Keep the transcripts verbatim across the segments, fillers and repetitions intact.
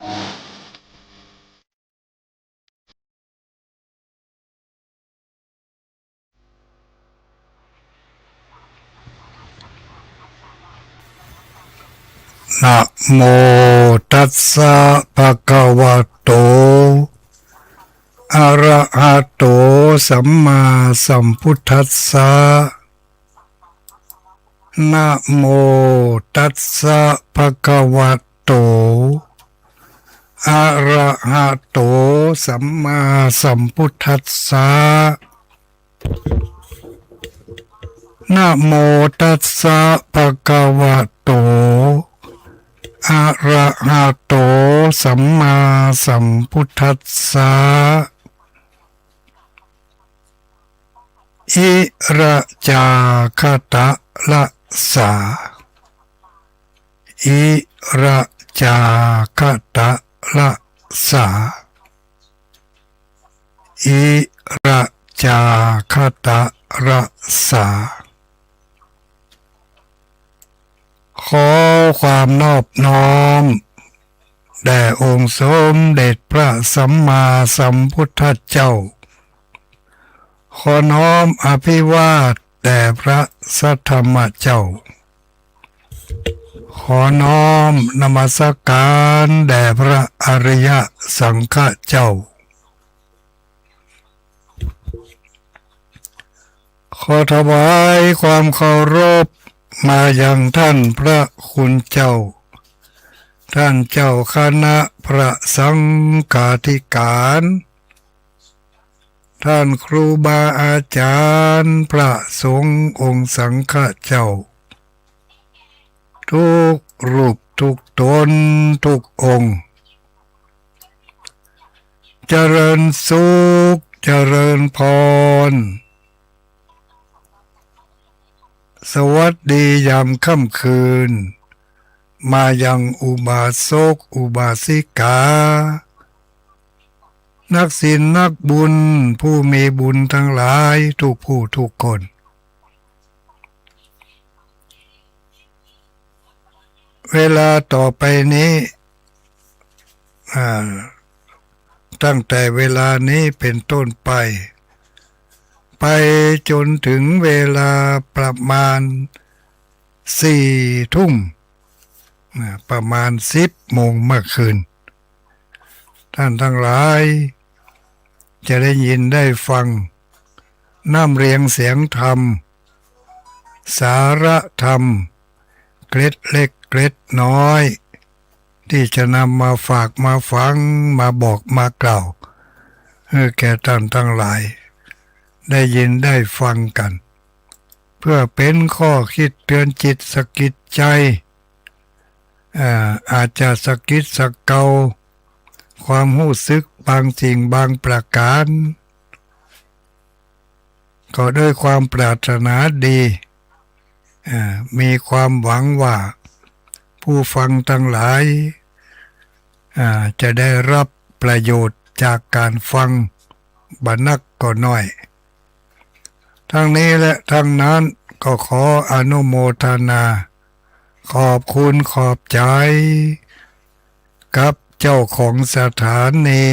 นะโมตัสสะ ภะคะวะโต อะระหะโต สัมมาสัมพุทธัสสะ นะโมตัสสะ ภะคะวะโต อะระหะโต สัมมาสัมพุทธัสสะ นะโมตัสสะ ภะคะวะโต อะระหะโต สัมมาสัมพุทธัสสะ อิระจาคะตะระสา อิระจาคะตะระสา อิระจาคะตะระสา ขอความนอบน้อมแด่องค์สมเด็จพระสัมมาสัมพุทธเจ้า ขอน้อมอภิวาทแด่พระสัทธรรมเจ้า ขอน้อมนมัสการแด่พระอริยสังฆเจ้า ขอถวายความเคารพมายังท่านพระคุณเจ้า ท่านเจ้าคณะพระสังฆาธิการ ท่านครูบาอาจารย์พระสงฆ์องค์สังฆเจ้า ทุกรูปทุกตนทุกองค์ เจริญสุข เจริญพร สวัสดียามค่ำคืน มายังอุบาสกอุบาสิกา นักศีลนักบุญ ผู้มีบุญทั้งหลายทุกผู้ทุกคน เวลาต่อไปนี้ อ่า ตั้งแต่เวลานี้เป็นต้นไป ไปจนถึงเวลาประมาณสี่ทุ่ม อ่า ประมาณสิบโมงเมื่อคืน ท่านทั้งหลายจะได้ยินได้ฟังน้ำเรียงเสียงธรรม สาระธรรม เกร็ดเล็กเกร็ดน้อย ที่จะนำมาฝากมาฝัง มาบอกมากล่าว ให้แก่ท่านทั้งหลาย ได้ยินได้ฟังกัน เพื่อเป็นข้อคิดเตือนจิตสะกิดใจ อ่า อาจจะสะกิดสะเกา ความฮู้สึกบางสิ่งบางประการ ก็ด้วยความปรารถนาดี อ่า มีความหวังว่าผู้ฟังทั้งหลาย อ่า จะได้รับประโยชน์จากการฟังบ่นักก็น้อย ทั้งนี้และทั้งนั้นก็ขออนุโมทนา ขอบคุณขอบใจ กับเจ้าของสถานี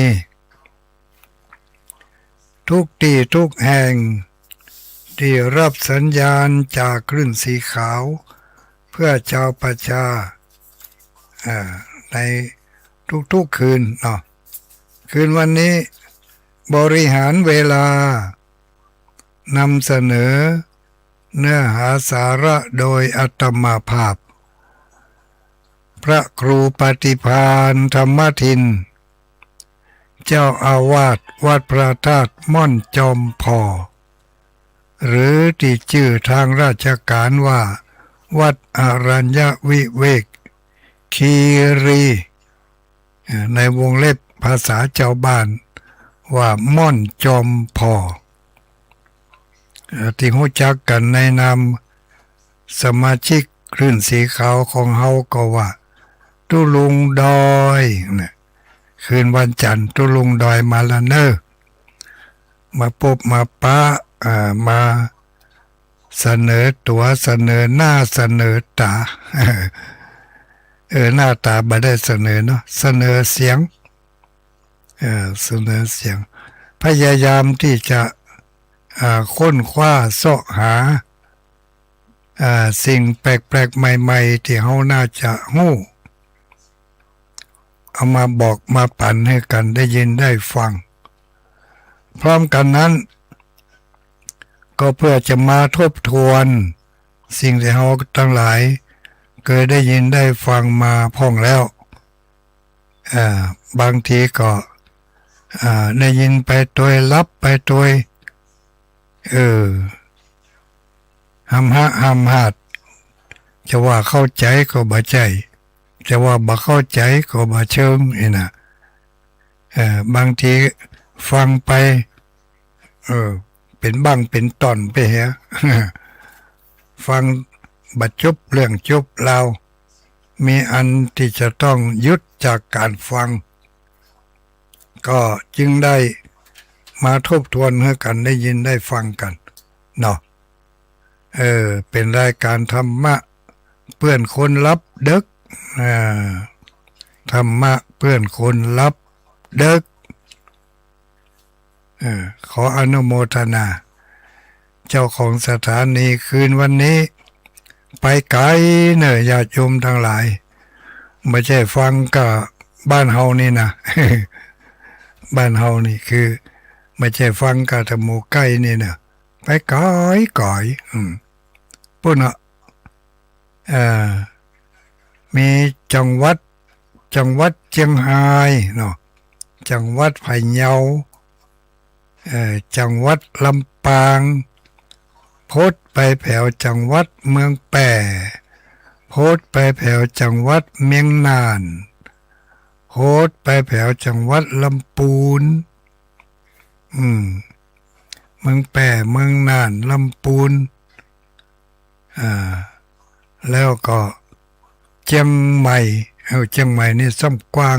ทุกตี้ทุกแห่ง ที่รับสัญญาณจากคลื่นสีขาว เพื่อชาวประชา อ่า ในทุกๆคืนเนาะ คืนวันนี้บริหารเวลานำเสนอเนื้อหาสาระโดยอาตมาภาพ พระครูปฏิภาณธรรมทิน เจ้าอาวาสวัดพระธาตุม่อนจอมผ่อ หรือตี้จื้อตางราชการว่า วัดอรัญญวิเวกคีรี เอ่อ ในวงเล็บภาษาจาวบ้านว่าม่อนจอมผ่อ เอ่อ ตี้ฮู้จักกั๋นในนามสมาชิกคลื่นสีขาวของเฮาก็ว่า ตุ๊ลุงดอย เนี่ย คืนวันจันทร์ตุ๊ลุงดอยมาละเน่อ มาปบมาปะ อ่า มาเสนอตั๋วเสนอหน้าเสนอต๋า เออ หน้าต๋าบ่ได้เสนอเนาะ เสนอเสียง เออ เสนอเสียง พยายามตี้จะ อ่า ค้นคว้าเซาะหา อ่า สิ่งแปลกๆ ใหม่ๆ ตี้เฮาน่าจะฮู้ เอามาบอกมาปั๋นหื้อกั๋นได้ยินได้ฟัง พร้อมกั๋นนั้น ก็เปื้อจะมาทบทวนสิ่งตี้เฮาตังหลายเกยได้ยินได้ฟังมาพ่องแล้ว อ่า บางทีก็ อ่า ได้ยินไปตวย หลับไปตวย เออ หำหะหำหาด จะว่าเข้าใจ๋ก็บ่ใจ้ จะว่าบ่เข้าใจ๋ก็บ่เชิง อี้นะ เออ บางทีฟังไป เออ เป๋นบ้างเป๋นต่อนไปเหีย ฟังบ่จบเรื่องจบราว มีอันตี้จะต้องหยุดจากก๋านฟัง ก็จึงได้มาทบทวนหื้อกั๋นได้ยินได้ฟังกั๋นเนาะ เออ เป๋นรายก๋านธรรมะเปื้อนคนหลับดึก อ่า ธรรมะเปื้อนคนหลับดึก เออ ขออนุโมทนา เจ้าของสถานีคืนวันนี้ ไปไก๋เน่อ ญาติโยมตังหลาย บ่ใจ้ฟังก้าบ้านเฮานี่นะ บ้านเฮานี่คือ บ่ใจ้ฟังก้าตะหมู่ใก้นี่นะ ไปไก๋ไก๋ อืม ปู๊นน่ะ เอ่อ มีจังหวัด จังหวัดเจียงฮายเนาะ จังหวัดพะเยา เอ่อ จังหวัดลำปาง โผดไปแผวจังหวัดเมืองแป้ โผดไปแผวจังหวัดเมียงน่าน โผดไปแผวจังหวัดลำปูน อืม เมืองแป้ เมืองน่าน ลำปูน อ่า แล้วก็เจียงใหม่ เออ เจียงใหม่นี่ซ้ำกว้าง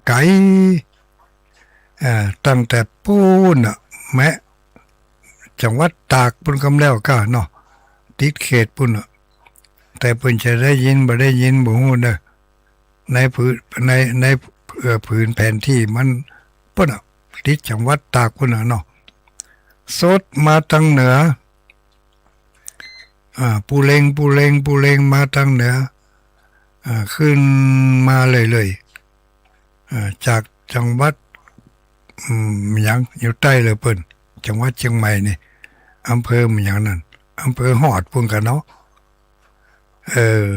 ไก๋ อ่า ตั้งแต่ปู๊นน่ะ แมะ จังหวัดตากปู๊นกำแล้วก้าเนาะ ติดเขตปู๊นน่ะ แต่เปิ้นจะได้ยินบ่ได้ยินบ่ฮู้เน่อ ในผืน ใน ใน เอ่อ ผืนแผนตี้มันปู๊นน่ะ ติดจังหวัดตากปู๊นน่ะเนาะ สดมาตางเหนือ อ่า ปูเร็ง ปูเร็ง ปูเร็งมาตางเหนือ อ่า ขึ้นมาเรื่อยๆ อ่า จากจังหวัด อืม หยัง อยู่ใต้เลยเปิ้น จังหวัดเจียงใหม่นี่ อำเภอหยังนั้น อำเภอฮอดปู๊นก้าเนาะ เออ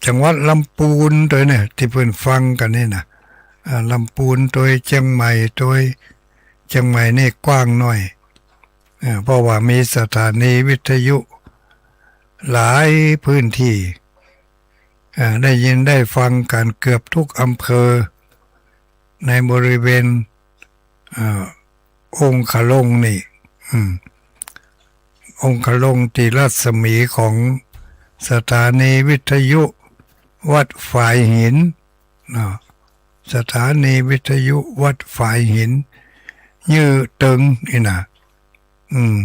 จังหวัดลำปูนตวยเนี่ย ตี้เปิ้นฟังกั๋นนี่นะ อ่า ลำปูนตวย เจียงใหม่ตวย เจียงใหม่นี่กว้างหน่อย เอ่อ เพราะว่ามีสถานีวิทยุหลายพื้นตี้ เอ่อ ได้ยินได้ฟังกั๋นเกือบกู้อำเภอ ในบริเวณ เอ่อ องคลงนี่ อืม องคลงตี้รัศมีของสถานีวิทยุวัดฝายหิน เนาะ สถานีวิทยุวัดฝายหิน ยื้อเถิงอี้นะ อืม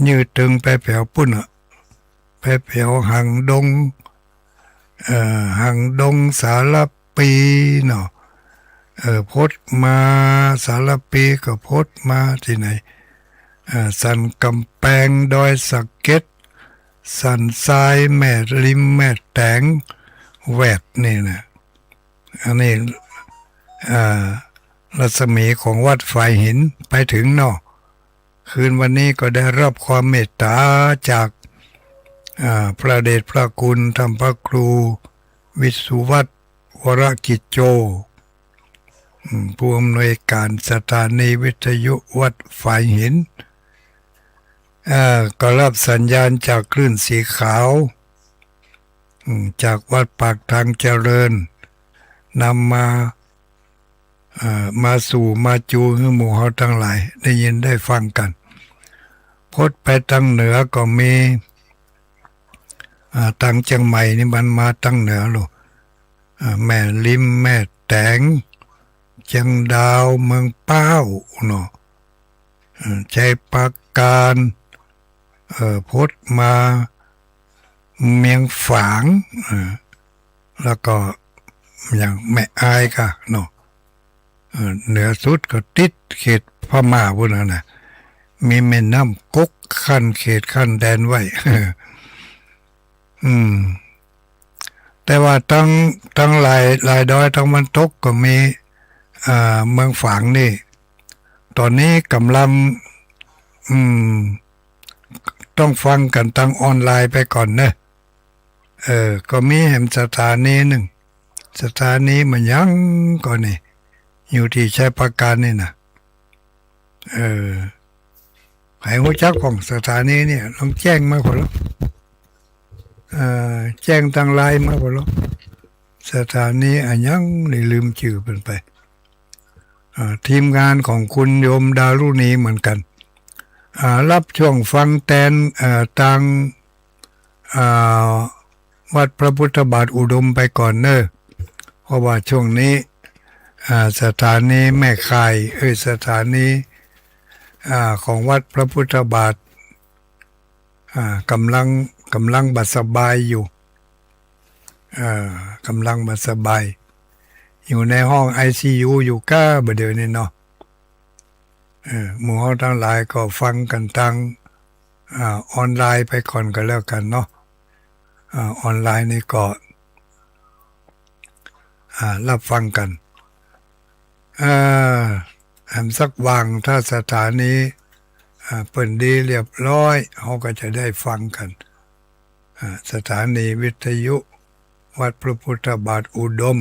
ยื้อเถิงไปแผวปู๊นน่ะ ไปแผวหางดง เอ่อ หางดง สารภีเนาะ เอ่อ โผดมาสารภีก็โผดมาตี้ไหน เอ่อ สันก๋ำแปง ดอยสะเก็ด สันทราย แม่ริม แม่แต๋ง แวดนี่นะ อันนี้ อ่า รัศมีของวัดฝายหินไปเถิงเนาะ คืนวันนี้ก็ได้รับความเมตต๋าจาก อ่า พระเดชพระคุณท่านพระครูวิสุวัฒน์ วรกิจโจ อืม ผู้อำนวยการสถานีวิทยุวัดฝายหิน เอ่อ ก็รับสัญญาณจากคลื่นสีขาว อืม จากวัดปากทางเจริญ นำมา เอ่อ มาสู่มาจูหื้อหมู่เฮาตังหลายได้ยินได้ฟังกั๋น โผดไปตางเหนือก็มี อ่า ตางเจียงใหม่นี่มันมาตางเหนือลูก อ่า แม่ริม แม่แต๋ง เจียงดาว เมืองป้าวเนาะ เอ่อ ชัยปราการ เอ่อ โผดมา เมียงฝาง เออ แล้วก็อย่างแม่อายก่ะเนาะ เออ เหนือสุดก็ติดเขตพม่าปู้นน่ะ มีแม่น้ำกกกั้นเขตกั้นแดนไว้ อืม แต่ว่าตัง ตังลาย ลายดอยตะวันตกก็มี อ่า เมืองฝางนี่ ต๋อนนี้ก่ำลัง อืม ต้องฟังกั๋นตางออนไลน์ไปก่อนเน่อ เออ ก็มีแหมสถานีนึ่ง สถานีบ่าหยังก่อนี่ อยู่ตี้ชัยปราการนี่น่ะ เออ ใผฮู้จักพ่องสถานีเนี่ย ลองแจ้งมาก่อเล่า เออ แจ้งตางไลน์มาก่อเล่า สถานีอะหยังนี่ ลืมจื้อเปิ้นไป อ่า ทีมงานของคุณโยมดารุณีเหมือนกั๋น อ่า ฮับช่วงฟังแตน เอ่อ ตาง อ่า วัดพระพุทธบาทอุดมไปก่อนเน่อ เพราะว่าช่วงนี้ อ่า สถานีแม่ข่าย เอ้ย สถานี อ่า ของวัดพระพุทธบาท อ่า ก่ำลัง ก่ำลังบ่สบายอยู่ อ่า ก่ำลังบ่สบาย อยู่ในห้องไอซียูอยู่ก้าบ่าเดี่ยวนี้เนาะ เออ หมู่เฮาตังหลายก็ฟังกั๋นตาง อ่า ออนไลน์ไปก่อนก็แล้วกั๋นเนาะ อ่า ออนไลน์นี่ก็ อ่า ฮับฟังกั๋น เอ่อ แหมสักวาง ถ้าสถานี อ่า เปิ้นดีเรียบร้อย เฮาก็จะได้ฟังกั๋น อ่า สถานีวิทยุวัดพระพุทธบาทอุดม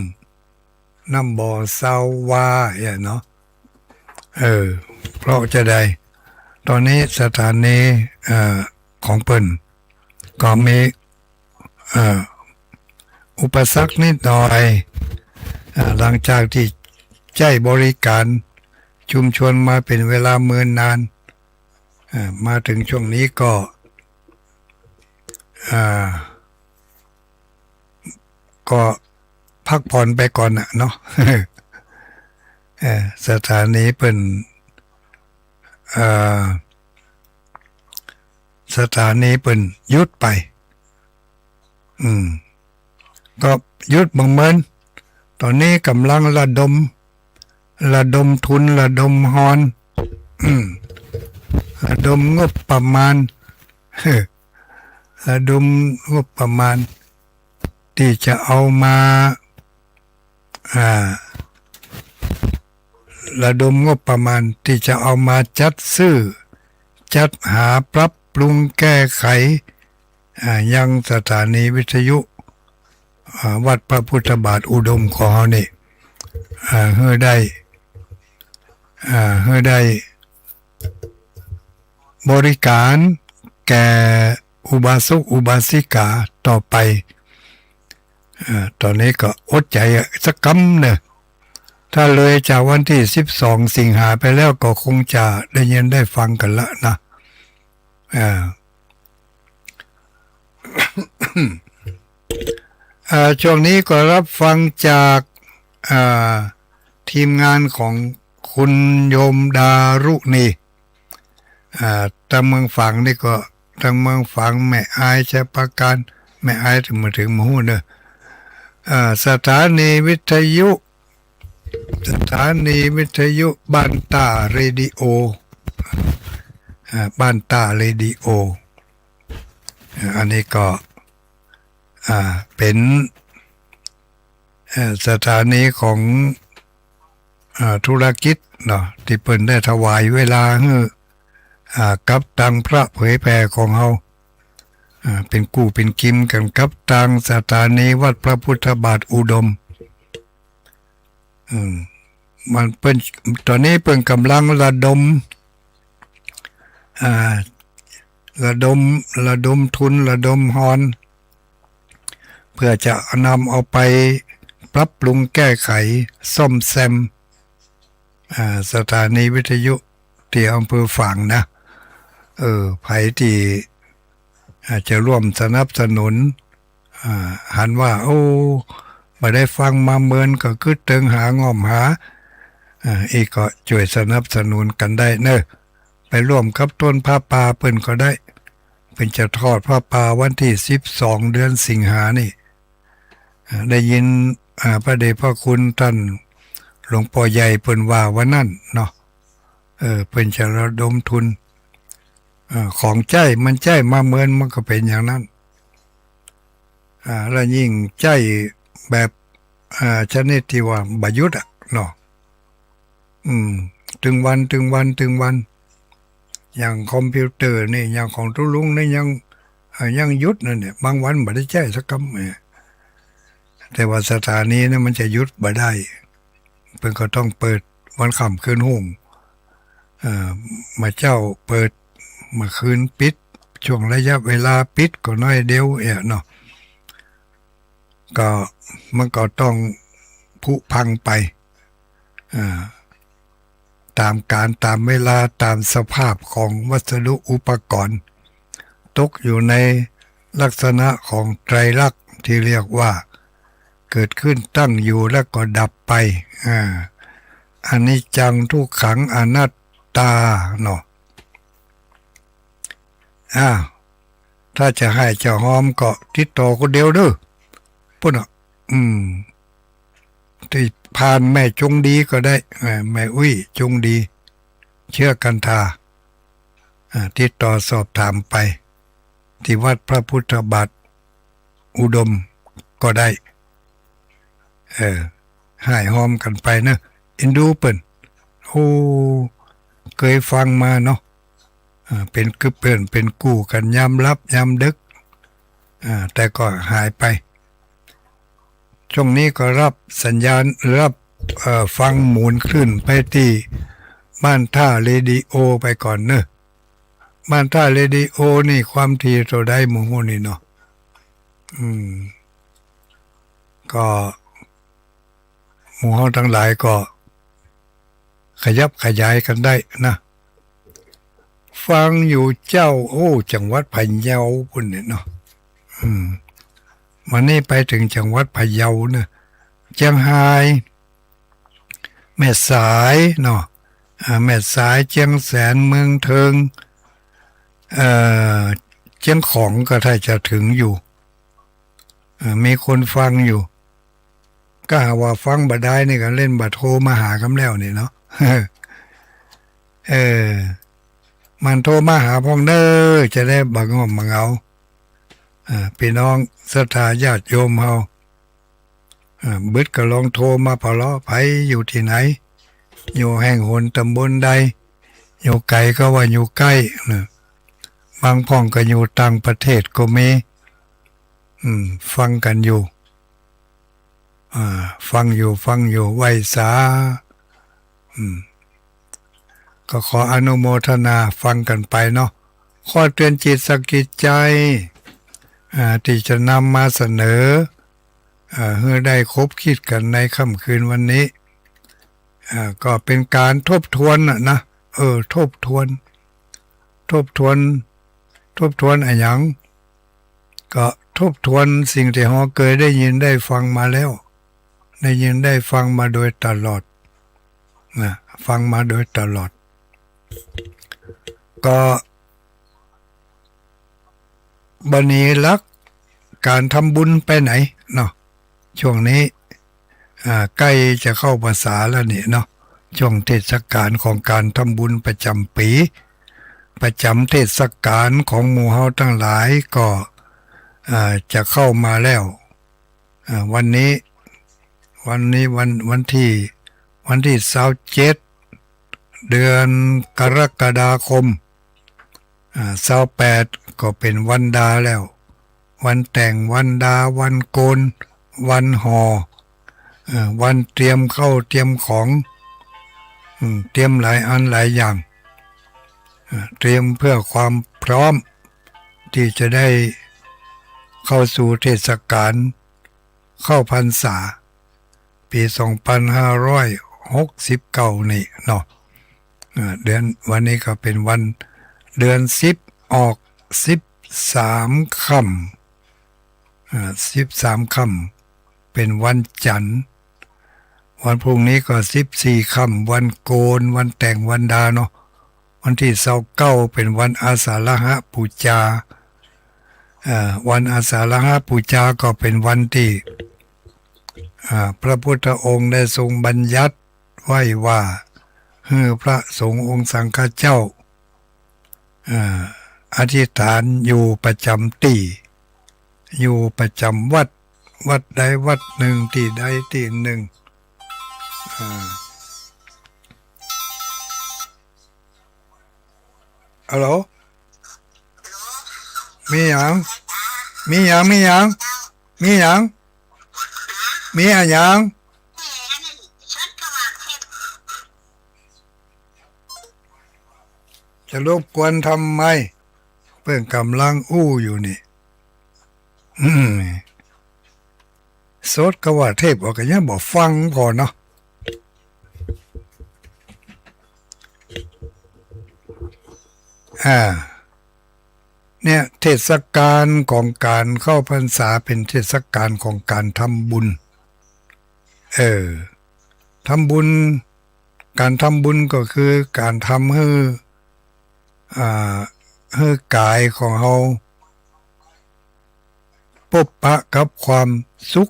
น้ำบ่อซาววาเนี่ยเนาะ เออ เพราะจะได้ ต๋อนนี้สถานี เอ่อ ของเปิ้นก็มี เอ่อ อุปสรรคนิดหน่อย เอ่อ หลังจากตี้ใจ๊บริการชุมชนมาเป๋นเวลาเมินนาน เอ่อ มาเถิงช่วงนี้ก็ เอ่อ ก็พักผ่อนไปก่อนน่ะเนาะ เอ่อ สถานีเปิ้น เอ่อ สถานีเปิ้นหยุดไป อืม ก็หยุดบ่าเมิน ต๋อนนี้ก่ำลังระดม ระดมทุน ระดมฮอน อืม ระดมงบประมาณ ระดมงบประมาณ ตี้จะเอามา อ่า ระดมงบประมาณตี้จะเอามาจัดซื้อ จัดหา ปรับปรุงแก้ไข อ่า ยังสถานีวิทยุ อ่า วัดพระพุทธบาทอุดมของเฮานี่ อ่า หื้อได้ อ่า หื้อได้ บริการแก่อุบาสกอุบาสิกาต่อไป เอ่อ ต๋อนนี้ก็อดใจ๋สักกำเน่อ ถ้าเลยจากวันตี้สิบสองสิงหาไปแล้วก็คงจะได้ยินได้ฟังกั๋นละนะ อ่า อ่า ช่วงนี้ก็ฮับฟังจาก อ่า ทีมงานของคุณโยมดารุณี อ่า ตางเมืองฝางนี่ก็ ตางเมืองฝาง แม่อาย ชัยปราการ แม่อาย เถิงบ่เถิงบ่ฮู้เน่อ อ่า สถานีวิทยุ สถานีวิทยุบ้านต้าเรดิโอ อ่า บ้านต้าเรดิโอ อ่า อันนี้ก็ อ่า เป๋น เอ่อ สถานีของ อ่า ธุรกิจเนาะ ตี้เปิ้นได้ถวายเวลาหื้อ อ่า กับตางพระเผยแผ่ของเฮา อ่า เป๋นกู้เป๋นกิมกั๋นกับตางสถานีวัดพระพุทธบาทอุดม อืม มันเปิ้น ต๋อนนี้เปิ้นก่ำลังระดม อ่า ระดม ระดมทุน ระดมฮอน เปื้อจะนำเอาไปปรับปรุงแก้ไข ซ่อมแซม อ่า สถานีวิทยุตี้อำเภอฝางนะ เออ ใผตี้ อ่า จะร่วมสนับสนุน อ่า หันว่า โอ้ บ่ได้ฟังมาเมิน ก็กึ๊ดเติงหาง่อมหา อ่า อี้ก็จ้วยสนับสนุนกั๋นได้เน่อ ไปร่วมกับต้นผ้าป่าเปิ้นก็ได้ ปิ้นจะทอดผ้าป่าวันตี้สิบสองเดือนสิงหานี่ อ่า ได้ยิน อ่า พระเดชพระคุณต้านหลวงป้อใหญ่เปิ้นว่าวันนั้นเนาะ เออ เปิ้นจะระดมทุน อ่า ของใจ๊ มันใจ๊มาเมิน มันก็เป๋นอย่างนั้น อ่า แล้วยิ่งใจ๊แบบ อ่า ชนิดตี้ว่าบ่หยุดอะเนาะ อืม ตึงวัน ตึงวัน ตึงวัน อย่างคอมพิวเตอร์นี่ อย่างของตุ๊ลุงนี่ยัง เอ่อ ยังหยุดนั่นเนี่ย บางวันบ่ได้ใจ๊สักกำเนี่ย แต่ว่าสถานีนี่มันจะหยุดบ่ได้ เปิ้นก็ต้องเปิดวันค่ำคืนฮุ่ง เอ่อ เมื่อเจ๊าเปิด เมื่อคืนปิด ช่วงระยะเวลาปิดก็น้อยเดียวเองเนาะ ก็มันก็ต้องผุพังไป อ่า ต๋ามกาลต๋ามเวลาต๋ามสภาพของวัสดุอุปกรณ์ ตกอยู่ในลักษณะของไตรลักษณ์ตี้เรียกว่า เกิดขึ้นตั้งอยู่แล้วก็ดับไป อ่า อนิจจังทุกขังอนัตตาเนาะ อ้าว ถ้าจะไห้จะฮอมก็ติดต่อคนเดียวเด้อ ปุ้นน่ะ อืม ตี้ผ่านแม่จงดีก็ได้ เอ่อ แม่อุ๊ยจงดี เชื้อกันทา อ่า ติดต่อสอบถามไป ตี้วัดพระพุทธบาทอุดมก็ได้ เออ ไห้ฮอมกั๋นไปเนาะ เอ็นดูเปิ้น โอ้ เกยฟังมาเนาะ อ่า เป๋นกึ๊บเปิ้น เป๋นกู้กั๋นยามหลับยามดึก อ่า แต่ก็หายไป ช่วงนี้ก็ฮับสัญญาณ ฮับ เอ่อ ฟังหมุนคลื่นไปตี้บ้านท่าเรดิโอไปก่อนเนาะ บ้านท่าเรดิโอนี่ความถี่เต้าใดหมู่ฮู้นี่เนาะ อืม ก็หมู่เฮาตังหลายก็ขยับขยายกั๋นได้นะ ฟังอยู่เจ้า โอ้ จังหวัดพะเยาปุ้นเนี่ยเนาะ อืม วันนี้ไปเถิงจังหวัดพะเยาเนาะ เจียงฮาย แม่สายเนาะ อ่า แม่สาย เจียงแสน เมืองเทิง เอ่อ เจียงของก็ถ้าจะเถิงอยู่ เอ่อ มีคนฟังอยู่ ก็หาว่าฟังบ่ได้นี่ก็เล่นบ่โทรมาหากำแล้วนี่เนาะ เออ มันโทรมาหาพ่องเด้อ จะได้บ่ง่วงบ่เหงา อ่า ปี้น้องศรัทธาญาติโยมเฮา อ่า บึดก็ลองโทรมาปะเลาะ ใผอยู่ตี้ไหน อยู่แห่งหนต๋ำบลใด อยู่ไก๋ก็ว่าอยู่ใก้นะ บางพ่องก็อยู่ต่างประเทศก็มี อืม ฟังกั๋นอยู่ อ่า ฟังอยู่ ฟังอยู่ ไหว้สา อืม ก็ขออนุโมทนาฟังกั๋นไปเนาะ ข้อเตือนจิตสะกิดใจ อ่า ตี้จะนำมาเสนอ อ่า หื้อได้คบคิดกั๋นในค่ำคืนวันนี้ อ่า ก็เป๋นก๋านทบทวนน่ะนะ เออ ทบทวน ทบทวน ทบทวนอะหยัง ก็ทบทวนสิ่งตี้เฮาเกยได้ยินได้ฟังมาแล้ว ได้ยินได้ฟังมาโดยตลอดนะ ฟังมาโดยตลอด ก็ บ่านี้หลักก๋านทำบุญไปไหนเนาะ ช่วงนี้ อ่า ใก้จะเข้าพรรษาแล้วนี่เนาะ ช่วงเทศกาลของก๋านทำบุญประจ๋ำปี๋ ประจ๋ำเทศกาลของหมู่เฮาตังหลายก็ อ่า จะเข้ามาแล้ว อ่า วันนี้ วันนี้วัน วันตี้ วันตี้ซาวเจ็ด เดือนกรกฎาคม อ่า ซาวแปด ก็เป๋นวันดาแล้ว วันแต่ง วันดา วันโกณ วันห่อ เอ่อ วันเตรียมข้าวเตรียมของ อืม เตรียมหลายอันหลายอย่าง เอ่อ เตรียมเพื่อความพร้อม ตี้จะได้เข้าสู่เทศกาล เข้าพรรษา ปี๋สองปันห้าร้อยหกสิบเก้านี่เนาะ อ่า เดือน วันนี้ก็เป๋นวัน เดือนสิบออกสิบสามค่ำ อ่า สิบสามค่ำ เป๋นวันจั๋นทร์ วันพรุ่งนี้ก็สิบสี่ค่ำ วันโกณ วันแต่งวันดาเนาะ วันตี้ซาวเก้าเป๋นวันอาสาฬหบูชา อ่า วันอาสาฬหบูชาก็เป๋นวันตี้ อ่า พระพุทธองค์ได้ทรงบัญญัติไว้ว่า หื้อพระสงฆ์องค์สังฆเจ้า อ่า อธิษฐานอยู่ประจ๋ำตี้ อยู่ประจ๋ำวัด วัดใดวัดนึ่ง ตี้ใดตี้นึ่ง อ่า ฮัลโหล มีหยัง มีหยัง มีหยัง มีหยัง มีอะหยัง จะรบกวนทำไม เปิ้นก่ำลังอู้อยู่นี่ อืม สดกาว่าเทศน์ ก็ยังบ่ฟังผ่อเนาะ อ่า เนี่ย เทศกาลของก๋านเข้าพรรษาเป๋นเทศกาลของก๋านทำบุญ เออ ทำบุญ ก๋านทำบุญก็คือก๋านทำหื้อ อ่า หื้อกายของเฮา ปบปะกับความสุข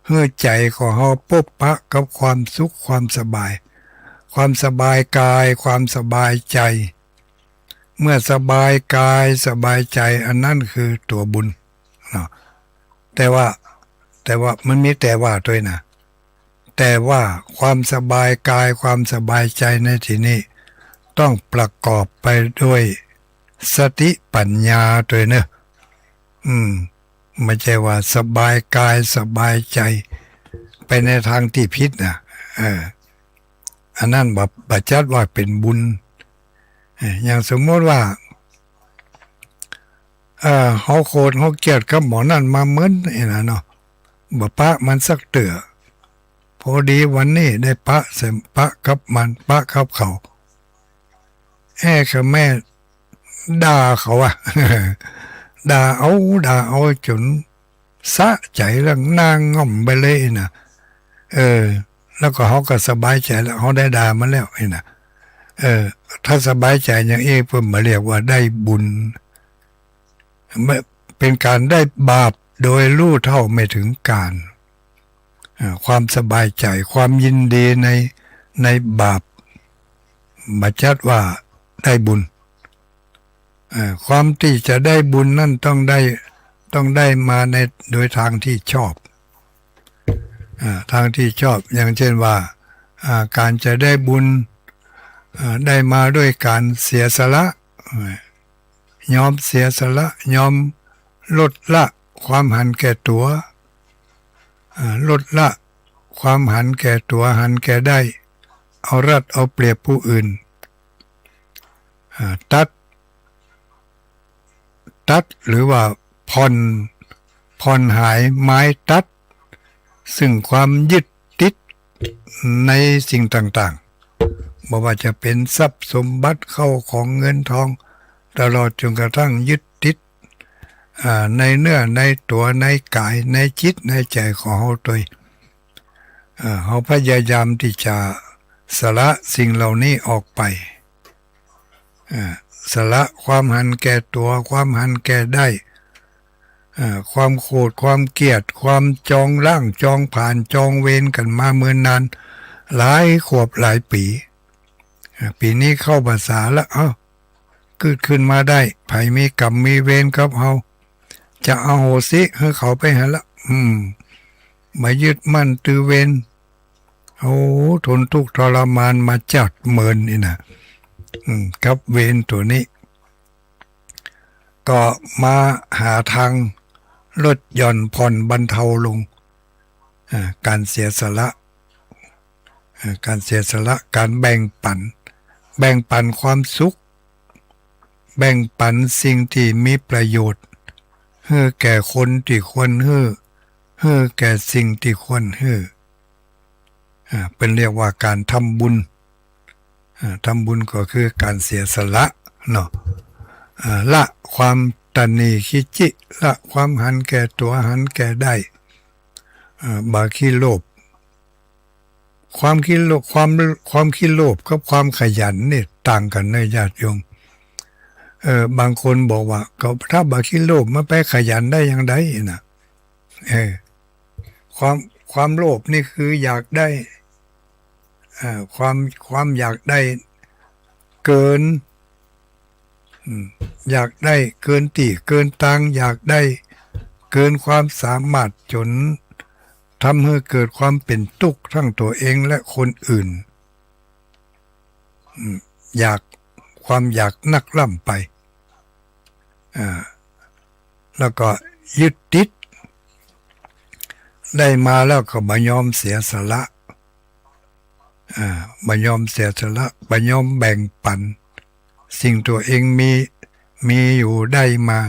หื้อใจ๋ของเฮาปบปะกับความสุขความสบาย ความสบายกาย ความสบายใจ๋ เมื่อสบายกายสบายใจ๋ อันนั้นคือตั๋วบุญเนาะ แต่ว่า แต่ว่ามันมีแต่ว่าตวยนะ แต่ว่าความสบายกาย ความสบายใจ๋ในตี้นี้ ต้องประกอบไปด้วยสติปัญญาตวยเนาะ อืม บ่ใจ้ว่าสบายกายสบายใจ๋ ไปในตางตี้ผิดนะ เออ อันนั้นบ่ บ่จัดว่าเป๋นบุญ เออ อย่างสมมติว่า เออ เฮาโกรธเฮาเกลียดกับหมอนั่นมาเมินอี้นะเนาะ บ่ปะมันสักเตื้อ พอดีวันนี้ได้ปะแซม ปะกับมัน ปะกับเขา แอ้ ก็แม่ด่าเขาอะ ด่าเอา ด่าเอาจ๋นสะใจ๋แล้ว หน้าง่อมไปเลยนะ เออ แล้วก็เฮาก็สบายใจ๋แล้ว เฮาได้ด่ามันแล้วอี้นะ เออ ถ้าสบายใจ๋อย่างอี้ เปิ้นบ่เรียกว่าได้บุญ มันเป๋นก๋านได้บาปโดยฮู้เท่าไม่ถึงก๋าน อ่า ความสบายใจ๋ ความยินดีใน ในบาป บ่จัดว่าได้บุญ อ่า ความตี้จะได้บุญนั้นต้องได้ ต้องได้มาใน โดยตางตี้ชอบ อ่า ตางตี้ชอบ อย่างเช่นว่า อ่า ก๋านจะได้บุญ อ่า ได้มาด้วยก๋านเสียสละ อ่า ยอมเสียสละ ยอมลดละความหันแก่ตั๋ว อ่า ลดละความหันแก่ตั๋ว หันแก่ได้ เอารัดเอาเปรียบผู้อื่น อ่า ตัด ตัด หรือว่าผ่อน ผ่อนหาย หมายตัด ซึ่งความยึดติดในสิ่งต่างๆ บ่ว่าจะเป๋นทรัพย์สมบัติ เข้าของเงินทอง ตลอดจ๋นกระทั่งยึดติด อ่า ในเนื้อในตั๋ว ในกาย ในจิตในใจ๋ของเฮาตวย อ่า เฮาพยายามตี้จะสละสิ่งเหล่านี้ออกไป อ่า สละความหันแก่ตั๋ว ความหันแก่ได้ อ่า ความโกรธ ความเกลียด ความจองล้าง จองผลาญ จองเวรกั๋นมาเมินนาน หลายขวบหลายปี๋ อ่า ปี๋นี้เข้าพรรษาแล้ว เอ้า กึ๊ดขึ้นมาได้ ใผมีกรรมมีเวรกับเฮา จะอโหสิหื้อเขาไปหั้นละ อืม บ่ยึดมั่นถือเวร โอ้ ทนทุกข์ทรมานมาจักเมินอี้นะ อืม กับเวรตั๋วนี้ ก็มาหาตางลดหย่อนผ่อนบรรเทาลง อ่า ก๋านเสียสละ อ่า ก๋านเสียสละ ก๋านแบ่งปั๋น แบ่งปั๋นความสุข แบ่งปั๋นสิ่งตี้มีประโยชน์ หื้อแก่คนตี้ควรหื้อ หื้อแก่สิ่งตี้ควรหื้อ อ่า เปิ้นเรียกว่าก๋านทำบุญ อ่า ทำบุญก็คือก๋านเสียสละเนาะ อ่า ละความตระหนี่ขี้จี้ ละความหันแก่ตั๋ว หันแก่ได้ อ่า บ่ขี้โลภ ความขี้โลภ ความ ความขี้โลภกับความขยันนี่ต่างกั๋นเนาะญาติโยม เออ บางคนบอกว่า ก็ถ้าบ่ขี้โลภมันไปขยันได้อย่างใดนะ เออ ความ ความโลภนี่คืออยากได้ เอ่อ ความ ความอยากได้เกิน อืม อยากได้เกินตี้เกินตาง อยากได้เกินความสามารถจ๋นทำหื้อเกิดความเป๋นตุ๊กข์ตึงตั๋วเองและคนอื่น อืม อยาก ความอยากนักล้ำไป อ่า แล้วก็ยึดติด ได้มาแล้วก็บ่ยอมเสียสละ อ่า บ่ยอมเสียสละ บ่ยอมแบ่งปั๋นสิ่งตั๋วเองมี มีอยู่ได้มา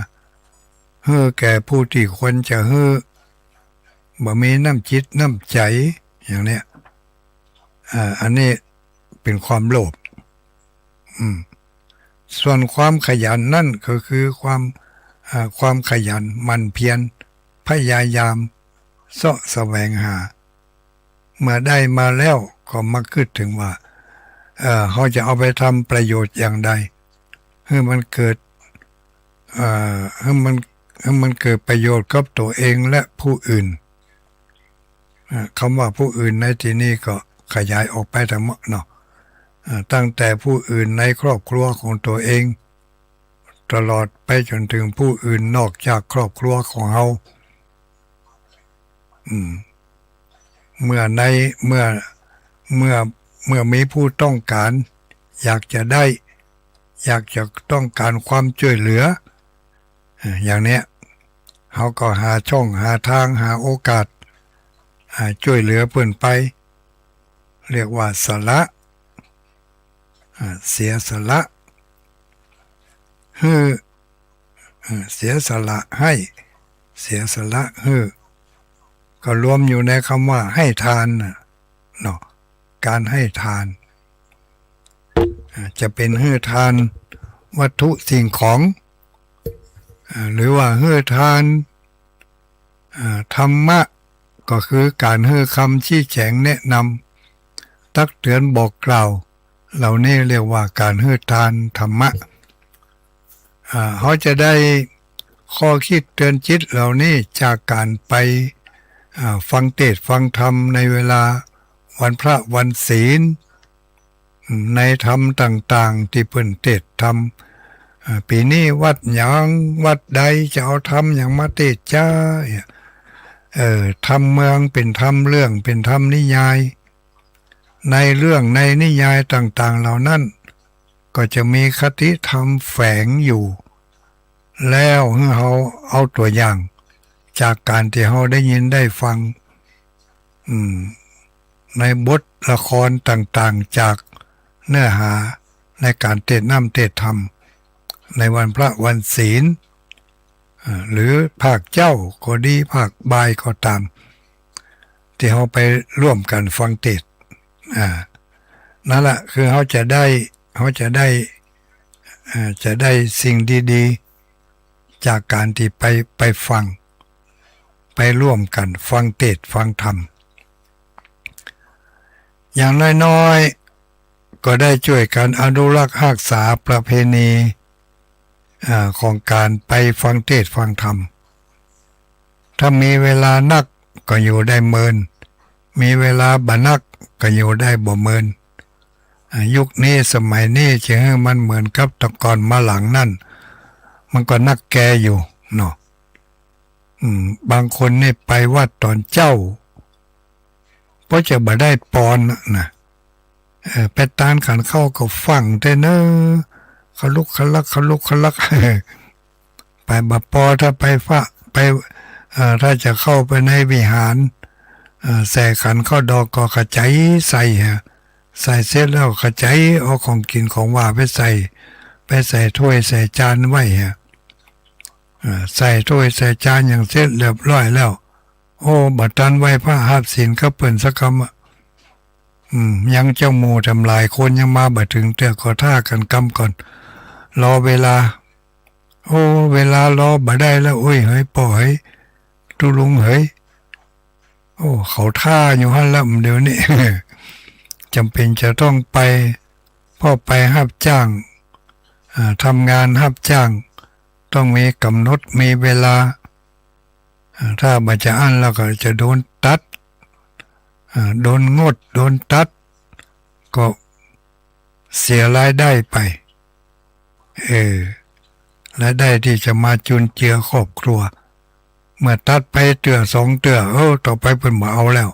หื้อแก่ผู้ตี้ควรจะหื้อ บ่มีน้ำจิตน้ำใจ๋ อย่างเนี้ย อ่า อันนี้เป๋นความโลภ อืม ส่วนความขยันนั่นก็คือความ อ่า ความขยันหมั่นเพียร พยายามเซาะแสวงหา เมื่อได้มาแล้วก็มากึ๊ดเถิงว่า เอ่อ เฮาจะเอาไปทำประโยชน์อย่างใด หื้อมันเกิด เอ่อ หื้อมัน หื้อมันเกิดประโยชน์กับตั๋วเองและผู้อื่น อ่า กำว่าผู้อื่นในตี้นี้ก็ขยายออกไปตึงหมดเนาะ อ่า ตั้งแต่ผู้อื่นในครอบครัวของตั๋วเอง ตลอดไปจ๋นเถิงผู้อื่นนอกจากครอบครัวของเฮา อืม เมื่อใน เมื่อ เมื่อ เมื่อมีผู้ต้องก๋าน อยากจะได้ อยากจะต้องก๋านความจ้วยเหลือ เอ่อ อย่างเนี้ย เฮาก็หาจ้อง หาตาง หาโอกาส อ่า จ้วยเหลือเปิ้นไป เรียกว่าสละ อ่า เสียสละ หื้อ อ่า เสียสละให้ เสียสละหื้อ ก็รวมอยู่ในกำว่าให้ทานน่ะเนาะ ก๋านให้ทาน อ่า จะเป๋นหื้อทานวัตถุสิ่งของ อ่า หรือว่าหื้อทาน อ่า ธรรมะ ก็คือก๋านหื้อคำชี้แจ๋งแนะนำ ตักเตื๋อนบอกกล่าว เหล่านี้เรียกว่าก๋านหื้อทานธรรมะ อ่า เฮาจะได้ข้อกึ๊ดเตื๋อนจิตเหล่านี้จากก๋านไป อ่า ฟังเตสน์ฟังธรรมในเวลาวันพระวันศีล ในธรรมต่างๆ ตี้เปิ้นเตสน์ธรรม อ่า ปี๋นี้วัดหยัง วัดใดจะเอาธรรมหยังมาเตสน์จา เอ่อ ธรรมเมืองเป๋นธรรมเรื่อง เป๋นธรรมนิยาย ในเรื่องในนิยายต่างๆ เหล่านั้น ก็จะมีคติธรรมแฝงอยู่ แล้วหื้อเฮาเอาตั๋วอย่างจากก๋านตี้เฮาได้ยินได้ฟัง อืม ในบทละครต่างๆ จากเนื้อหาในก๋านเตสน์น้ำเตสน์ธรรม ในวันพระวันศีล อ่า หรือภาคเจ๊าก็ดี ภาคบ่ายก็ต๋าม ตี้เฮาไปร่วมกั๋นฟังเตสน์ อ่า นั่นแหละคือเฮาจะได้ เฮาจะได้ อ่า จะได้สิ่งดีๆ จากก๋านตี้ไป ไปฟัง ไปร่วมกั๋นฟังเตสน์ฟังธรรม อย่างน้อยๆ ก็ได้จ้วยกั๋นอนุรักษ์ฮักษาประเพณี อ่า ของก๋านไปฟังเตสน์ฟังธรรม ถ้ามีเวลานักก็อยู่ได้เมิน มีเวลาบ่นักก็อยู่ได้บ่เมิน อ่า ยุคนี้สมัยนี้จะหื้อมันเหมือนกับแต่ก่อนมาหลังนั่น มันก็นักแกอยู่เนาะ อืม บางคนนี่ไปวัดต๋อนเจ๊า เพราะจะบ่ได้ปอนน่ะนะ เอ่อ ไปตานขันข้าวก็ฟั่งแต่เน้อ ขลุกขลัก ขลุกขลัก ไปบ่ปอ ถ้าไปฟ้า ไป เอ่อ ถ้าจะเข้าไปในวิหาร เอ่อ ใส่ขันข้าวดอกก็ขะใจ๋ใส่ฮะ ใส่เสร็จแล้วขะใจ๋เอาของกิ๋นของหว่านไปใส่ ไปใส่ถ้วยใส่จานไว้ฮะ เอ่อ ใส่ถ้วยใส่จานหยังเสร็จเรียบร้อยแล้ว โอ้ บ่ตันไหว้พระฮับศีลกับเปิ้นสักกำอะ อืม ยังเจ้าหมู่ตั้งหลายคนยังมาบ่เถิงเตื้อ ก็ถ้ากั๋นกำก่อน รอเวลา โอ้ เวลารอบ่ได้แล้ว โอ้ย เฮ้ย ป้อเฮ้ย ตุ๊ลุงเฮ้ย โอ้ เขาถ้าอยู่หั้นแล้ว เดี๋ยวนี้ จ๋ำเป๋นจะต้องไป เพราะไปฮับจ้าง อ่า ทำงานฮับจ้าง ต้องมีก๋ำหนด มีเวลา อ่า ถ้าบ่จะอั้นแล้วก็จะโดนตัด อ่า โดนงด โดนตัด ก็เสียรายได้ไป เออ รายได้ตี้จะมาจุนเจือครอบครัว เมื่อตัดไปเตื้อสองเตื้อ เออ ต่อไปเปิ้นบ่เอาแล้ว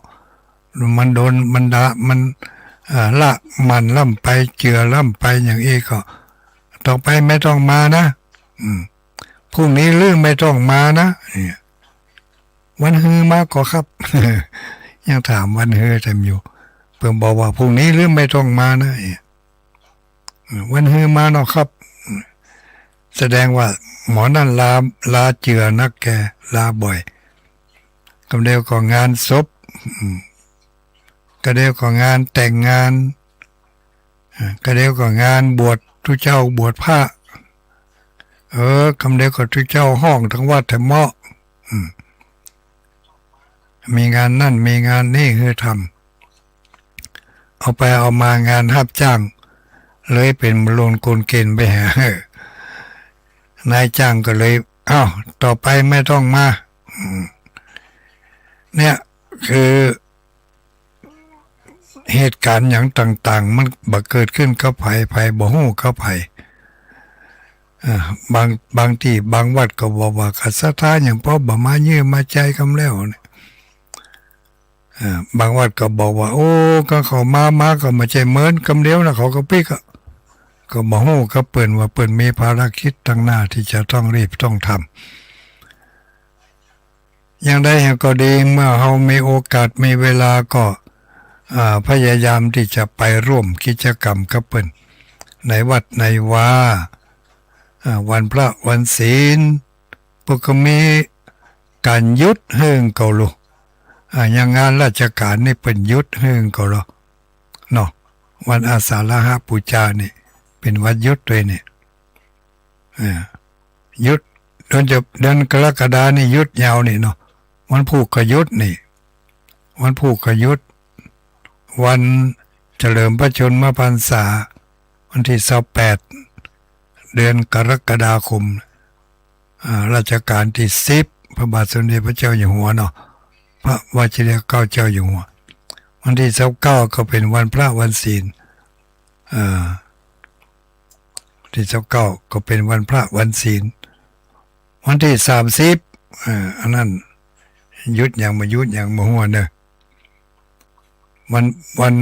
มันโดน มันดา มัน อ่า ละหมั้นล้ำไป เจือล้ำไปอย่างอี้ก็ ต่อไปไม่ต้องมานะ อืม พรุ่งนี้ลือไม่ต้องมานะ เนี่ย วันฮือมาก่อครับ ยังถามวันฮือแจ่มอยู่ เปิ้นบอกว่าพรุ่งนี้ลือไม่ต้องมานะ เนี่ย เออ วันฮือมาเนาะครับ แสดงว่าหมอนั่นลา ลาเจือนักแก ลาบ่อย กำเดียวก็งานศพ อืม กำเดียวก็งานแต่งงาน อ่า กำเดียวก็งานบวชตุ๊เจ้าบวชพระ เออ กำเดียวก็ตุ๊เจ้าฮ้องตึงวัดแถมเมาะ อืม มีงานนั่นมีงานนี่หื้อทำ เอาไปเอามางานฮับจ้าง เลยเป๋นโลนกลเกณฑ์ไปหา นายจ้างก็เลย อ้าว ต่อไปไม่ต้องมา อืม เนี่ย คือ เหตุก๋ารณ์หยังต่างๆ มันบ่เกิดขึ้นกับใผ ใผบ่ฮู้กับใผ อ่า บาง บางตี้ บางวัดก็บอกว่า ก็ศรัทธาหยังปอบ่มาเยื่อมาใจ๋กำแล้วเนี่ย อ่า บางวัดก็บอกว่า โอ้ ก็เขามา มาก็บ่ใจ้เมิน กำเดียวนะเขาก็ปิ๊กอะ ก็บ่ฮู้กับเปิ้นว่าเปิ้นมีภารกิจตังหน้าตี้จะต้องรีบต้องทำ อย่างใดก็ดี เมื่อเฮามีโอกาสมีเวลาก็ อ่า พยายามตี้จะไปร่วมกิจกรรมกับเปิ้น ในวัดในวา อ่า วันพระวันศีล เปิ้นก็มีก๋านหยุดหื้อเก่าลู อ่า อย่างงานราชก๋านนี่เปิ้นหยุดหื้อเก่าลอเนาะ วันอาสาฬหบูชานี่เป๋นวันหยุดตวยนี่ เออ หยุด เดือนจะ เดือนกรกฎานี่หยุดยาวนี่เนาะ วันพูกก็หยุดนี่ วันพูกก็หยุด วันเฉลิมพระชนมพรรษา วันตี้ซาวแปด เดือนกรกฎาคม อ่า รัชกาลตี้สิบ พระบาทสมเด็จพระเจ้าอยู่หัวเนาะ พระวชิรเกล้าเจ้าอยู่หัว วันตี้ซาวเก้าก็เป๋นวันพระวันศีล อ่า ตี้ซาวเก้าก็เป๋นวันพระวันศีล วันตี้สามสิบ อ่า อันนั้นหยุดหยังบ่หยุดหยังบ่ฮู้เนาะ วัน วัน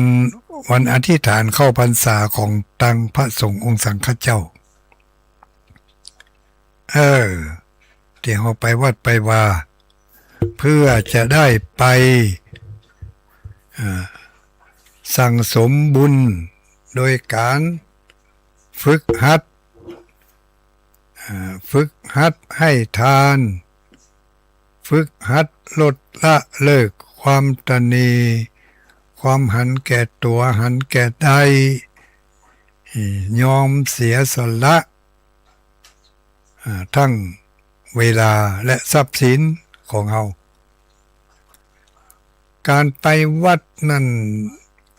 วันอธิษฐานเข้าพรรษาของตังพระสงฆ์องค์สังฆเจ้า เออ ตี้เฮาไปวัดไปวา เพื่อจะได้ไป อ่า สั่งสมบุญโดยก๋านฝึกหัด อ่า ฝึกหัดให้ทาน ฝึกหัดลดละเลิกความตณี ความหันแก่ตั๋ว หันแก่ได้ ยอมเสียสละ อ่า ทั้งเวลาและทรัพย์สินของเฮา ก๋านไปวัดนั้น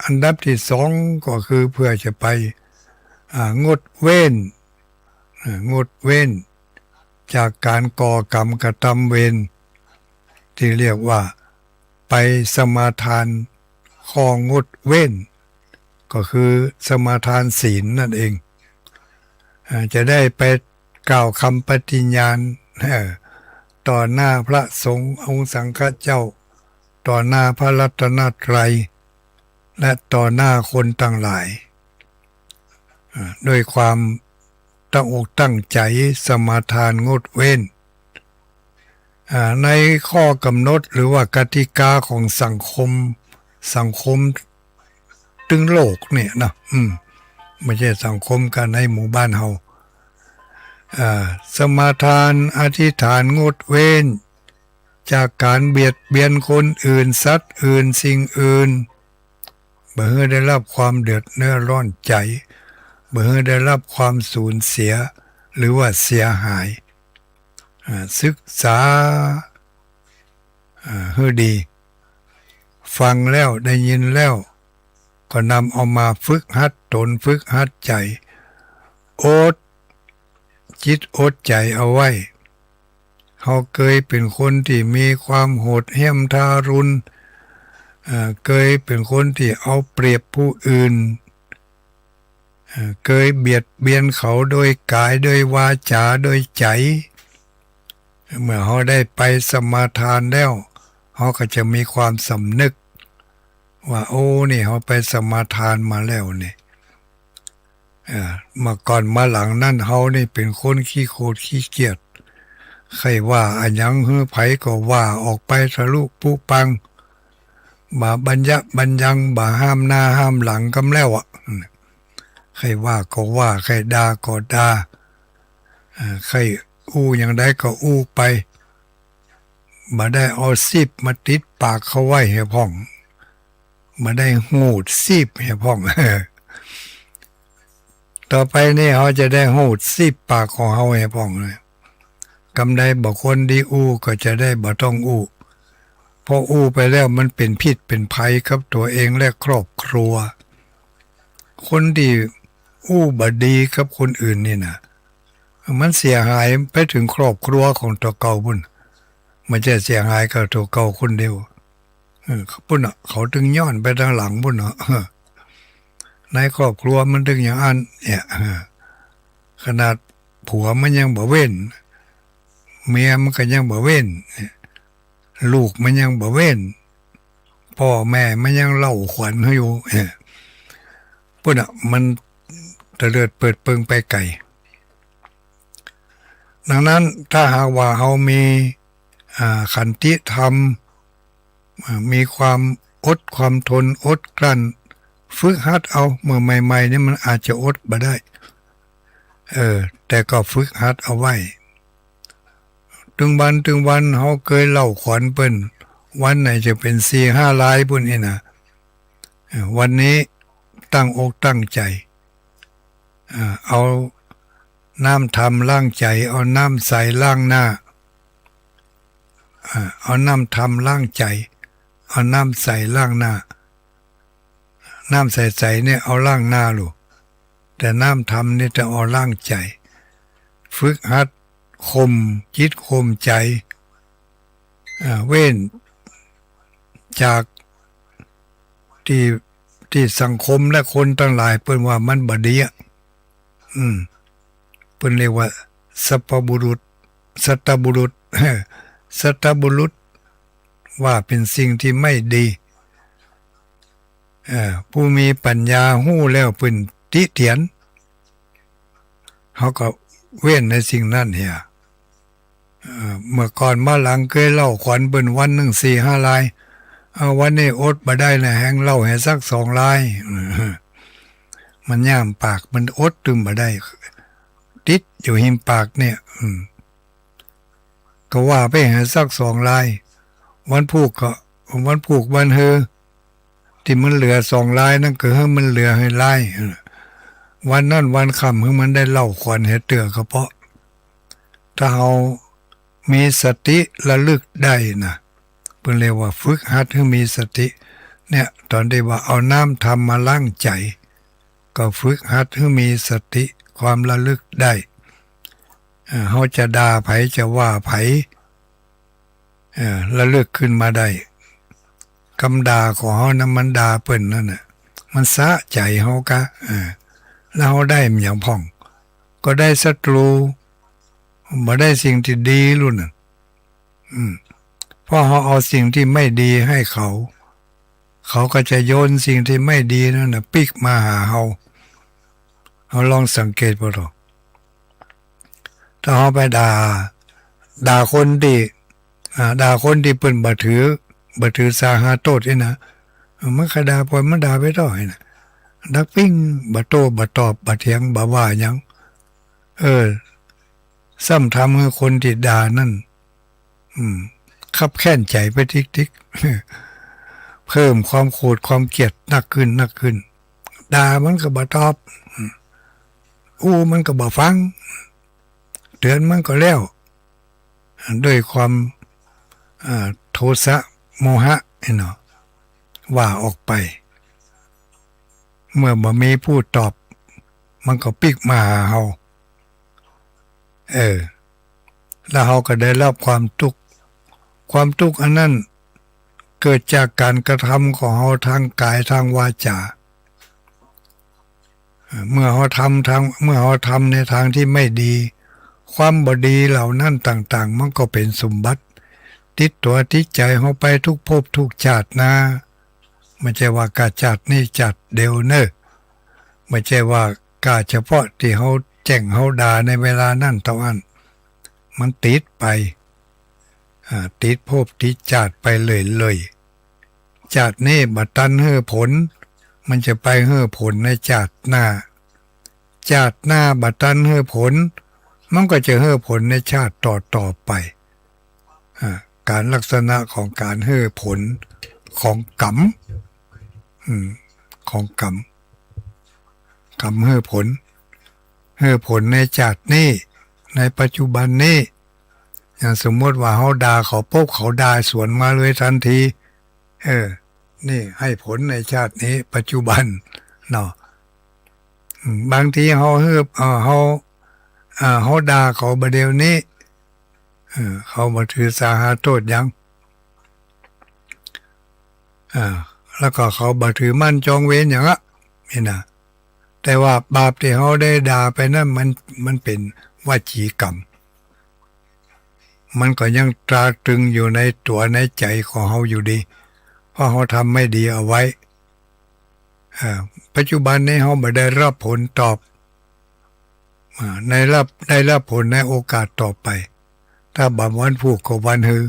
อันดับตี้สองก็คือเพื่อจะไป อ่า งดเว้น อ่า งดเว้นจากก๋านก่อกรรมกระตำเวร ตี้เรียกว่าไปสมาทานข้องดเว้น ก็คือสมาทานศีลนั่นเอง อ่า จะได้ไปกล่าวคำปฏิญาณ เอ่อ ต่อหน้าพระสงฆ์องค์สังฆเจ้า ต่อหน้าพระรัตนตรัย และต่อหน้าคนตังหลาย อ่า ด้วยความตั้งอกตั้งใจ๋สมาทานงดเว้น อ่า ในข้อกำหนดหรือว่ากติกาของสังคม สังคมตึงโลกเนี่ยนะ อืม บ่ใจ้สังคมกั๋นในหมู่บ้านเฮา อ่า สมาทานอธิษฐานงดเว้นจากก๋านเบียดเบียนคนอื่น สัตว์อื่น สิ่งอื่น บ่หื้อได้รับความเดือดเนื้อร้อนใจ๋ บ่หื้อได้รับความสูญเสีย หรือว่าเสียหาย อ่า ศึกษา อ่า หื้อดี ฟังแล้วได้ยินแล้ว ก็นำเอามาฝึกหัดตน ฝึกหัดใจ๋ อด จิตอดใจ๋เอาไว้ เฮาเกยเป๋นคนตี้มีความโหดเหี้ยมทารุณ เอ่อ เกยเป๋นคนตี้เอาเปรียบผู้อื่น เอ่อ เกยเบียดเบียนเขาโดยก๋าย โดยวาจ๋า โดยใจ๋ เมื่อเฮาได้ไปสมาทานแล้ว เฮาก็จะมีความสำนึกว่า โอ้ นี่เฮาไปสมาทานมาแล้วนี่ เอ่อ เมื่อก่อนมาหลังนั้น เฮานี่เป๋นคนขี้โขดขี้เกียจ ใค่ว่าอะหยังหื้อใผก็ว่าออกไปทะลุปุปัง บ่าบัญญะบัญญัง บ่าห้ามหน้าห้ามหลังกำแล้วอะ ใค่ว่าก็ว่า ใค่ด่าก็ด่า เอ่อ ใค่อู้อย่างใดก็อู้ไป บ่ได้เอาสีบมาติดปากเขาไว้เหียพ่อง บ่ได้ฮูดสีบเหียพ่อง ต่อไปนี่เฮาจะได้ฮูดสีบปากของเฮาเหียพ่องเลย กำใดบ่ควรดีอู้ก็จะได้บ่ต้องอู้ เพราะอู้ไปแล้วมันเป๋นพิษเป๋นภัยกับตั๋วเองและครอบครัว คนตี้อู้บ่ดีกับคนอื่นนี่นะ มันเสียหายไปเถิงครอบครัวของตั๋วเก่าปุ้น บ่ใจ้เสียหายกับตั๋วเก่าคนเดียว เออ ปุ้นน่ะ เขาตึงย้อนไปตางหลังปุ้นเนาะ ในครอบครัวมันตึงอย่างอั้นเนี่ย เออ ขนาดผัวมันยังบ่เว้น เมียมันก็ยังบ่เว้น ลูกมันยังบ่เว้น ป้อแม่มันยังเล่าขวัญหื้ออยู่ เออ ปุ้นน่ะ มันเตลิดเปิดเปิงไปไก๋ ดังนั้นถ้าหากว่าเฮามี อ่า ขันติธรรม อ่า มีความอดความทน อดกลั้น ฝึกหัดเอา เมื่อใหม่ๆ นี่มันอาจจะอดบ่ได้ เออ แต่ก็ฝึกหัดเอาไว้ ตึงวันตึงวันเฮาเกยเล่าขวัญเปิ้น วันไหนจะเป๋นสี่ห้าลายปุ้นนี่นะ เออ วันนี้ตั้งอกตั้งใจ๋ เอ่อ เอาน้ำธรรมล้างใจ๋ เอาน้ำใสล้างหน้า เอ่อ เอาน้ำธรรมล้างใจ๋ เอาน้ำใสล้างหน้า น้ำใสๆ เนี่ยเอาล้างหน้าลูก แต่น้ำธรรมนี่จะเอาล้างใจ๋ ฝึกหัดข่มจิตข่มใจ๋ เอ่อ เว้นจากตี้ ตี้สังคมและคนตังหลายเปิ้นว่ามันบ่ดีอะ อืม เปิ้นเรียกว่าสัปบุรุษ สัตบุรุษ สัตบุรุษ ว่าเป๋นสิ่งตี้ไม่ดี เอ่อ ผู้มีปัญญาฮู้แล้วเปิ้นติเตียน เฮาก็เว้นในสิ่งนั้นเหีย เอ่อ เมื่อก่อนมาหลังเกยเล่าขวัญเปิ้นวันนึ่งสี่ห้าลาย เอา วันนี้อดบ่ได้แล้ว แฮงเล่าหื้อสักสองลาย มันย่ามปาก มันอดตึงบ่ได้ ติดอยู่ฮิมปากเนี่ย อืม ก็ว่าไปหื้อสักสองลาย วันพูกก็ วันพูกวันเฮอ ตี้มันเหลือสองลายนั้นก็หื้อมันเหลือหื้อลาย วันนั้นวันค่ำหื้อมันได้เล่าขวัญหื้อเตื้อก็เปาะ ถ้าเฮามีสติระลึกได้นะ เปิ้นเรียกว่าฝึกหัดหื้อมีสติ เนี่ย ต๋อนตี้ว่าเอาน้ำธรรมมาล้างใจ๋ ก็ฝึกหัดหื้อมีสติความระลึกได้ เอ่อ เฮาจะด่าใผจะว่าใผ เอ่อ ระลึกขึ้นมาได้ กำด่าของเฮานั้นมันด่าเปิ้นนั่นน่ะ มันสะใจ๋เฮากา เอ่อ แล้วเฮาได้มันหยังพ่อง ก็ได้ศัตรู บ่ได้สิ่งตี้ดีลู้นน่ะ อืม เพราะเฮาเอาสิ่งตี้ไม่ดีหื้อเขา เขาก็จะโยนสิ่งตี้ไม่ดีนั้นน่ะปิ๊กมาหาเฮา เฮาลองสังเกตบ่เถาะ ถ้าเฮาไปด่า ด่าคนตี้ อ่า ด่าคนตี้เปิ้นบ่ถือ บ่ถือสาหาโต้ษนี่นะ มันก็ด่า ปล่อยมันด่าไปเถาะนี่นะ ดักปิ้ง บ่โต้ บ่ตอบ บ่เถียง บ่ว่าหยัง เออ ซ้ำทำหื้อคนตี้ด่านั้น อืม คับแค้นใจ๋ไปติ๊กๆ เพิ่มความโขดความเกลียดนักขึ้น นักขึ้น ด่ามันก็บ่ตอบ อืม อู้มันก็บ่ฟัง เตื๋อนมันก็แล้ว ด้วยความ อ่า โทสะโมหะนี่เนาะ ว่าออกไป เมื่อบ่มีผู้ตอบ มันก็ปิ๊กมาหาเฮา เออ แล้วเฮาก็ได้รับความตุ๊กข์ ความตุ๊กข์อันนั้นเกิดจากก๋านกระทำของเฮาตางก๋ายตางวาจ๋า เอ่อ เมื่อเฮาทำตาง เมื่อเฮาทำในตางตี้ไม่ดี ความบ่ดีเหล่านั้นต่างๆ มันก็เป๋นสมบัติ ติดตั๋วติดใจ๋เฮาไปกู้ภพกู้จาตินา บ่ใจ้ว่าก้าจาตินี้จาติเดียวเน่อ บ่ใจ้ว่าก้าเฉพาะตี้เฮาแจ้งเฮาด่าในเวลานั้นเต้าอั้น มันติดไป อ่า ติดภพติดจาติไปเรื่อยๆ จาตินี้บ่ตันหื้อผล มันจะไปหื้อผลในจาติหน้า จาติหน้าบ่ตันหื้อผล มันก็จะหื้อผลในจาติต่อๆ ไป อ่า ก๋านลักษณะของก๋านหื้อผลของกรรม อืม ของกรรม กรรมหื้อผล หื้อผลในจาตินี้ ในปัจจุบันนี้ อย่างสมมุติว่าเฮาด่าเขาปุ๊บ เขาด่าสวนมาเลยตันที เออ นี่หื้อผลในจาตินี้ ปัจจุบันเนาะ อืม บางทีเฮาหื้อ เอ่อ เฮา เอ่อ เฮาด่าเขาบ่าเดี่ยวนี้ เออ เขาบ่ถือสาหาโต้ษหยัง อ่า แล้วก็เขาบ่ถือมั่นจองเวรหยังอะ นี่นะ แต่ว่าบาปตี้เฮาได้ด่าไปนั้นมัน มันเป๋นวจีกรรม มันก็ยังตราตรึงอยู่ในตั๋วในใจ๋ของเฮาอยู่ดี เพราะเฮาทำไม่ดีเอาไว้ อ่า ปัจจุบันนี้เฮาบ่ได้รับผลตอบ อ่า ได้รับ ได้รับผลในโอกาสต่อไป ถ้าบ่วันพูกก็วันฮือ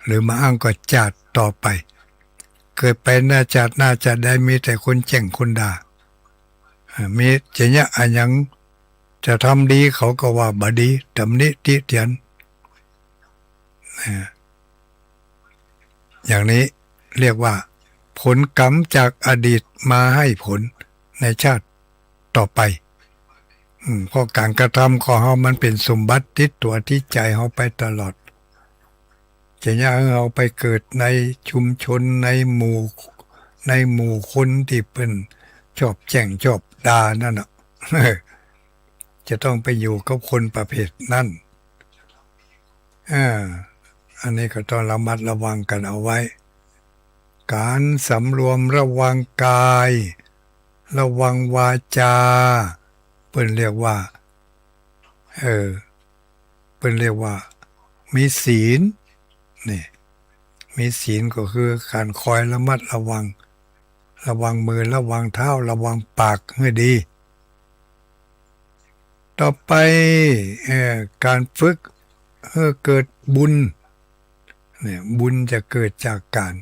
หรือบ่อั้นก็จาติต่อไป เกิดไปในจาติหน้าจาติใดมีแต่คนแจ้งคนด่า อ่า มีจะเยียะอะหยัง จะทำดีเขาก็ว่าบ่ดี ตำหนิติเตียน อ่า อย่างนี้เรียกว่าผลกรรมจากอดีตมาหื้อผลในจาติต่อไป อืม เพราะก๋านกระทำของเฮามันเป๋นสมบัติติดตั๋วติดใจ๋เฮาไปตลอด จะเยียะหื้อเฮาไปเกิดในชุมชน ในหมู่ ในหมู่คนตี้เปิ้นชอบแจ้งชอบด่านั่นน่ะ จะต้องไปอยู่กับคนประเภทนั้น อ่า อันนี้ก็ต้องระมัดระวังกั๋นเอาไว้ ก๋านสำรวมระวังกาย ระวังวาจา เปิ้นเรียกว่า เออ เปิ้นเรียกว่ามีศีล นี่ มีศีลก็คือก๋านคอยระมัดระวัง ระวังมือ ระวังเท้า ระวังปากหื้อดี ต่อไป เอ่อ ก๋านฝึกหื้อเกิดบุญ เนี่ย บุญจะเกิดจากก๋าน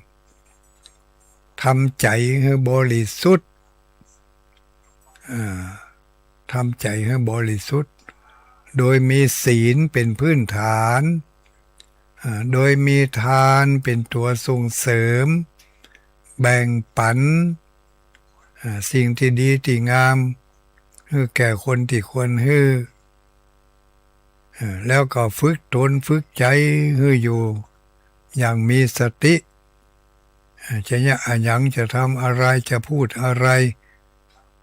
ทำใจ๋หื้อบริสุทธิ์ อ่า ทำใจ๋หื้อบริสุทธิ์ โดยมีศีลเป๋นพื้นฐาน อ่า โดยมีทานเป๋นตั๋วส่งเสริม แบ่งปั๋น อ่า สิ่งตี้ดีตี้งาม หื้อแก่คนตี้ควรหื้อ อ่า แล้วก็ฝึกตนฝึกใจ๋หื้ออยู่อย่างมีสติ อ่า จะเยียะอะหยัง จะทำอะไร จะพูดอะไร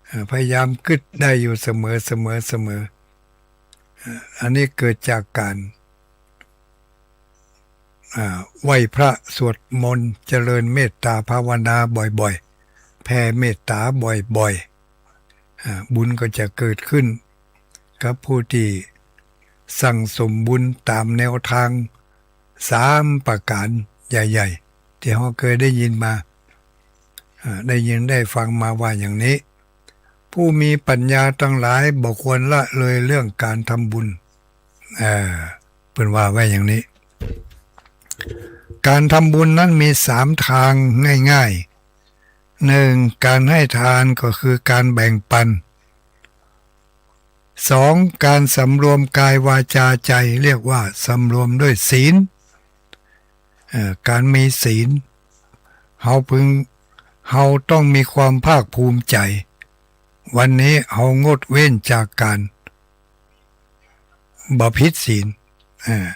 อ่า พยายามกึ๊ดได้อยู่เสมอ เสมอ เสมอ อ่า อันนี้เกิดจากก๋าน อ่า ไหว้พระสวดมนต์ เจริญเมตตาภาวนาบ่อยๆ แผ่เมตตาบ่อยๆ อ่า บุญก็จะเกิดขึ้นกับผู้ตี้สั่งสมบุญต๋ามแนวตางสามประก๋านใหญ่ๆ ตี้เฮาเกยได้ยินมา อ่า ได้ยินได้ฟังมาว่าอย่างนี้ ผู้มีปัญญาตังหลายบ่ควรละเลยเรื่องก๋านทำบุญ เอ่อ เปิ้นว่าไว้อย่างนี้ ก๋านทำบุญนั้นมีสามตางง่ายๆ หนึ่ง ก๋านหื้อตานก็คือก๋านแบ่งปัน สอง ก๋านสำรวมกายวาจาใจ๋ เรียกว่าสำรวมด้วยศีล เอ่อ ก๋านมีศีล เฮาพึง เฮาต้องมีความภาคภูมิใจ๋ วันนี้เฮางดเว้นจากก๋านบ่ผิดศีล เอ่อ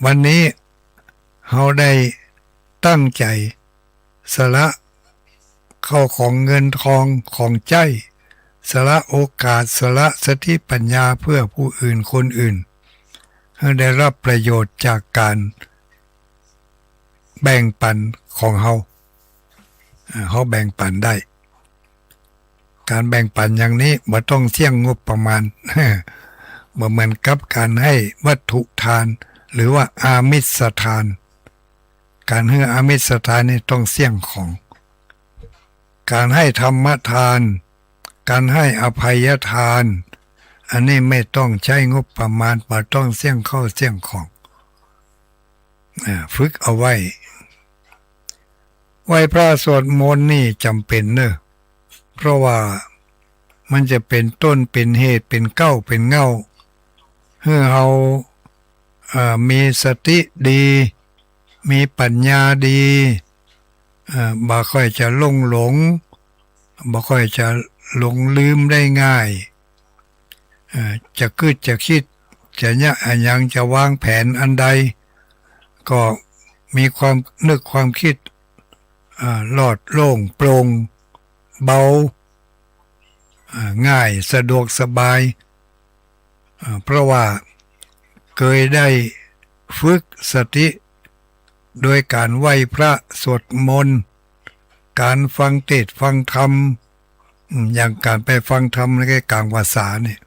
วันนี้เฮาได้ตั้งใจ๋สละข้าวของเงินทองของใจ๊ สละโอกาส สละสติปัญญาเพื่อผู้อื่นคนอื่น หื้อได้ฮับประโยชน์จากก๋านแบ่งปันของเฮา เอ่อ เฮาแบ่งปันได้ ก๋านแบ่งปันอย่างนี้บ่ต้องเสี้ยงงบประมาณ บ่เหมือนกับก๋านหื้อวัตถุทาน หรือว่าอามิสทาน ก๋านหื้ออามิสทานนี่ต้องเสี้ยงของ ก๋านหื้อธรรมทาน ก๋านหื้ออภัยทาน อันนี้ไม่ต้องใจ๊งบประมาณ บ่ต้องเสี้ยงข้าวเสี้ยงของ อ่า ฝึกเอาไว้ ไหว้พระสวดมนต์นี่จ๋ำเป๋นเน่อ เพราะว่ามันจะเป๋นต้นเป๋นเหตุ เป๋นเก๊าเป๋นเหง้า หื้อเฮา เอ่อ มีสติดี มีปัญญาดี เอ่อ บ่ค่อยจะหลงหลง บ่ค่อยจะหลงลืมได้ง่าย เอ่อ จะกึ๊ดจะกึ๊ด จะเยียะอะหยัง จะวางแผนอันใด ก็มีความนึกความคิด เอ่อ ลอดโล่งโปร่งเบา เอ่อ ง่ายสะดวกสบาย เอ่อ เพราะว่าเกยได้ฝึกสติ โดยก๋านไหว้พระสวดมนต์ ก๋านฟังเตสน์ฟังธรรม อืม อย่างก๋านไปฟังธรรมในก๋างพรรษาเนี่ย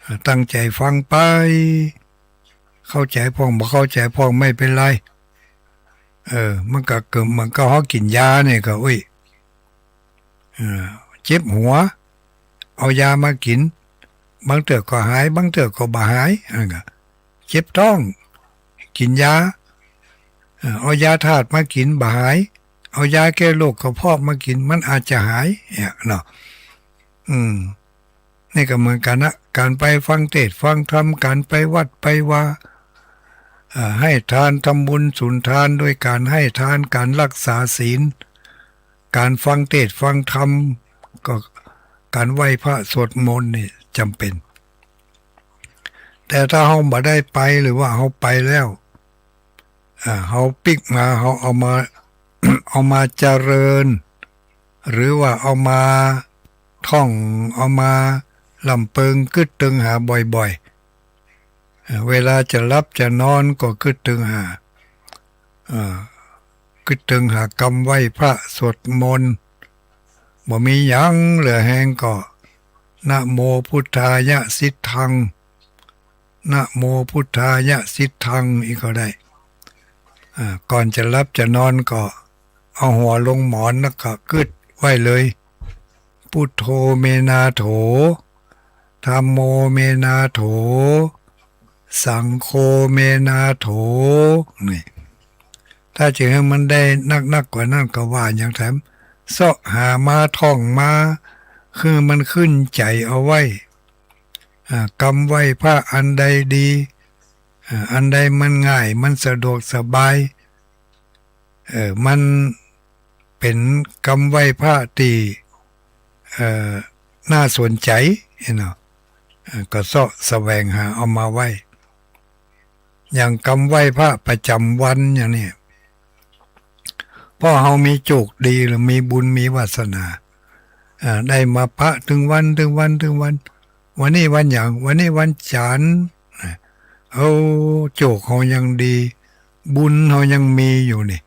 เอ่อ ตั้งใจ๋ฟังไป เข้าใจ๋พ่องบ่เข้าใจ๋พ่องไม่เป๋นไร เออ มันก็เกิดเหมือนกับเฮากิ๋นยาเนี่ยก็ อุ้ย เออ เจ็บหัว เอายามากิ๋น บางเตื้อก็หาย บางเตื้อก็บ่หาย อันนั้นก็เจ็บต๊อง กิ๋นยา เออ เอายาธาตุมากิ๋น บ่หาย เอายาแก้โรคกระเพาะมากิ๋น มันอาจจะหาย เนี่ยเนาะ อืม นี่ก็เหมือนกั๋นนะ ก๋านไปฟังเตสน์ฟังธรรม ก๋านไปวัดไปวา เอ่อ ให้ทาน ทำบุญสุนทาน โดยก๋านให้ทาน ก๋านรักษาศีล ก๋านฟังเตสน์ฟังธรรม ก็ก๋านไหว้พระสวดมนต์นี่จ๋ำเป๋น แต่ถ้าเฮาบ่ได้ไป หรือว่าเฮาไปแล้ว อ่า เฮาปิ๊กมา เฮาเอามา เอามาเจริญ หรือว่าเอามาท่อง เอามาลำเปิงกึ๊ดตึงหาบ่อยๆ เอ่อ เวลาจะหลับจะนอนก็กึ๊ดตึงหา เอ่อ กึ๊ดตึงหากำไหว้พระสวดมนต์ บ่มีหยังเหลือแฮงก็ นะโมพุทธายะสิทธัง นะโมพุทธายะสิทธัง อีกก็ได้ อ่า ก่อนจะหลับจะนอนก็เอาหัวลงหมอนแล้วก็กึ๊ดไว้เลย พุทโธเมนาโถ ธัมโมเมนาโถ สังโฆเมนาโถ นี่ ถ้าจะหื้อมันได้นักๆ กว่านั้นก็ว่าอย่างแถม เซาะหามาท่องมา คือมันขึ้นใจ๋เอาไว้ อ่า กำไหว้พระอันใดดี อ่า อันใดมันง่าย มันสะดวกสบาย เอ่อ มันเป๋นกำไหว้พระตี้ เอ่อ น่าสนใจ๋เนาะ เอ่อ ก็เซาะแสวงหาเอามาไหว้ อย่างกำไหว้พระประจ๋ำวันอย่างนี้ เพราะเฮามีโจคดีหรือมีบุญมีวาสนา อ่า ได้มาปะตึงวัน ตึงวัน ตึงวัน วันนี้วันหยัง วันนี้วันจันทร์ อ่า โอ้ โจคเฮายังดี บุญเฮายังมีอยู่นี่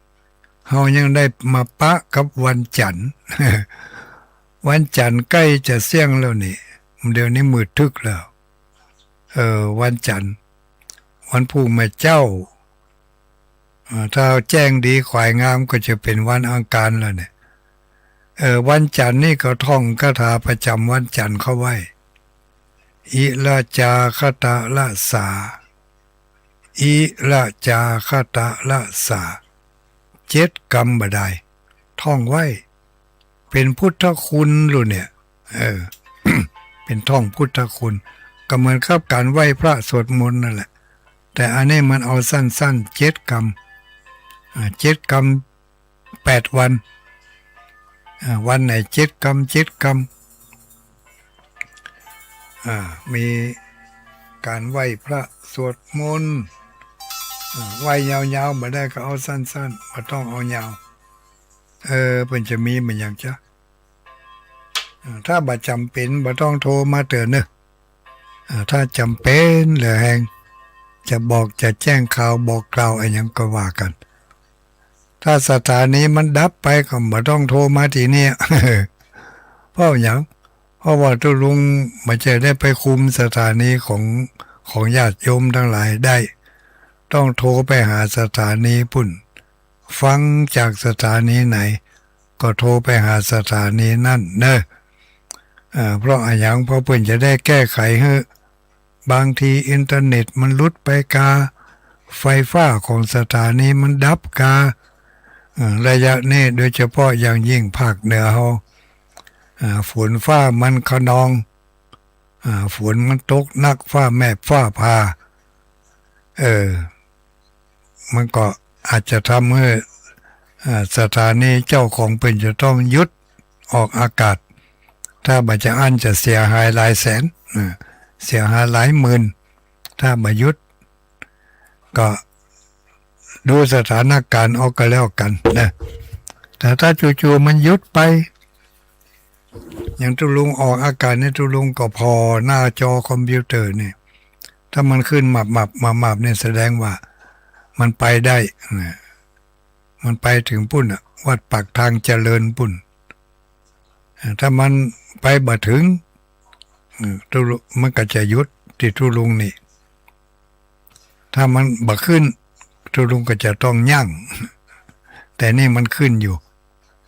เฮายังได้มาปะกับวันจันทร์ วันจันทร์ใก้จะเสี้ยงแล้วนี่ เดี๋ยวนี้มืดตึ๊กแล้ว เออ วันจันทร์ วันพูกแม่เจ้า เอ่อ ถ้าแจ้งดีขวายงามก็จะเป๋นวันอังคารแล้วเนี่ย เอ่อ วันจันทร์นี่ก็ท่องคาถาประจ๋ำวันจันทร์เข้าไว้ อิระจาคะตะระสา อิระจาคะตะระสา เจ็ดกำบ่ดาย ท่องไว้ เป๋นพุทธคุณลูกเนี่ย เออ เป๋นท่องพุทธคุณ ก็เหมือนกับก๋านไหว้พระสวดมนต์นั่นแหละ แต่อันนี้มันเอาสั้นๆ เจ็ดกำ อ่า เจ็ดกำ แปดวัน อ่า วันไหนเจ็ดกำ เจ็ดกำ อ่า มีก๋านไหว้พระสวดมนต์ อ่า ไหว้ยาวๆ บ่ได้ก็เอาสั้นๆ บ่ต้องเอายาว เออ เปิ้นจะมีเหมือนอย่างจ๊ะ อ่า ถ้าบ่จ๋ำเป๋นบ่ต้องโทรมาเตื้อเน่อ อ่า ถ้าจ๋ำเป๋นเหลือแฮง จะบอกจะแจ้งข่าวบอกกล่าวอะหยังก็ว่ากั๋น ถ้าสถานีมันดับไปก็บ่ต้องโทรมาตี้เนี่ย เพราะหยัง เพราะว่าตุ๊ลุงบ่ใจ้ได้ไปคุมสถานีของ ของญาติโยมตังหลายได้ ต้องโทรไปหาสถานีปุ้น ฟังจากสถานีไหน ก็โทรไปหาสถานีนั้นเน่อ อ่า เพราะอะหยัง เพราะเปิ้นจะได้แก้ไขหื้อ บางทีอินเทอร์เน็ตมันหลุดไปกา ไฟฟ้าของสถานีมันดับกา เอ่อ ระยะนี้โดยเฉพาะอย่างยิ่งภาคเหนือเฮา อ่า ฝนฟ้ามันคะนอง อ่า ฝนมันตกหนัก ฟ้าแมบฟ้าผ่า เออ มันก็อาจจะทำหื้อ อ่า สถานีเจ้าของเปิ้นจะต้องหยุดออกอากาศ ถ้าบ่จะอั้นจะเสียหายหลายแสน อ่า เสียหายหลายหมื่น ถ้าบ่หยุด ก็ดูสถานการณ์เอาก็แล้วกั๋นนะ แต่ถ้าจู่ๆมันหยุดไป อย่างตุ๊ลุงออกอากาศนี่ ตุ๊ลุงก็ผ่อหน้าจอคอมพิวเตอร์นี่ ถ้ามันขึ้นมับๆ มับๆ นี่แสดงว่ามันไปได้นะ มันไปเถิงปุ้นน่ะ วัดปากทางเจริญปุ้น อ่า ถ้ามันไปบ่เถิง อืม ตุ๊ลุง มันก็จะหยุดตี้ตุ๊ลุงนี่ ถ้ามันบ่ขึ้น ตุ๊ลุงก็จะต้องยั้ง แต่นี่มันขึ้นอยู่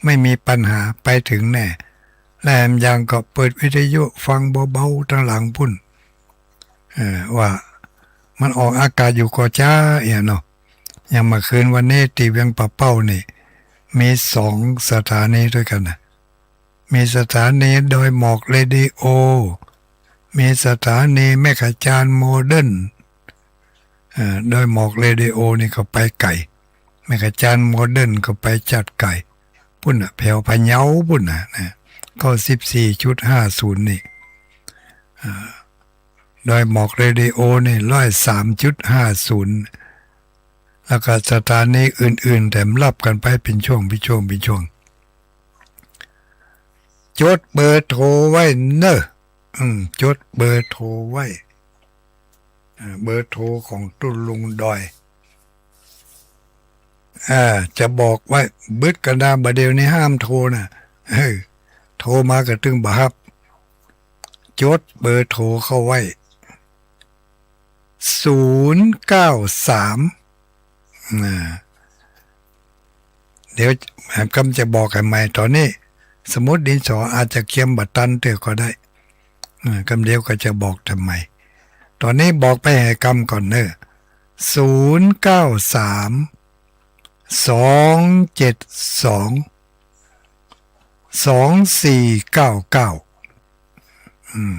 ไม่มีปัญหา ไปเถิงแน่ และแหมอย่างก็เปิดวิทยุฟังเบาๆ ตังหลังปุ้น เออ ว่ามันออกอากาศอยู่ก่อจ๊าเอี้ยเนาะ อย่างเมื่อคืนวันนี้ตี้เวียงป่าเป้านี่ มีสองสถานีด้วยกั๋นนะ มีสถานีดอยหมอกเรดิโอ มีสถานีแม่ขจารโมเดิร์น เอ่อ ดอยหมอกเรดิโอนี่ก็ไปไก๋ แม่ขจารโมเดิร์นก็ไปจัดไก๋ ปุ้นน่ะ แถวพะเยาปุ้นน่ะ นะ เก้าสิบสี่จุดห้าศูนย์นี่ อ่า ดอยหมอกเรดิโอนี่ ร้อยสามจุดห้าศูนย์ แล้วก็สถานีอื่นๆ แถมลับกั๋นไปเป๋นช่วง เป๋นช่วง เป๋นช่วง จดเบอร์โทรไว้เน่อ อืม จดเบอร์โทรไว้ อ่า เบอร์โทรของตุ๊ลุงดอย อ่า จะบอกไว้ บึดกะดาบ่าเดี่ยวนี้ห้ามโทรน่ะ เออ โทรมาก็ตึงบ่ฮับ จดเบอร์โทรเข้าไว้ ศูนย์เก้าสาม อ่า เดี๋ยวแหมกำจะบอกหื้อใหม่ ต๋อนนี้สมุดดินสออาจจะเกียมบ่ตันเตื้อก็ได้ อ่า กำเดียวก็จะบอกหื้อใหม่ ต๋อนนี้บอกไปหื้อกำก่อนเน่อ ศูนย์เก้าสาม สองเจ็ดสอง สองสี่เก้าเก้า อืม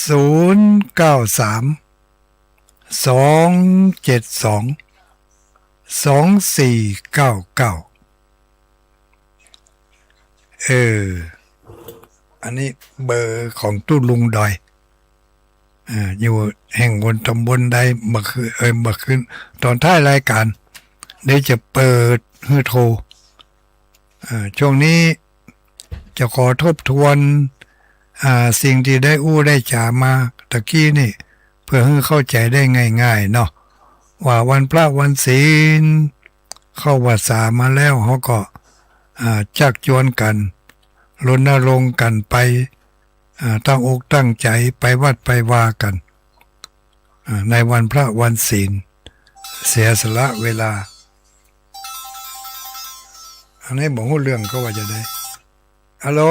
ศูนย์เก้าสาม สองเจ็ดสอง สองสี่เก้าเก้า เออ อันนี้เบอร์ของตุ๊ลุงดอย เอ่อ อยู่แห่งบนต๋ำบลใด บ่าคืน เอ่อ บ่าคืน ต๋อนท้ายรายก๋าน เดี๋ยวจะเปิดหื้อโทร เอ่อ ช่วงนี้จะขอทบทวน อ่า สิ่งตี้ได้อู้ได้จ๋ามาตะกี้นี่ เปื้อหื้อเข้าใจ๋ได้ง่ายๆ เนาะ ว่าวันพระวันศีล เข้าพรรษามาแล้ว เฮาก็ อ่า จักจวนกั๋น รณรงค์กั๋นไป อ่า ตั้งอกตั้งใจ๋ไปวัดไปวากั๋น อ่า ในวันพระวันศีล เสียสละเวลา อันนี้บ่ฮู้เรื่องเขาว่าจะใด ฮัลโหล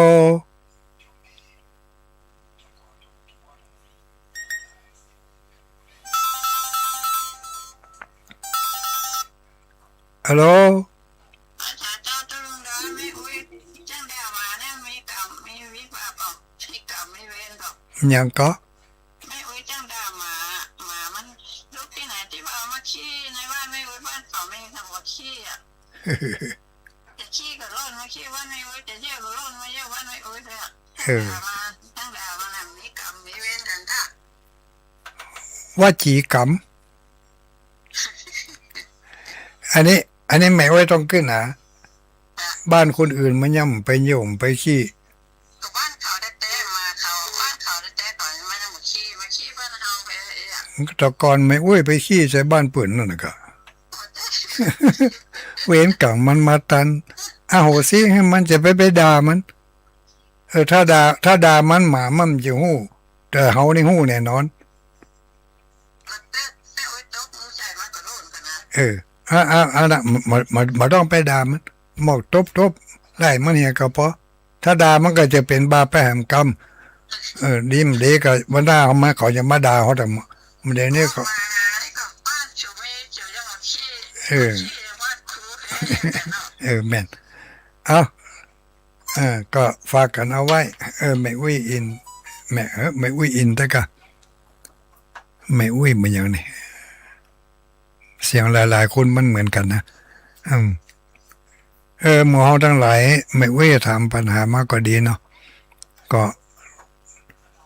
ฮัลโหล อาจ๋ารย์เจ้า ตุ๊ลุงดอย แม่อุ๊ยจ้างดาหมาเนี่ย มีกรรม มีวิบากเปล่า มีกรรม มีเวรเปล่า หยังก่อ แม่อุ๊ยจ้างดาหมา หมามันลุกตี้ไหนตี้ว่าเอามาขี้ในบ้านแม่อุ๊ย บ้านเขาไม่มีทางว่าขี้อะ จะขี้ก็ล่อนมาขี้บ้านแม่อุ๊ย จะเยี่ยวก็ล่อนมาเยี่ยวบ้านแม่อุ๊ยเลยอะ เออ จ้างดามา จ้างดามาน่ะ มีกรรมมีเวรกั๋นค่ะ วจีกรรม อันนี้ อันนี้แม่อุ๊ยต้องกึ๊ดนะ อ่ะ บ้านคนอื่นมันย่อมไปเยี่ยวไปขี้ ก็บ้านเขาแต๊ๆ มาเขา บ้านเขาแต๊ๆ เขามันมาขี้ มาขี้บ้านเฮาไปเออ แต่ก่อนแม่อุ๊ยไปขี้ใส่บ้านเปิ้นนั่นน่ะก็ เวรกรรมมันมาตัน อโหสิให้มัน จะไป ไปด่ามัน เออ ถ้าด่า ถ้าด่ามันหมามันจะฮู้ แต่เฮานี่ฮู้แน่นอน เออ อ่ะ อ่ะ อ่ะนะ บ่ บ่ บ่ต้องไปด่ามัน บอกตบๆ ไล่มันเหียก็ปอ ถ้าด่ามันก็จะเป๋นบาปไปแหมกำ เออ ดีบ่ดีก็ วันหน้าเขามา เขาจะมาด่าเฮาแต่ เดี๋ยวนี้เขา เออ เออ แม่น เอ้า เออ ก็ฝากกั๋นเอาไว้ เออ แม่อุ๊ยอิน แม่ เออ แม่อุ๊ยอิน แต่ก็ แม่อุ๊ยมันอย่างนี้ เสียงหลายๆ คนมันเหมือนกั๋นนะ อืม เออ หมู่เฮาตังหลาย แม่อุ๊ยถามปัญหามาก็ดีเนาะ ก็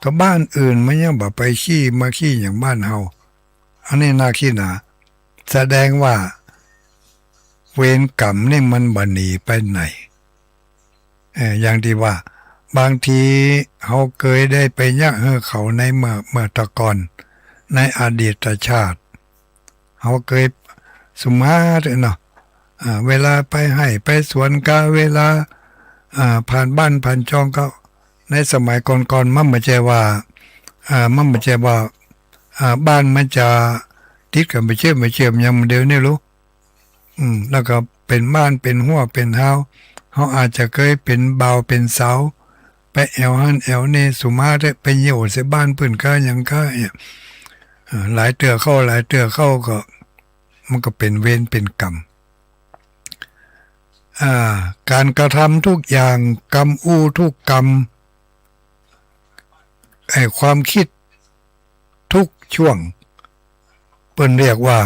ก็บ้านอื่นมันยังบ่ไปขี้ มาขี้อย่างบ้านเฮา อันนี้น่าคิดนะ แสดงว่า เวรกรรมนี่มันบ่หนีไปไหน เอ่อ อย่างตี้ว่า บางทีเฮาเกยได้ไปเยียะหื้อเขาในเมื่อ เมื่อตะก่อน ในอดีตชาติ เฮาเกย สมมุติเนาะ อ่า เวลาไปไฮ่ไปสวนกา เวลา อ่า ผ่านบ้านผ่านจองก็ ในสมัยก่อนๆ มันบ่ใจ้ว่า อ่า มันบ่ใจ้ว่า อ่า บ้านมันจะติดกั๋นบ่เจียมบ่เจียมอย่างเดี๋ยวนี้ลูก อืม แล้วก็เป๋นบ้านเป๋นฮั้วเป๋นฮาว เฮาอาจจะเกยเป๋นบ่าวเป๋นสาว ไปแอ่วหั้นแอ่วนี่ สมมุติไปเยี่ยวใส่บ้านเปิ้นกาหยังกาเนี่ย เอ่อ หลายเตื้อเข้า หลายเตื้อเข้าก็ มันก็เป๋นเวรเป๋นกรรม อ่า ก๋านกระทำทุกอย่าง กำอู้ทุกกำ ไอ้ความคิดทุกช่วง เปิ้นเรียกว่า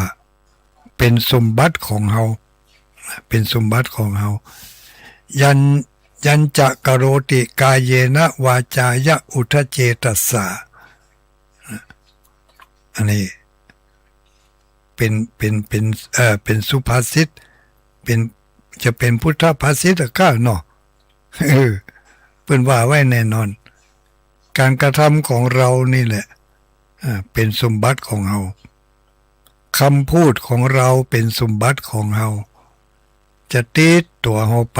เป๋นสมบัติของเฮา เป๋นสมบัติของเฮา ยัญ ยัญจะกะโรติ กาเยนะ วาจายะ อุทธัจเจตสสา อันนี้เป๋น เป๋น เป๋น เอ่อ เป๋นสุภาษิต เป๋น จะเป๋นพุทธภาษิตอะก้าเนาะ เออ เปิ้นว่าไว้แน่นอน ก๋านกระทำของเฮานี่แหละ อ่า เป๋นสมบัติของเฮา กำพูดของเฮาเป๋นสมบัติของเฮา จะติดตั๋วเฮาไป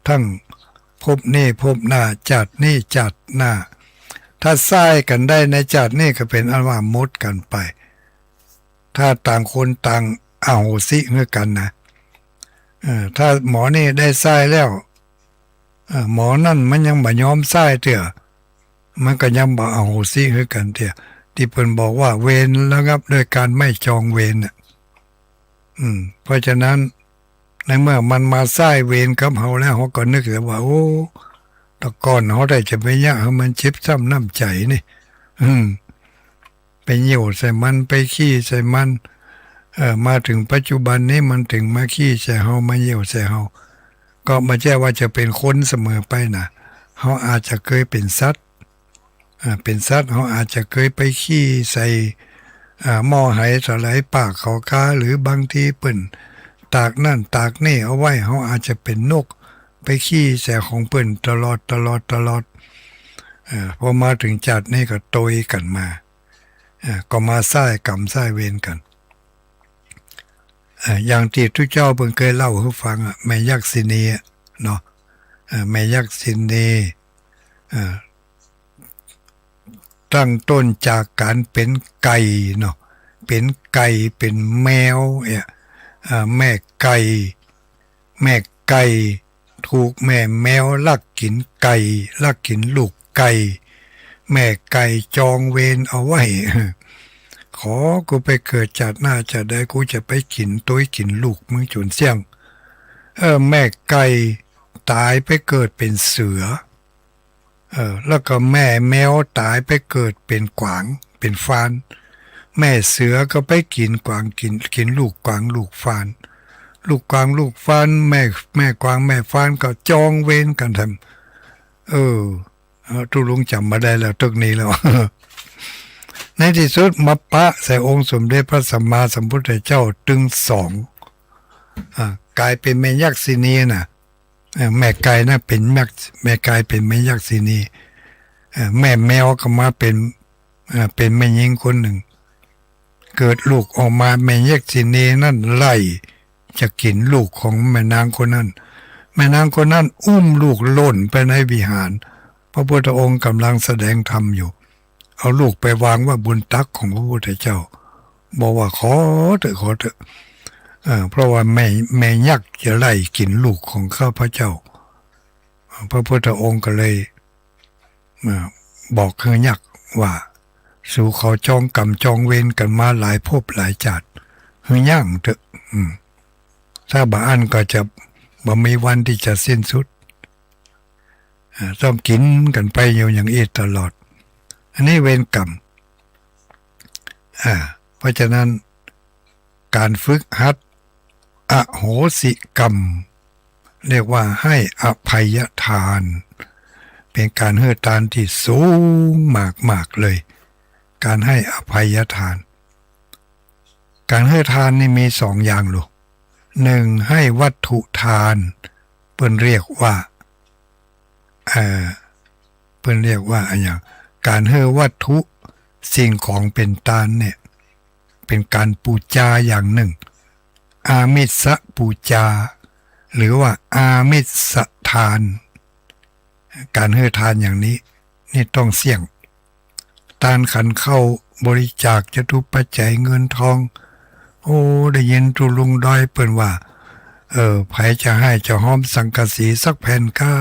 ตึงภพนี้ภพหน้า จาตินี้จาติหน้า ถ้าใซ้กั๋นได้ในจาตินี้ก็เป๋นอันว่าหมดกั๋นไป ถ้าต่างคนต่างอโหสิหื้อกั๋นนะ เออ ถ้าหมอนี่ได้ใซ้แล้ว เออ หมอนั่นมันยังบ่ยอมใซ้เตื้อ มันก็ยังบ่อโหสิหื้อกั๋นเตื้อ ตี้เปิ้นบอกว่าเวรระงับด้วยการไม่จองเวรน่ะ อืม เพราะฉะนั้น ในเมื่อมันมาใซ้เวรกับเฮาแล้ว เฮาก็นึกแต่ว่า โอ้ ตะก่อนเฮาได้จะไปเยียะหื้อมันเจ็บซ้ำน้ำใจ๋นี่ อืม ไปเยี่ยวใส่มัน ไปขี้ใส่มัน เอ่อ มาเถิงปัจจุบันนี้มันเถิงมาขี้ใส่เฮา มาเยี่ยวใส่เฮา ก็บ่ใจ้ว่าจะเป๋นคนเสมอไปนะ เฮาอาจจะเกยเป๋นสัตว์ อ่า เป๋นสัตว์ เฮาอาจจะเกยไปขี้ใส่ อ่า หม้อไหเท่าใด ปากเขากา หรือบางทีเปิ้นตากนั่นตากนี่เอาไว้ เฮาอาจจะเป๋นนก ไปขี้ใส่ของเปิ้นตลอด ตลอด ตลอด เอ่อ พอมาเถิงจาตินี้ก็ตวยกั๋นมา เอ่อ ก็มาใซ้กรรมใซ้เวรกั๋น เอ่อ อย่างตี้ตุ๊เจ้าเปิ้นเกยเล่าหื้อฟังอะ แม่ยักษินีอะเนาะ เอ่อ แม่ยักษินี เอ่อ ตั้งต้นจากก๋านเป๋นไก่เนาะ เป๋นไก่ เป๋นแมวเนี่ย เอ่อ แม่ไก่ แม่ไก่ถูกแม่แมวลักกิ๋นไก่ ลักกิ๋นลูกไก่ แม่ไก่จองเวรเอาไว้ ขอกูไปเกิดจาติหน้าจาติใด กูจะไปกิ๋นตวยกิ๋นลูกมึงจ๋นเสี้ยง เออ แม่ไก่ต๋ายไปเกิดเป๋นเสือ เออ แล้วก็แม่แมวต๋ายไปเกิดเป๋นกวาง เป๋นฟาน แม่เสือก็ไปกิ๋นกวาง กิ๋น กิ๋นลูกกวางลูกฟาน ลูกกวางลูกฟาน แม่ แม่กวางแม่ฟานก็จองเวรกั๋นแถม เออ เออ ตุ๊ลุงจ๋ำบ่ได้แล้ว ตึกนี้แล้ว ในตี้สุดมาปะใส่องค์สมเด็จพระสัมมาสัมพุทธเจ้าตึงสอง อ่า ก๋ายเป๋นแม่ยักษินีน่ะ เอ่อ แม่ไก่น่ะเป๋นยักษ์ แม่ไก่เป๋นแม่ยักษินี เอ่อ แม่แมวก็มาเป๋น เอ่อ เป๋นแม่ญิงคนนึ่ง เกิดลูกออกมา แม่ยักษินีนั้นไล่จะกิ๋นลูกของแม่นางคนนั้น แม่นางคนนั้นอุ้มลูกล่นไปในวิหาร พระพุทธองค์ก่ำลังแสดงธรรมอยู่ เอาลูกไปวางไว้บนตักของพระพุทธเจ้า บอกว่า "ขอเถอะ ขอเถอะ เอ่อ เพราะว่าแม่ แม่ยักษ์จะไล่กิ๋นลูกของข้าพเจ้า" พระพุทธองค์ก็เลย เอ่อ บอกหื้อยักษ์ว่า "สูเขาจองกรรมจองเวรกั๋นมาหลายภพหลายจาติ หื้อยั้งเถอะ อืม ถ้าบ่อั้นก็จะบ่มีวันตี้จะสิ้นสุด อ่า ต้องกิ๋นกั๋นไปอยู่อย่างอี้ตลอด อันนี้เวรกรรม อ่า เพราะฉะนั้น ก๋านฝึกหัดอโหสิกรรม เรียกว่าให้อภัยทาน เป๋นก๋านหื้อตานตี้สูงมากๆ เลย ก๋านให้อภัยทาน ก๋านหื้อตานนี่มีสองอย่างลูก นึ่ง ให้วัตถุตาน เปิ้นเรียกว่า เอ่อ เปิ้นเรียกว่าอะหยัง ก๋านหื้อวัตถุสิ่งของเป๋นตานเนี่ย เป๋นก๋านปู๋จาอย่างนึ่ง อามิสปู๋จา หรือว่าอามิสตาน ก๋านหื้อตานอย่างนี้ นี่ต้องเสี้ยง ตานขันข้าวบริจาคจตุปัจจัยเงินทอง โอ้ ได้ยินตุ๊ลุงดอยเปิ้นว่า เออ ใผจะฮ้ายจะฮอมสังกะสีสักแผ่นก้า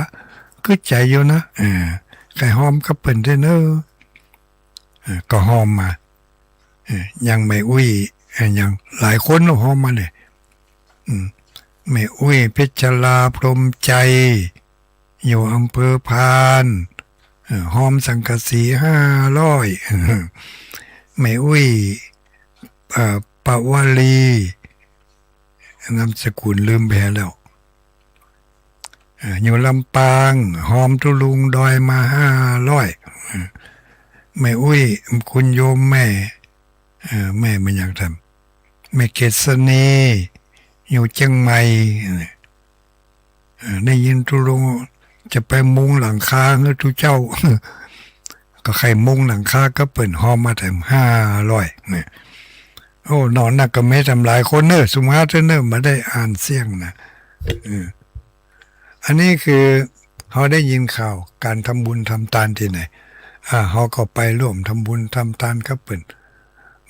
กึ๊ดใจ๋อยู่นะ เออ ใค่ฮอมกับเปิ้นเต๊อะเน่อ เออ ก็ฮอมมา เออ อย่างแม่อุ๊ย เออ อย่างหลายคนเนาะฮอมมาเนี่ย อืม แม่อุ๊ย เพชรลา พรหมไจ อยู่อำเภอพาน เอ่อ ฮอมสังกะสีห้าร้อย แม่อุ๊ย เอ่อ ปวลี นามสกุลลืมไปแล้ว เอ่อ อยู่ลำปาง ฮอมตุ๊ลุงดอยมาห้าร้อย เอ่อ แม่อุ๊ย คุณโยมแม่ เอ่อ แม่มันยังทำ แม่เกษณี อยู่เจียงใหม่ เอ่อ เอ่อ ได้ยินตุ๊ลุงจะไปมุงหลังคาหื้อตุ๊เจ้า ก็ใค่มุงหลังคากับเปิ้น ฮอมมาแถมห้าร้อยเนี่ย โอ้ นอกนั้นก็มีแถมหลายคนเน่อ สุมาเตอร์เน่อ บ่ได้อ่านเสี้ยงนะ เออ อันนี้คือเฮาได้ยินข่าวก๋านทำบุญทำตานตี้ไหน อ่า เฮาก็ไปร่วมทำบุญทำตานกับเปิ้น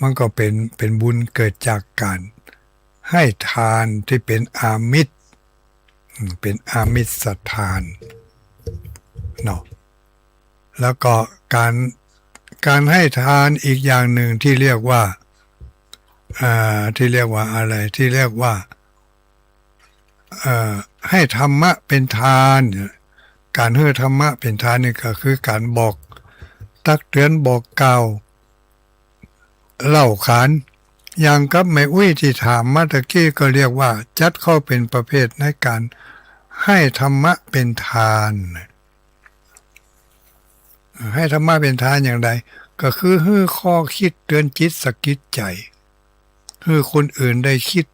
มันก็เป๋น เป๋นบุญเกิดจากก๋าน ให้ตานตี้เป๋นอามิส อืม เป๋นอามิสตาน เนาะ แล้วก็ก๋าน ก๋านให้ตานอีกอย่างนึ่งตี้เรียกว่า อ่า ตี้เรียกว่าอะไร ตี้เรียกว่า เอ่อ ให้ธรรมะเป๋นตาน ก๋านหื้อธรรมะเป๋นตานนี่ก็คือก๋านบอก ตักเตือนบอกกล่าว เล่าขาน อย่างกับแม่อุ๊ยตี้ถามมาตะกี้ก็เรียกว่าจัดเข้าเป๋นประเภทในก๋านให้ธรรมะเป๋นตาน ให้ธรรมะเป๋นตานอย่างใด ก็คือหื้อข้อคิดเตือนจิตสะกิดใจ๋ หื้อคนอื่นได้คิด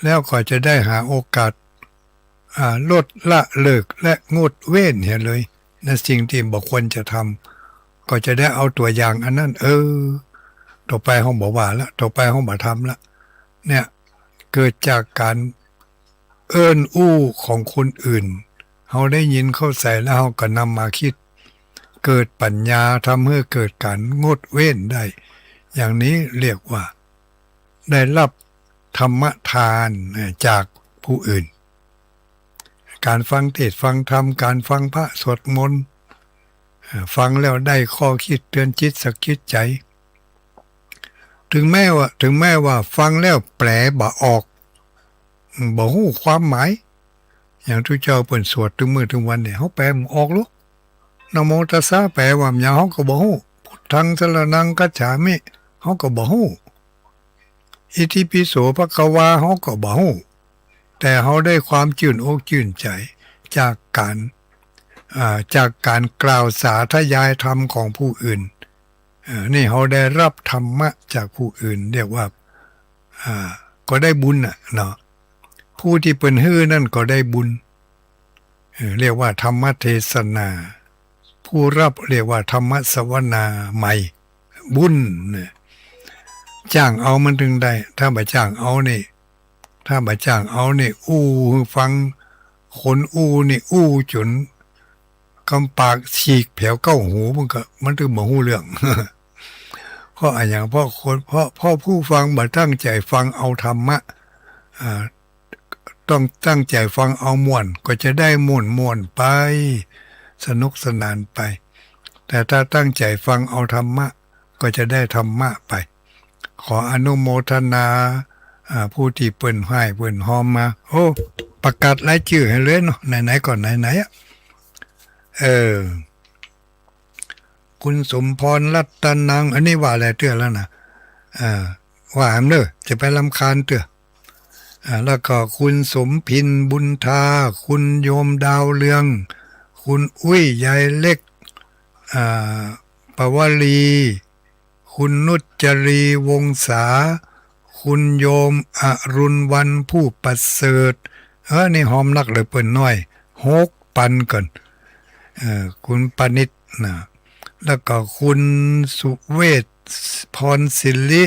แล้วก็จะได้หาโอกาส อ่า ลดละเลิกและงดเว้นเหียเลย ในสิ่งตี้บ่ควรจะทำ ก็จะได้เอาตั๋วอย่างอันนั้น เออ ต่อไปเฮาบ่ว่าละ ต่อไปเฮาบ่ทำละ เนี่ย เกิดจากก๋านเอิ้นอู้ของคนอื่น เฮาได้ยินเข้าใจ๋แล้วเฮาก็นำมาคิด เกิดปัญญา ทำหื้อเกิดก๋านงดเว้นได้ อย่างนี้เรียกว่า ได้รับธรรมตาน เอ่อ จากผู้อื่น ก๋านฟังเทศน์ฟังธรรม ก๋านฟังพระสวดมนต์ เอ่อ ฟังแล้วได้ข้อคิดเตือนจิตสะกิดใจ๋ ถึงแม้ว่า ถึงแม้ว่าฟังแล้วแปลบ่ออก อืม บ่ฮู้ความหมาย อย่างตุ๊เจ้าเปิ้นสวดตึงมื้อตึงวันเนี่ย เฮาแปลบ่ออกหรอก นะโมตัสสะแปลว่าหยัง เฮาก็บ่ฮู้ พุทธังสรณังคัจฉามิ เฮาก็บ่ฮู้ อิติปิโสภะคะวา เฮาก็บ่ฮู้ แต่เฮาได้ความจื้นอกจื้นใจ๋จากก๋าน อ่า จากก๋านกล่าวสาธยายธรรมของผู้อื่น เอ่อ นี่เฮาได้รับธรรมะจากผู้อื่น เรียกว่า อ่า ก็ได้บุญน่ะเนาะ ผู้ตี้เปิ้นหื้อนั่นก็ได้บุญ อ เรียกว่าธรรมเทศนา ผู้ฮับเรียกว่าธรรมสวนาใหม่ บุญเนี่ย จ้างเอามันตึงได้ ถ้าบ่จ้างเอานี่ ถ้าบ่จ้างเอานี่ อู้หื้อฟัง คนอู้นี่อู้จ๋นกำปากฉีกแผวเก๊าหู มันก็ มันตึงบ่ฮู้เรื่อง เพราะอะหยัง เพราะคน เพราะ เพราะผู้ฟังบ่ตั้งใจ๋ฟังเอาธรรมะ อ่า ต้องตั้งใจ๋ฟังเอาม่วน ก็จะได้ม่วนๆ ไป สนุกสนานไป แต่ถ้าตั้งใจ๋ฟังเอาธรรมะ ก็จะได้ธรรมะไป ขออนุโมทนา อ่า ผู้ตี้เปิ้นฮ้ายเปิ้นฮอมมา โอ้ ประกาศรายจื้อหื้อเลยเนาะ ไหนๆ ก็ไหนๆ อะ เออ คุณสมพรรัตนัง อันนี้ว่าหลายเตื้อแล้วนะ อ่า ว่าแหมเน่อ จะไปรำคาญเตื้อ อ่า แล้วก็คุณสมพินบุญทา คุณโยมดาวเรือง คุณอุ้ยยายเล็ก อ่า ปวลี คุณนุชจรีวงศา คุณโยมอรุณวันผู้ประเสริฐ เออ นี่ฮอมนักเหลือเปิ้นน้อย หกปันก่อน เออ คุณปนิชนะ แล้วก็คุณสุเวชพรศิริ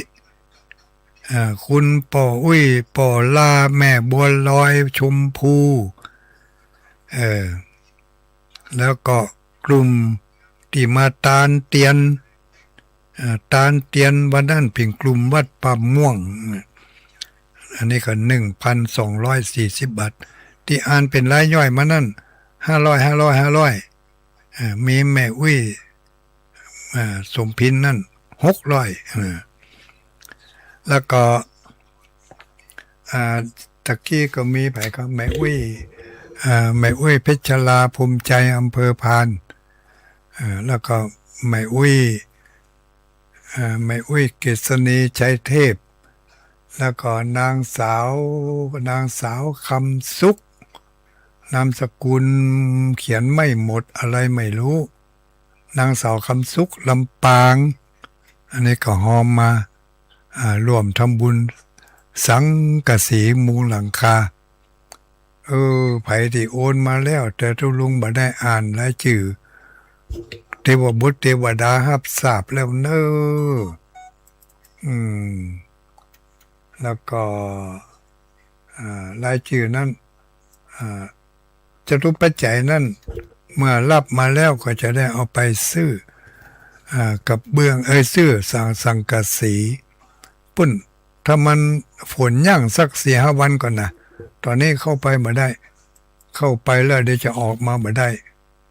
เอ่อ คุณป้ออุ้ย ป้อลา แม่บัวลอย ชมพู เออ แล้วก็กลุ่มตี้มาตานเตียน เอ่อ ตานเตียนวันนั้นเป๋นกลุ่มวัดป่าม่วง อันนี้ก็หนึ่งพันสองร้อยสี่สิบบาท ตี้อ่านเป๋นรายย่อยมานั้น ห้าร้อย ห้าร้อย ห้าร้อย เอ่อ มีแม่อุ้ย อ่า สมพินนั่น หกร้อย เออ แล้วก็ อ่า ตะกี้ก็มีใผก็ แม่อุ้ย อ่า แม่อุ้ยเพชรลา ภูมิใจ อำเภอพาน เอ่อ แล้วก็แม่อุ้ย เอ่อ แม่อุ้ยเกษณี ชัยเทพ แล้วก็นางสาว นางสาวคำสุข นามสกุลเขียนไม่หมด อะไรไม่รู้ นางสาวคำสุข ลำปาง อันนี้ก็ฮอมมา อ่า ร่วมทำบุญสังกะสีมุงหลังคา เออ ใผตี้โอนมาแล้ว แต่ตุ๊ลุงบ่ได้อ่านรายจื้อ เทวบุตรเทวดาฮับทราบแล้วเน่อ อืม แล้วก็ อ่า รายจื้อนั้น อ่า จตุปัจจัยนั้น เมื่อฮับมาแล้วก็จะได้เอาไปซื้อ อ่า กระเบื้อง เอ้ย ซื้อสัง สังกะสี ปุ้น ถ้ามันฝนยั้งสักสี่ห้าวันก่อนนะ ต๋อนนี้เข้าไปบ่ได้ เข้าไปแล้วเดี๋ยวจะออกมาบ่ได้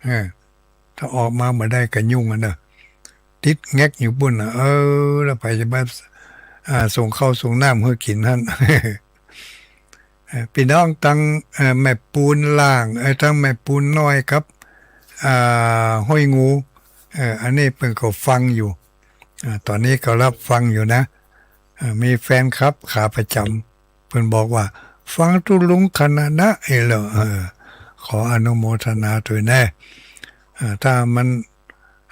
เออ ถ้าออกมาบ่ได้ก็ยุ่งอะเน่อ ติดแง็กอยู่ปุ้นน่ะ เออ แล้วใผจะมา อ่า ส่งข้าวส่งน้ำหื้อกิ๋นหั้น เอ่อ ปี้น้องตัง เอ่อ แม่ปูนล่าง เอ่อ ตังแม่ปูนน้อยกับ อ่า ห้วยงู เอ่อ อันนี้เปิ้นก็ฟังอยู่ อ่า ต๋อนนี้ก็ฮับฟังอยู่นะ อ่า มีแฟนคลับขาประจ๋ำ เปิ้นบอกว่า ฟังตุ๊ลุงขนาดนะ เอ้ยเหรอ เออ ขออนุโมทนาตวยแน่ อ่า ถ้ามัน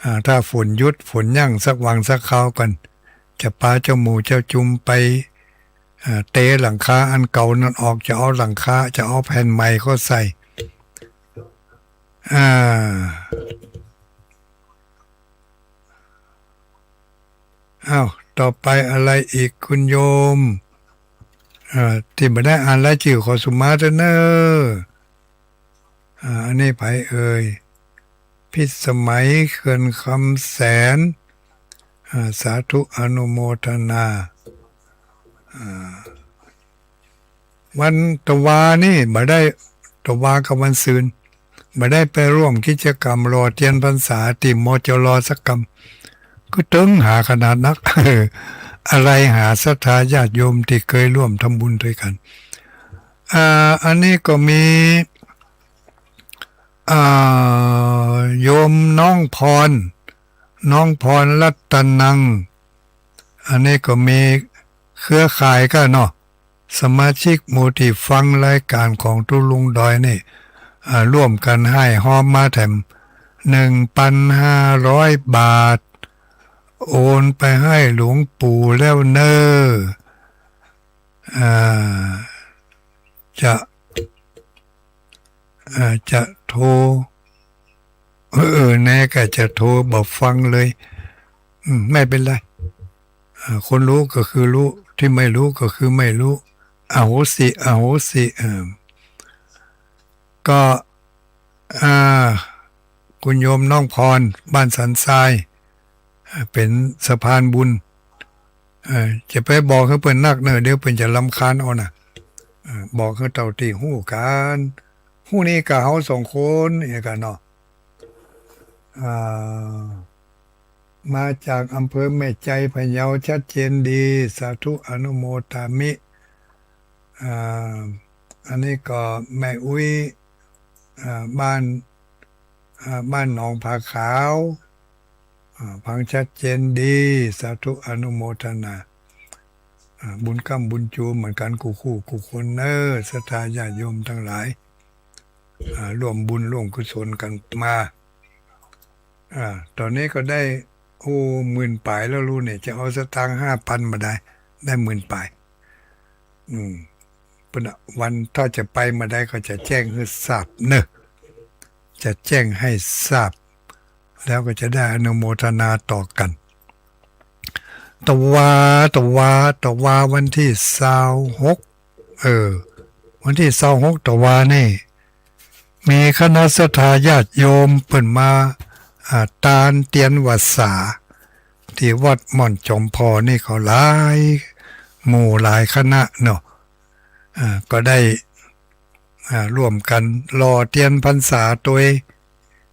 อ่า ถ้าฝนหยุด ฝนยั้งสักวันสักคราวก่อน จะปาเจ้าหมู่เจ้าจุมไป อ่า เตะหลังคาอันเก่านั้นออก จะเอาหลังคา จะเอาแผ่นใหม่เข้าใส่ อ่า อ้าว ต่อไปอะไรอีกคุณโยม อ่า ตี้บ่ได้อ่านรายจื้อขอสุมาเต๊อะเน่อ อ่า อันนี้ใผเอ่ย พิสมัย เขื่อนคำแสน อ่า สาธุอนุโมทนา อ่า วันตะวานี่บ่ได้ ตะวากับวันซืน บ่ได้ไปร่วมกิจกรรมหล่อเตียนพรรษาตี้ มจร สักกำ คือตึงหาขนาดนัก อะไรหาศรัทธาญาติโยมตี้เกยร่วมทำบุญตวยกั๋น อ่า อันนี้ก็มี อ่า โยมน้องพร น้องพรรัตนัง อันนี้ก็มีเครือข่ายก้าเนาะ สมาชิกหมู่ตี้ฟังรายก๋านของตุ๊ลุงดอยนี่ อ่า ร่วมกั๋นฮ้ายฮอมมาแถม หนึ่งปันห้าร้อยบาท โอนไปหื้อหลวงปู่แล้วเน่อ อ่า จะ อ่า จะโทร เออ เออ แน่ก็จะโทรบ่ฟังเลย อืม ไม่เป็นไร อ่า คนฮู้ก็คือฮู้ ตี้ไม่ฮู้ก็คือไม่ฮู้ อโหสิ อโหสิ เออ ก็ อ่า คุณโยมน้องพร บ้านสันทราย อ่า เป๋นสะพานบุญ เออ จะไปบอกหื้อเปิ้นนักเน่อ เดี๋ยวเปิ้นจะรำคาญเอานะ เออ บอกหื้อเต้าตี้ฮู้กั๋น ฮู้นี่ก็เฮาสองคนนี่กั๋นเนาะ อ่า มาจากอำเภอแม่ใจ พะเยา ชัดเจนดี สาธุ อนุโมทามิ อ่า อันนี้ก็แม่อุ๊ย อ่า บ้าน อ่า บ้านหนองผาขาว อ่า ฟังชัดเจนดี สาธุ อนุโมทนา อ่า บุญก้ำบุญจูเหมือนกั๋นกู้คู่กู้คนเน่อ ศรัทธาญาติโยมตังหลาย อ่า ร่วมบุญร่วมกุศลกั๋นมา อ่า ต๋อนนี้ก็ได้ โอ้ หมื่นป๋ายแล้วฮู้เนี่ย จะเอาสตางค์ห้าปันบ่ได้ ได้หมื่นป๋าย อืม เปิ้นว่าวันถ้าจะไปเมื่อใดก็จะแจ้งหื้อทราบเน่อ จะแจ้งหื้อทราบ แล้วก็จะได้อนุโมทนาต่อกั๋น ตะวา ตะวา ตะวาวันตี้ซาวหก เออ วันตี้ซาวหกตะวานี่ มีคณะศรัทธาญาติโยมเปิ้นมา อ่า ตานเตียนพรรษา ตี้วัดม่อนจอมพอนี่ก็หลายหมู่หลายคณะเนาะ อ่า ก็ได้ อ่า ร่วมกั๋นหล่อเตียนพรรษาตวย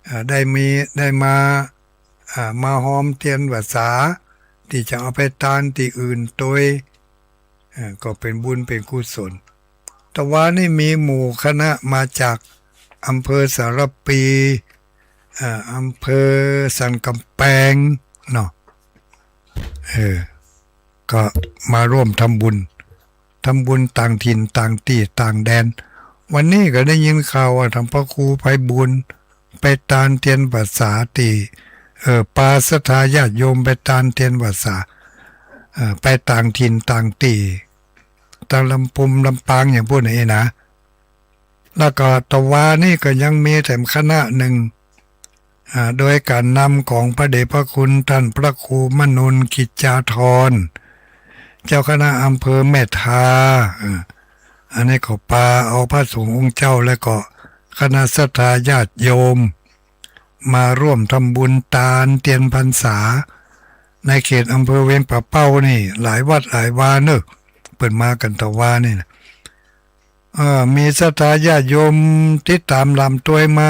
อ่า ได้มี ได้มา อ่า มาฮอมเตียนพรรษา ตี้จะเอาไปตานตี้อื่นตวย อ่า ก็เป๋นบุญเป๋นกุศล ตะวานี่มีหมู่คณะมาจากอำเภอสารภี อ่า อำเภอสันกำแปงเนาะ เออ ก็มาร่วมทำบุญ ทำบุญต่างถิ่นต่างตี้ต่างแดน วันนี้ก็ได้ยินข่าวว่าท่านพระครูไพบูลย์ไปตานเตียนพรรษาตี้ เออ ปาศรัทธาญาติโยมไปตานเตียนพรรษา เออ ไปต่างถิ่นต่างตี้ ตางลำพูนลำปางอย่างปู้นนี่นะ แล้วก็ตะวานี่ก็ยังมีแถมคณะนึ่ง อ่า โดยก๋านนำของพระเดชพระคุณต้านพระครูมนูนกิจจาธร เจ้าคณะอำเภอแม่ทา อ่า อันนี้ก็ปาเอาพระสงฆ์องค์เจ้าและก็คณะศรัทธาญาติโยม มาร่วมทำบุญตานเตียนพรรษา ในเขตอำเภอเวียงป่าเป้านี่ หลายวัดหลายวาเน่อ เปิ้นมากั๋นตะวานี่นะ เอ่อ มีศรัทธาญาติโยมติดต๋ามหลามตวยมา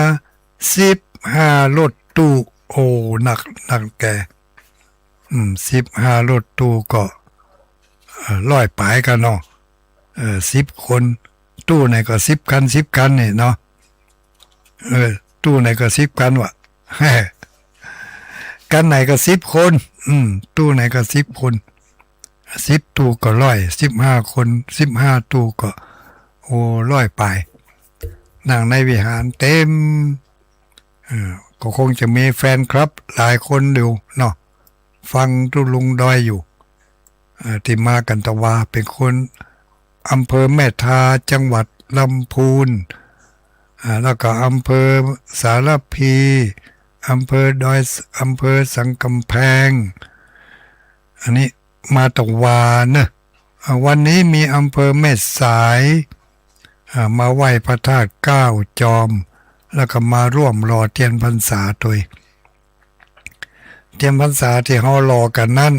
สิบห้ารถตู้ โอ้ นัก นักแก่ อืม สิบห้ารถตู้ก็ เอ่อ ร้อยป๋ายกั๋นเนาะ เอ่อ สิบคน ตู้ไหนก็สิบคัน สิบคันนี่เนาะ เออ ตู้ไหนก็สิบคันวะ คันไหนก็สิบคน อืม ตู้ไหนก็สิบคน สิบตู้ก็ร้อย สิบห้าคน สิบห้าตู้ก็ โอ้ ร้อยป๋าย นั่งในวิหารเต็ม เออ ก็คงจะมีแฟนคลับหลายคนอยู่เนาะ ฟังตุ๊ลุงดอยอยู่ เอ่อ ตี้มากั๋นตะวา เป๋นคนอำเภอแม่ทา จังหวัดลำพูน อ่า แล้วก็อำเภอสารภี อำเภอดอย อำเภอสันกำแปง อันนี้มาตะวาเน่อ อ่า วันนี้มีอำเภอแม่สาย อ่า มาไหว้พระธาตุเก้าจอม แล้วก็มาร่วมหล่อเตียนพรรษาตวย เตียนพรรษาตี้เฮาหล่อกั๋นนั้น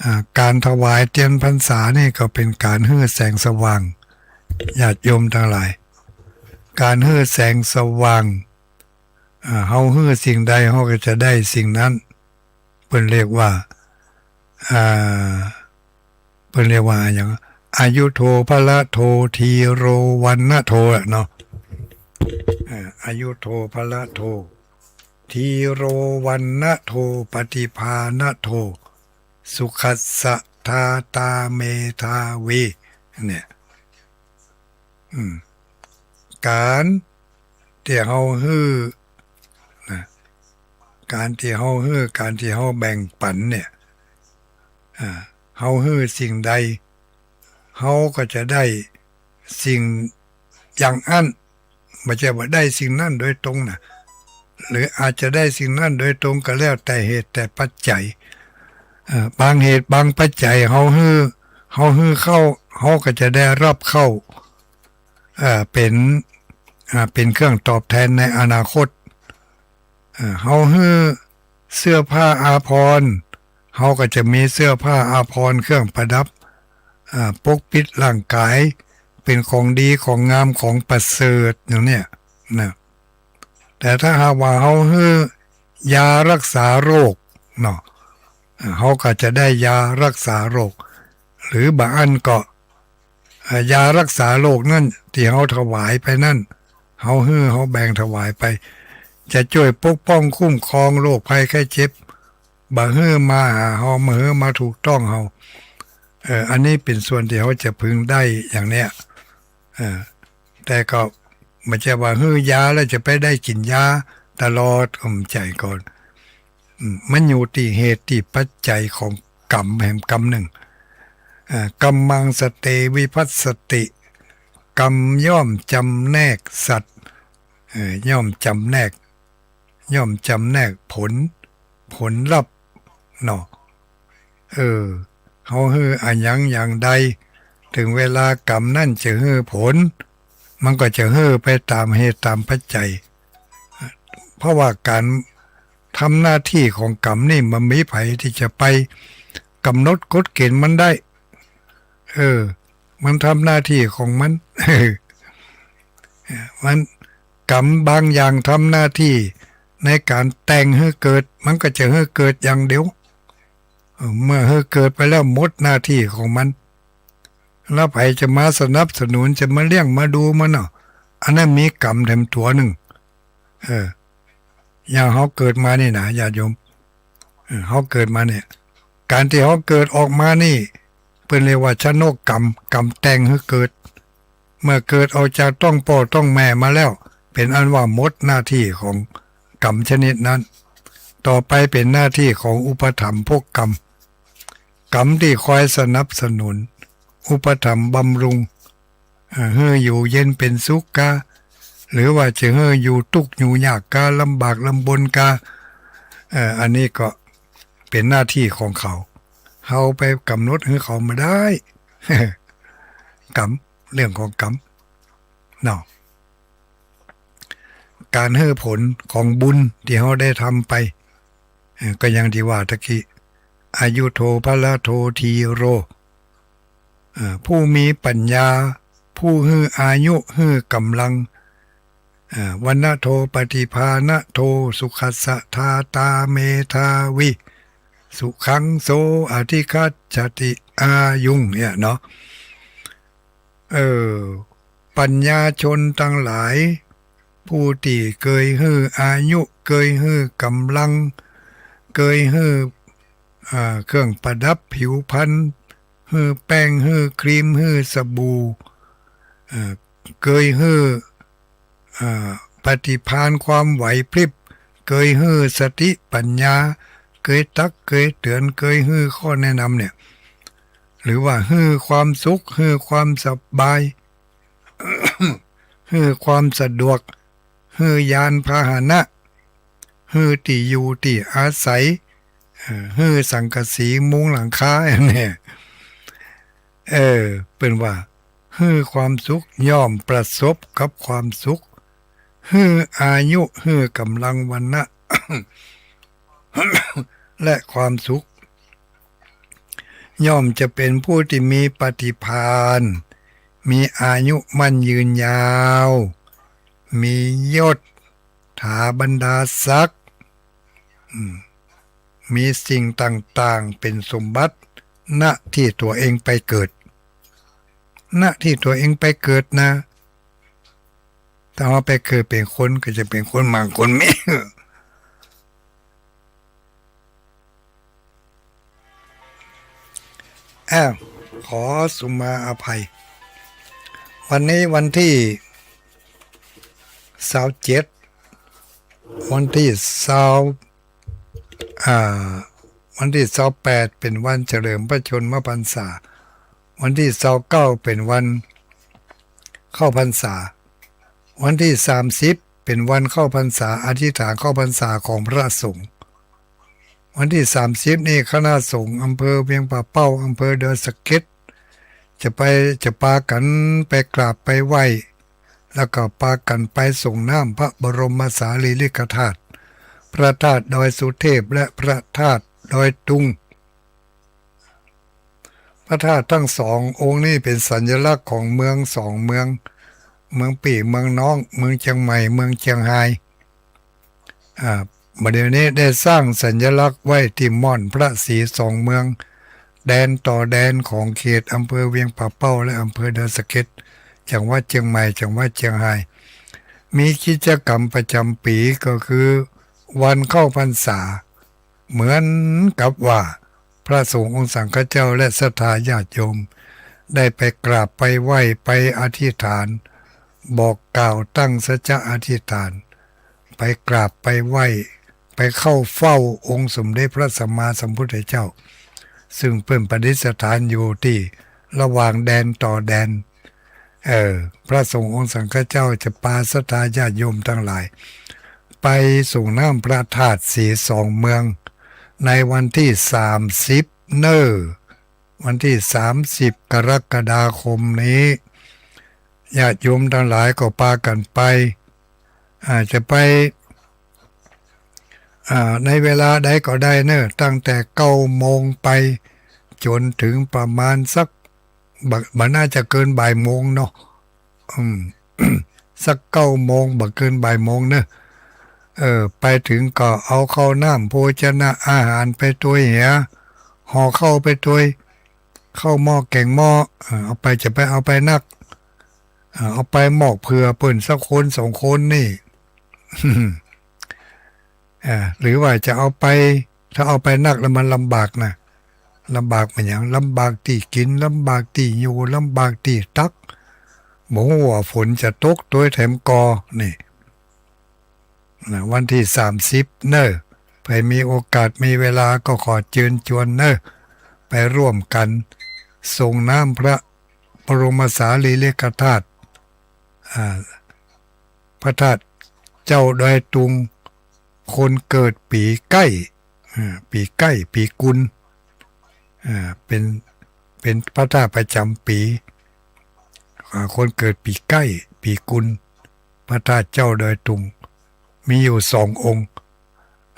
อ่า ก๋านถวายเตียนพรรษานี่ก็เป๋นก๋านหื้อแสงสว่าง ญาติโยมตังหลาย ก๋านหื้อแสงสว่าง อ่า เฮาหื้อสิ่งใดเฮาก็จะได้สิ่งนั้น เปิ้นเรียกว่า อ่า เปิ้นเรียกว่าอะหยัง อายุโท พละโท ธีโร วัณณโท อะเนาะ อ่า อายุโท พละโท ธีโร วัณณโท ปฏิภาณโท สุขัสสะ ทาตา เมธาวี เนี่ย อืม ก๋านตี้เฮาหื้อนะ ก๋านตี้เฮาหื้อ ก๋านตี้เฮาแบ่งปั๋นเนี่ย อ่า เฮาหื้อสิ่งใด เฮาก็จะได้สิ่งอย่างอั้น บ่ใจ้ว่าได้สิ่งนั้นโดยตรงนะ หรืออาจจะได้สิ่งนั้นโดยตรงก็แล้วแต่เหตุแต่ปัจจัย เอ่อ บางเหตุบางปัจจัยเฮาหื้อ เฮาหื้อเข้า เฮาก็จะได้ฮับเข้า เอ่อ เป๋น อ่า เป๋นเครื่องตอบแตนในอนาคต เอ่อ เฮาหื้อเสื้อผ้าอาภรณ์ เฮาก็จะมีเสื้อผ้าอาภรณ์เครื่องประดับ อ่า ปกปิดร่างก๋าย เป๋นของดีของงามของประเสริฐอย่างเนี้ยนะ แต่ถ้าหากว่าเฮาหื้อยาฮักษาโรคเนาะ เอ่อ เฮาก็จะได้ยาฮักษาโรค หรือบางอันก็ เอ่อ ยาฮักษาโรคนั้นตี้เฮาถวายไปนั้น เฮาหื้อเฮาแบ่งถวายไป จะจ้วยปกป้องคุ้มครองโรคภัยไข้เจ็บ บ่หื้อมาหาเฮา บ่หื้อมาถูกต้องเฮา เอ่อ อันนี้เป๋นส่วนตี้เฮาจะพึงได้อย่างเนี้ย เอ่อ แต่ก็บ่ใจ้ว่าหื้อยาแล้วจะไปได้กิ๋นยาตลอด ก็บ่ใจ้ก่อน อืม มันอยู่ตี้เหตุตี้ปัจจัยของกรรมแหมกรรมนึ่ง เอ่อ กัมมัง สะเต วิภัสสติ กรรมย่อมจำแนกสัตว์ เอ่อ ย่อมจำแนก ย่อมจำแนกผล ผลลัพธ์เนาะ เออ เฮาหื้ออะหยังอย่างใด เถิงเวลากรรมนั้นจะหื้อผล มันก็จะหื้อไปต๋ามเหตุต๋ามปัจจัย เพราะว่าก๋านทำหน้าตี้ของกรรมนี่บ่มีใผตี้จะไปก๋ำหนดกฎเกณฑ์มันได้ เออ มันทำหน้าตี้ของมัน มัน กรรมบางอย่างทำหน้าตี้ในก๋านแต่งหื้อเกิด มันก็จะหื้อเกิดอย่างเดียว เออ เมื่อหื้อเกิดไปแล้วหมดหน้าตี้ของมัน แล้วใผจะมาสนับสนุน จะมาเลี้ยงมาดูมันเนาะ อันนั้นมีกรรมแถมตั๋วนึ่ง เออ อย่างเฮาเกิดมานี่นะ ญาติโยม เออ เฮาเกิดมาเนี่ย ก๋านตี้เฮาเกิดออกมานี่ เปิ้นเรียกว่าชนกกรรม กรรมแต่งหื้อเกิด เมื่อเกิดออกจากต๊องป้อต๊องแม่มาแล้ว เป๋นอันว่าหมดหน้าตี้ของกรรมชนิดนั้น ต่อไปเป๋นหน้าตี้ของอุปถัมภกกรรม กรรมตี้คอยสนับสนุน อุปถัมภ์บำรุง เอ่อ หื้ออยู่เย็นเป๋นสุขกา หรือว่าจะหื้ออยู่ตุ๊กข์อยู่ยากกา ลำบากลำบนกา เอ่อ อันนี้ก็เป๋นหน้าตี้ของเขา เฮาไปก๋ำหนดหื้อเขาบ่ได้ กรรม เรื่องของกรรม เนาะ ก๋านหื้อผลของบุญตี้เฮาได้ทำไป เอ่อ ก็อย่างตี้ว่าตะกี้ อายุโท พละโท ธีโร เอ่อ ผู้มีปัญญา ผู้หื้ออายุ หื้อก๋ำลัง เอ่อ วรรณโท ปฏิภาณโท สุขัสสะทาตา เมธาวิ สุขังโส อธิคัจฉติ อายุง เนี่ยเนาะ เออ ปัญญาชนตังหลาย ผู้ตี้เกยหื้ออายุ เกยหื้อก๋ำลัง เกยหื้อ อ่า เครื่องประดับผิวพรรณ หื้อแป้ง หื้อครีม หื้อสบู่ เอ่อ เกยหื้อ อ่า ปฏิภาณความไหวพริบ เกยหื้อสติปัญญา เกยตัก เกยเตือน เกยหื้อข้อแนะนำเนี่ย หรือว่าหื้อความสุข หื้อความสบาย หื้อความสะดวก หื้อยานพาหนะ หื้อตี้อยู่ตี้อาศัย เอ่อ หื้อสังกะสีมุงหลังคาเนี่ย เออ เปิ้นว่า หื้อความสุข ย่อมประสบกับความสุข หื้ออายุ หื้อก๋ำลังวรรณะ และความสุข ย่อมจะเป๋นผู้ตี้มีปฏิภาณ มีอายุมั่นยืนยาว มียศถาบรรดาศักดิ์ อืม มีสิ่งต่างๆ เป๋นสมบัติ ณ ตี้ตั๋วเองไปเกิด ณ ตี้ตั๋วเองไปเกิดนะ ถ้าเฮาไปเกิดเป๋นคน ก็จะเป๋นคนหมางคนแม้ อ้าว ขอสุมาอภัย วันนี้วันตี้ซาวเจ็ด วันตี้ซาว อ่า วันตี้ซาวแปดเป๋นวันเฉลิมพระชนมพรรษา วันตี้ซาวเก้าเป๋นวันเข้าพรรษา วันตี้สามสิบเป๋นวันเข้าพรรษา อธิษฐานเข้าพรรษาของพระสงฆ์ วันตี้สามสิบนี่คณะสงฆ์อำเภอเวียงป่าเป้า อำเภอดอยสะเก็ด จะไป จะปากั๋นไปกราบไปไหว้ แล้วก็ปากั๋นไปส่งน้ำพระบรมสารีริกธาตุ พระธาตุดอยสุเทพและพระธาตุดอยตุง พระธาตุทั้งสององค์นี้เป๋นสัญลักษณ์ของเมืองสองเมือง เมืองปี้เมืองน้อง เมืองเจียงใหม่ เมืองเจียงฮาย อ่า บ่าเดี่ยวนี้ได้สร้างสัญลักษณ์ไว้ตี้ม่อนพระศรีสองเมือง แดนต่อแดนของเขตอำเภอเวียงป่าเป้าและอำเภอดอยสะเก็ด จังหวัดเจียงใหม่ จังหวัดเจียงฮาย มีกิจกรรมประจ๋ำปี๋ก็คือวันเข้าพรรษา เหมือนกับว่าพระสงฆ์องค์สังฆเจ้าและศรัทธาญาติโยม ได้ไปกราบไปไหว้ไปอธิษฐาน บอกกล่าวตั้งสัจจะอธิษฐาน ไปกราบไปไหว้ ไปเข้าเฝ้าองค์สมเด็จพระสัมมาสัมพุทธเจ้า ซึ่งเปิ้นประดิษฐานอยู่ตี้ระหว่างแดนต่อแดน เออ พระสงฆ์องค์สังฆเจ้าจะปาศรัทธาญาติโยมตังหลาย ไปส่งน้ำพระธาตุศรีสองเมือง ในวันตี้สามสิบเน่อ วันตี้สามสิบกรกฎาคมนี้ ญาติโยมตังหลายก็ปากั๋นไป อ่า จะไป อ่า ในเวลาใดก็ได้เน่อ ตั้งแต่เก้าโมงไปจ๋นเถิงประมาณสัก บ่ บ่น่าจะเกินบ่ายโมงเนาะ อืม สักเก้าโมง บ่เกินบ่ายโมงเน่อ เออ ไปเถิงก็เอาข้าวน้ำโภชนะอาหารไปตวยเหีย ห่อข้าวไปตวย ข้าวหม้อแก๋งหม้อ เออ เอาไป จะไปเอาไปนัก เออ เอาไปมอบเผื่อเปิ้นสักคนสองคนนี่ เออ หรือว่าจะเอาไป ถ้าเอาไปนักแล้วมันลำบากนะ ลำบากเหมือนหยัง ลำบากตี้กิ๋น ลำบากตี้อยู่ ลำบากตี้ตัก บ่ฮู้ว่าฝนจะตกตวยแถมก่อ นี่ นะ วันตี้สามสิบเน่อ ใผมีโอกาสมีเวลาก็ขอเจิญจวนเน่อ ไปร่วมกั๋นส่งน้ำพระบรมสารีริกธาตุ อ่า พระธาตุเจ้าดอยตุง คนเกิดปี๋ใก๊ อ่า ปี๋ใก๊ ปี๋กุล อ่า เป๋น เป๋นพระธาตุประจ๋ำปี๋ อ่า คนเกิดปี๋ใก๊ ปี๋กุล พระธาตุเจ้าดอยตุง มีอยู่สององค์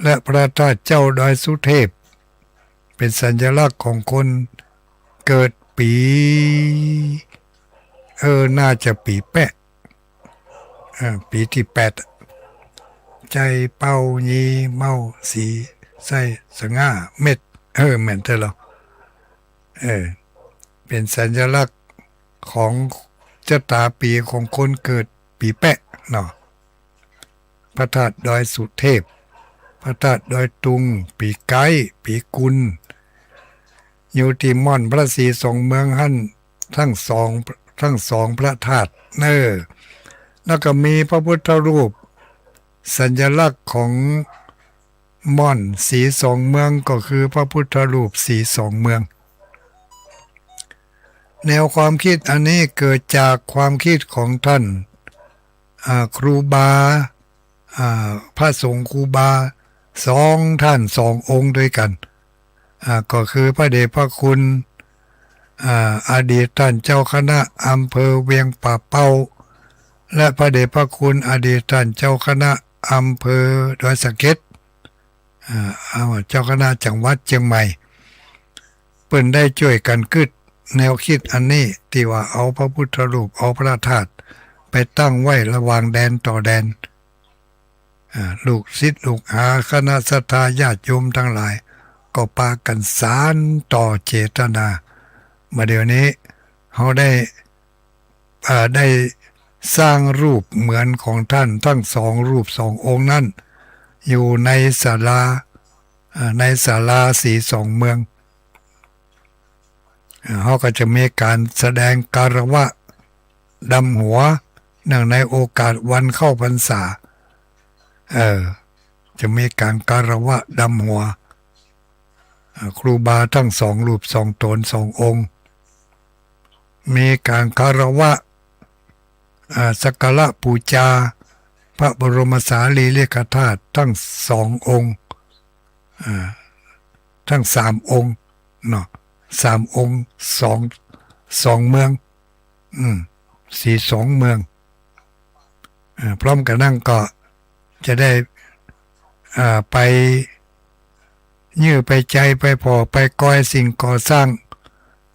และพระธาตุเจ้าดอยสุเทพ เป๋นสัญลักษณ์ของคนเกิดปี๋ เออ น่าจะปี๋แป๊ะ เออ ปี๋ตี้แปด ใจ๋เป้า ยี เม้า สี ใส้ สง่า เม็ด เออ แม่นแต๊ลอ เออ เป๋นสัญลักษณ์ของจะต๋าปี๋ของคนเกิดปี๋แป๊ะเนาะ พระธาตุดอยสุเทพ พระธาตุดอยตุง ปี๋ใก๊ ปี๋กุล อยู่ตี้ม่อนพระศรีสองเมืองหั้น ทั้งสอง ทั้งสองพระธาตุเน่อ แล้วก็มีพระพุทธรูป สัญลักษณ์ของม่อนศรีสองเมืองก็คือพระพุทธรูปศรีสองเมือง แนวความคิดอันนี้เกิดจากความคิดของท่าน อ่า ครูบา อ่า พระสงฆ์ครูบาสองท่านสององค์ด้วยกั๋น อ่า ก็คือพระเดชพระคุณ อ่า อดีตท่านเจ้าคณะอำเภอเวียงป่าเป้า และพระเดชพระคุณอดีตท่านเจ้าคณะอำเภอดอยสะเก็ด อ่า เอา เจ้าคณะจังหวัดเจียงใหม่ เปิ้นได้จ้วยกั๋นกึ๊ดแนวคิดอันนี้ ตี้ว่าเอาพระพุทธรูป เอาพระธาตุไปตั้งไว้ระหว่างแดนต่อแดน อ่า ลูกศิษย์ลูกหาคณะศรัทธาญาติโยมตังหลาย ก็ปากั๋นสานต่อเจตนา บ่าเดี่ยวนี้เฮาได้ อ่า ได้สร้างรูปเหมือนของท่านทั้งสองรูปสององค์นั้น อยู่ในศาลา อ่า ในศาลาศรีสองเมือง อ่า เฮาก็จะมีก๋านแสดงคารวะดำหัว เนื่องในโอกาสวันเข้าพรรษา เออ จะมีก๋านคารวะดำหัว อ่า ครูบาทั้งสองรูปสองต๋นสององค์ มีก๋านคารวะ อ่า สักการะปู๋จา พระบรมสารีริกธาตุตึงสององค์ อ่า ตึงสามองค์เนาะ สามองค์ สอง สองเมือง อืม สีสองเมือง อ่า พร้อมกั๋นนั้นก็จะได้ อ่า ไป เยียะไปใจ๋ ไปผ่อ ไปกอยสิ่งก่อสร้าง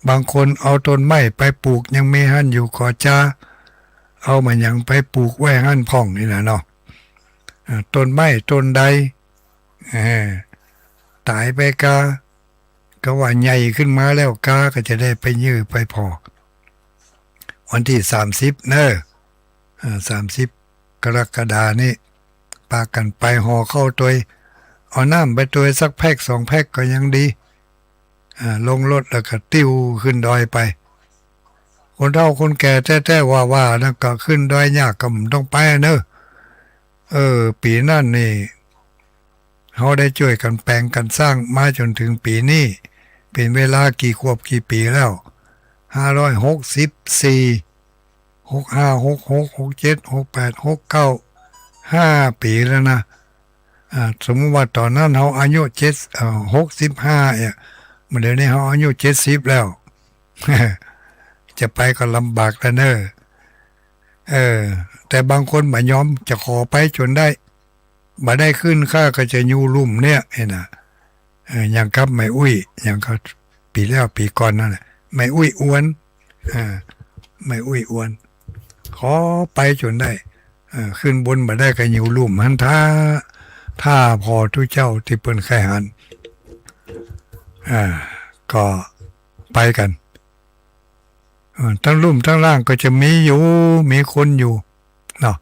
บางคนเอาต้นไม้ไปปูกยังมีหั้นอยู่ ก็จะเอามาหยังไปปูกไว้หั้นพ่องนี่นะเนาะ อ่า ต้นไม้ต้นใด เออ ต๋ายไปกา ก็ว่าใหญ่ขึ้นมาแล้วกา ก็จะได้ไปเยียะไปผ่อ วันตี้สามสิบเนาะ อ่า สามสิบกรกฎานี้ ปากั๋นไปห่อข้าวตวย เอาน้ำไปตวยสักแพ็คสองแพ็คก็ยังดี อ่า ลงรถแล้วก็ติ้วขึ้นดอยไป คนเฒ่าคนแก่แต๊ๆ ว่าๆ นั้นก็ขึ้นดอยยากก็บ่ต้องไปเนาะ เออ ปี๋นั้นนี่ เฮาได้จ้วยกั๋นแป๋งกั๋นสร้างมาจ๋นเถิงปี๋นี้ เป๋นเวลากี่ขวบกี่ปี๋แล้ว ห้าร้อยหกสิบสี่ หกห้า หกหก หกเจ็ด หกแปด หกเก้า ห้าปี๋แล้วนะ อ่า สมมุติว่าต๋อนนั้นเฮาอายุเจ็ด เอ่อ หกสิบห้า เนี่ย บ่าเดี๋ยวนี้เฮาอายุเจ็ดสิบแล้ว จะไปก็ลำบากแล้วเนาะ เออ แต่บางคนบ่ยอม จะขอไปจ๋นได้ บ่ได้ขึ้นข้าก็จะอยู่ลุ่มเนี่ย หันน่ะ เออ อย่างกับแม่อุ๊ย อย่างกับปี๋แล้วปี๋ก่อนนั่นแหละ แม่อุ๊ยอวน อ่า แม่อุ๊ยอวน ขอไปจ๋นได้ เออ ขึ้นบนบ่ได้ก็อยู่ลุ่มหั้น ถ้า ถ้าผ่อตุ๊เจ้าตี้เปิ้นใค่หัน อ่า ก็ไปกั๋น เออ ตึงลุ่มตึงล่างก็จะมีอยู่ มีคนอยู่เนาะ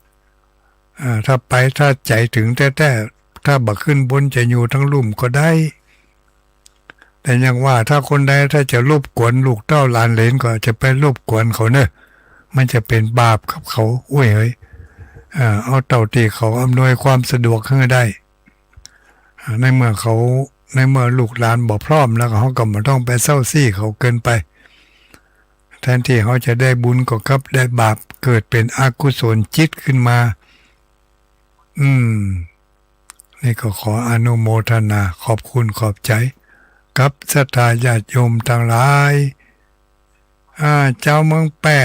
เออ ถ้าไป ถ้าใจ๋เถิงแต๊ๆ ถ้าบ่ขึ้นบนจะอยู่ตึงลุ่มก็ได้ แต่อย่างว่าถ้าคนใดถ้าจะรบกวนลูกเต้าหลานเหลนก็จะไปรบกวนเขาเนาะ มันจะเป๋นบาปกับเขา อุ๊ยเฮ้ย เออ เอาเต้าตี้เขาอำนวยความสะดวกหื้อได้ ในเมื่อเขา ในเมื่อลูกหลานบ่พร้อมแล้ว เฮาก็บ่ต้องไปเซ้าซี้เขาเกินไป แทนตี้เฮาจะได้บุญก็กลับได้บาป เกิดเป๋นอกุศลจิตขึ้นมา อืม นี่ก็ขออนุโมทนา ขอบคุณขอบใจ๋ กับศรัทธาญาติโยมตังหลาย อ่า จาวเมืองแป้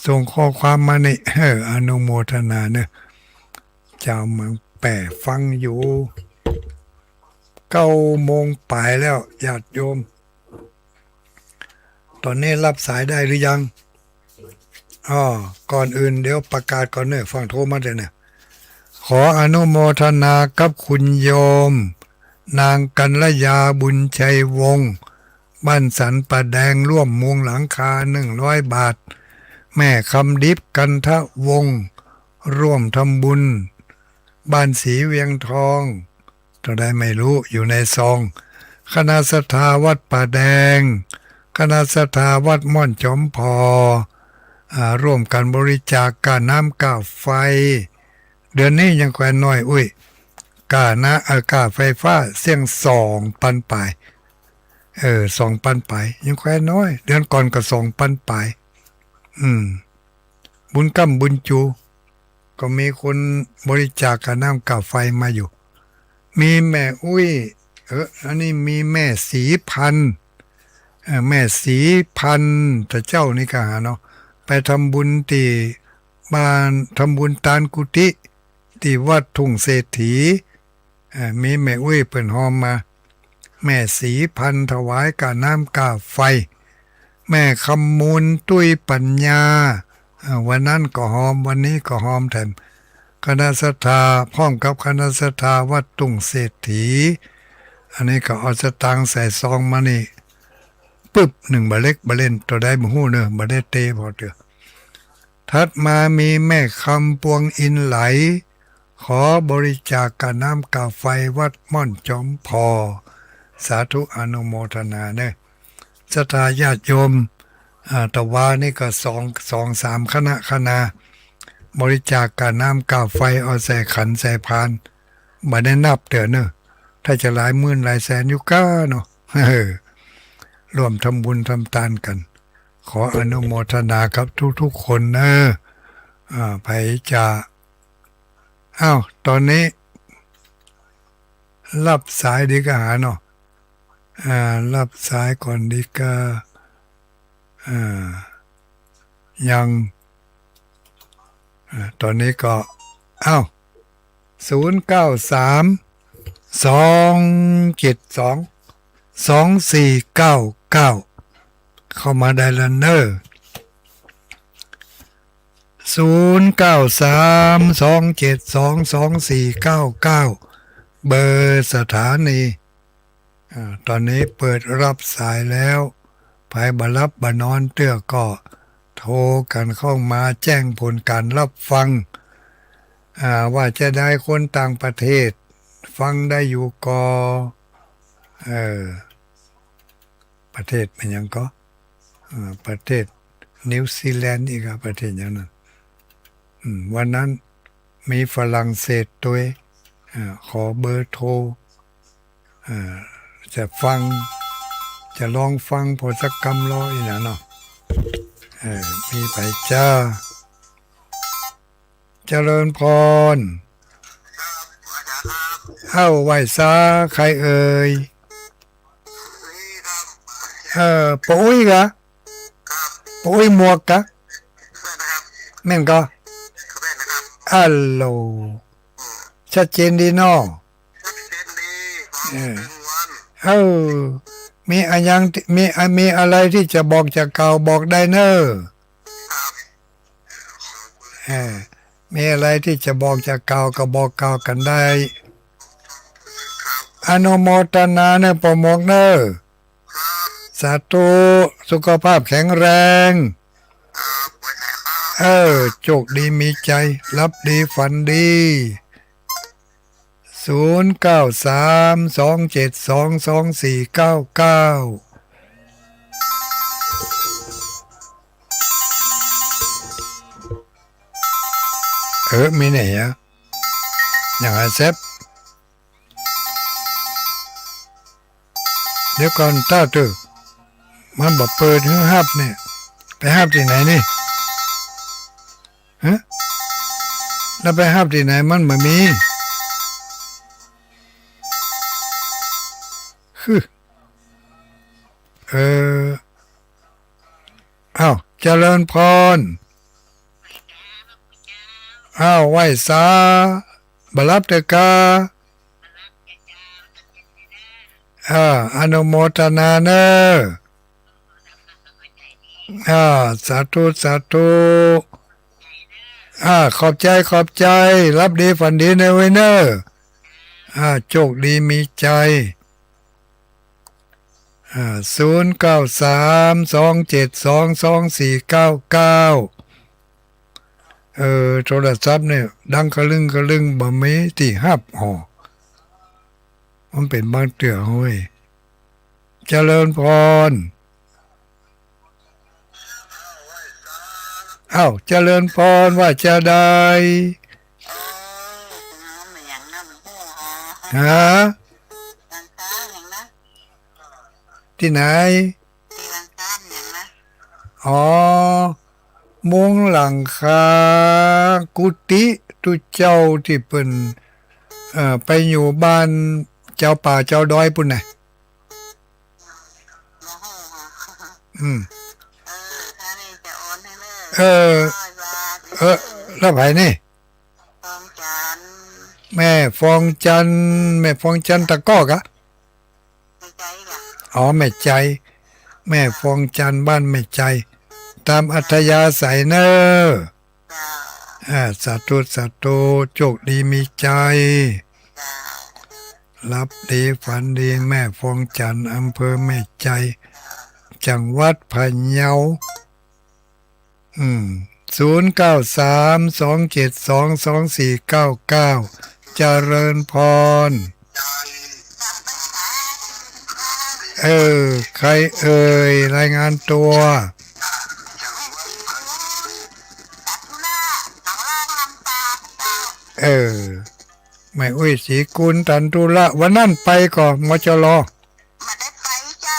ส่งข้อความมานี่ เออ อนุโมทนาเนาะ จาวเมืองแป้ฟังอยู่ เก้าโมงป๋ายแล้ว ญาติโยม ต๋อนนี้ฮับสายได้หรือยัง อ้อ ก่อนอื่นเดี๋ยวประกาศก่อนเนาะ ฟั่งโทรมาเด้อเนาะ ขออนุโมทนากับคุณโยม นางกัลยา บุญชัยวงศ์ บ้านสันป่าแดง ร่วมมุงหลังคา หนึ่งร้อยบาท แม่คำดิบ กันทะวงศ์ ร่วมทำบุญ บ้านศรีเวียงทอง เท่าใดไม่ฮู้ อยู่ในซอง คณะศรัทธาวัดป่าแดง คณะศรัทธาวัดม่อนจอมผ่อ อ่า ร่วมกั๋นบริจาคก้าน้ำก้าไฟ เดือนนี้ยังแควนน้อย อุ๊ย ก้าน้ำ เอ่อ ก้าไฟฟ้าเสี้ยงสองปันป๋าย เออ สองปันป๋าย ยังแควนน้อย เดือนก่อนก็สองปันป๋าย อืม บุญก้ำบุญจู ก็มีคนบริจาคก้าน้ำก้าไฟมาอยู่ มีแม่อุ๊ย เออ อันนี้มีแม่ศรีพันธุ์ เออ แม่ศรีพันธุ์ ตะเจ้านี่ก็หาเนาะ ไปทำบุญตี้บ้าน ทำบุญตานกุฏิตี้วัดทุ่งเศรษฐี เอ่อ มีแม่อุ๊ยเปิ้นฮอมมา แม่ศรีพันธุ์ถวายก้าน้ำก้าไฟ แม่คำมูล ตุ้ยปัญญา เอ่อ วันนั้นก็ฮอม วันนี้ก็ฮอมแถม คณะศรัทธา พร้อมกับคณะศรัทธาวัดทุ่งเศรษฐี อันนี้ก็เอาสตางค์ใส่ซองมานี่ ปึ๊บ นึ่งบ่าเล็กบ่าเล่น เท่าใดบ่ฮู้เนาะ บ่ได้เตะผ่อเตื้อ ถัดมามีแม่คำปวงอินไหล ขอบริจาคก้าน้ำก้าไฟวัดม่อนจอมผ่อ สาธุอนุโมทนาเนาะ ศรัทธาญาติโยม อ่า ตะวานี่ก็สอง สองสามคณะคณา บริจาคก้าน้ำก้าไฟ เอาใส่ขันใส่พาน บ่ได้นับเตื้อเนาะ ถ้าจะหลายหมื่นหลายแสนอยู่ก้าเนาะ ร่วมทำบุญทำตานกั๋น ขออนุโมทนากับทุกๆ คนเนาะ อ่า ใผจะ อ้าว ต๋อนนี้ ฮับสายดีกาหาเนาะ อ่า ฮับสายก่อนดีกา อ่า ยัง อ่า ต๋อนนี้ก็ อ้าว ศูนย์เก้าสาม สองเจ็ดสอง สองสี่เก้าเก้า เข้ามาได้แล้วเน่อ ศูนย์เก้าสาม สองเจ็ดสอง สองสี่เก้าเก้า เบอร์สถานี อ่า ต๋อนนี้เปิดฮับสายแล้ว ใผบ่หลับบ่นอนเตื้อก็โทรกั๋นเข้ามาแจ้งผลก๋านฮับฟัง อ่า ว่าจะได้คนต่างประเทศ ฟังได้อยู่ก่อ เออ ประเทศมันหยังก่อ อ่า ประเทศนิวซีแลนด์ อีกอะ ประเทศหยังนั้น อืม วันนั้นมีฝรั่งเศสตวย อ่า ขอเบอร์โทร อ่า จะฟัง จะลองฟังผ่อสักกำลออีหยังเนาะ เออ มีใผจ้า เจริญพร อ้าว ไหว้สา ใครเอ่ย เออ ป้ออุ๊ยกา ป้ออุ๊ยหมวกกา แม่นก่อ ฮัลโหล ชัดเจนดีเนาะ เออ เออ มีอะหยัง มี มีอะไรตี้จะบอกจะกล่าวบอกได้เน่อ เออ มีอะไรตี้จะบอกจะกล่าวก็บอกกล่าวกั๋นได้ อนุโมทนาเน่อ ป้อหมวกเน่อ สาธุ สุขภาพแข็งแรง เออ โจคดีมีใจ๋ หลับดีฝันดี ศูนย์เก้าสาม สองเจ็ดสอง สองสี่เก้าเก้า เออ มีไหนอะ อย่างอะแซบ เดี๋ยวก่อน เต้าตึก มันบ่เปิดหื้อฮับเนี่ย ไปฮับตี้ไหนนี่ ฮะ แล้วไปฮับตี้ไหน มันบ่มี คือ เออ อ้าว เจริญพร อ้าว ไหว้สา บ่หลับเตื้อกา อ่า อนุโมทนาเน่อ อ่า สาธุ สาธุ อ่า ขอบใจ๋ ขอบใจ๋ หลับดีฝันดีเน่อเว้ยเน่อ อ่า โจคดีมีใจ๋ อ่า ศูนย์เก้าสาม สองเจ็ดสอง สองสี่เก้าเก้า เออ โทรศัพท์เนี่ย ดังกะลึงกะลึง บ่มีตี้ฮับ อ้อ มันเป๋นบางเตื้อเฮ้ย เจริญพร อ้าว เจริญพร ว่าจาใด ฮะ ตี้ไหน อ๋อ มุงหลังคากุฏิตุ๊เจ้าตี้เปิ้น เอ่อ ไปอยู่บ้านเจ้าป่าเจ้าดอยปู้นน่ะ อืม เออ เออ แล้วใผนี่ แม่ฟองจันทร์ แม่ฟองจันทร์ตะก้อกะ อ๋อ แม่ใจ๋ แม่ฟองจันทร์ บ้านแม่ใจ๋ ต๋ามอัธยาศัยเน่อ อ่า สาธุ สาธุ โจคดีมีใจ๋ หลับดีฝันดี แม่ฟองจันทร์ อำเภอแม่ใจ๋ จังหวัดพะเยา อืม ศูนย์เก้าสาม สองเจ็ดสอง สองสี่เก้าเก้า เจริญพร เออ ใครเอ่ย รายงานตั๋ว เออ แม่อุ๊ย ศรีกุล ตันธุระ วันนั้นไปก่อ มจร บ่ได้ไปเจ้า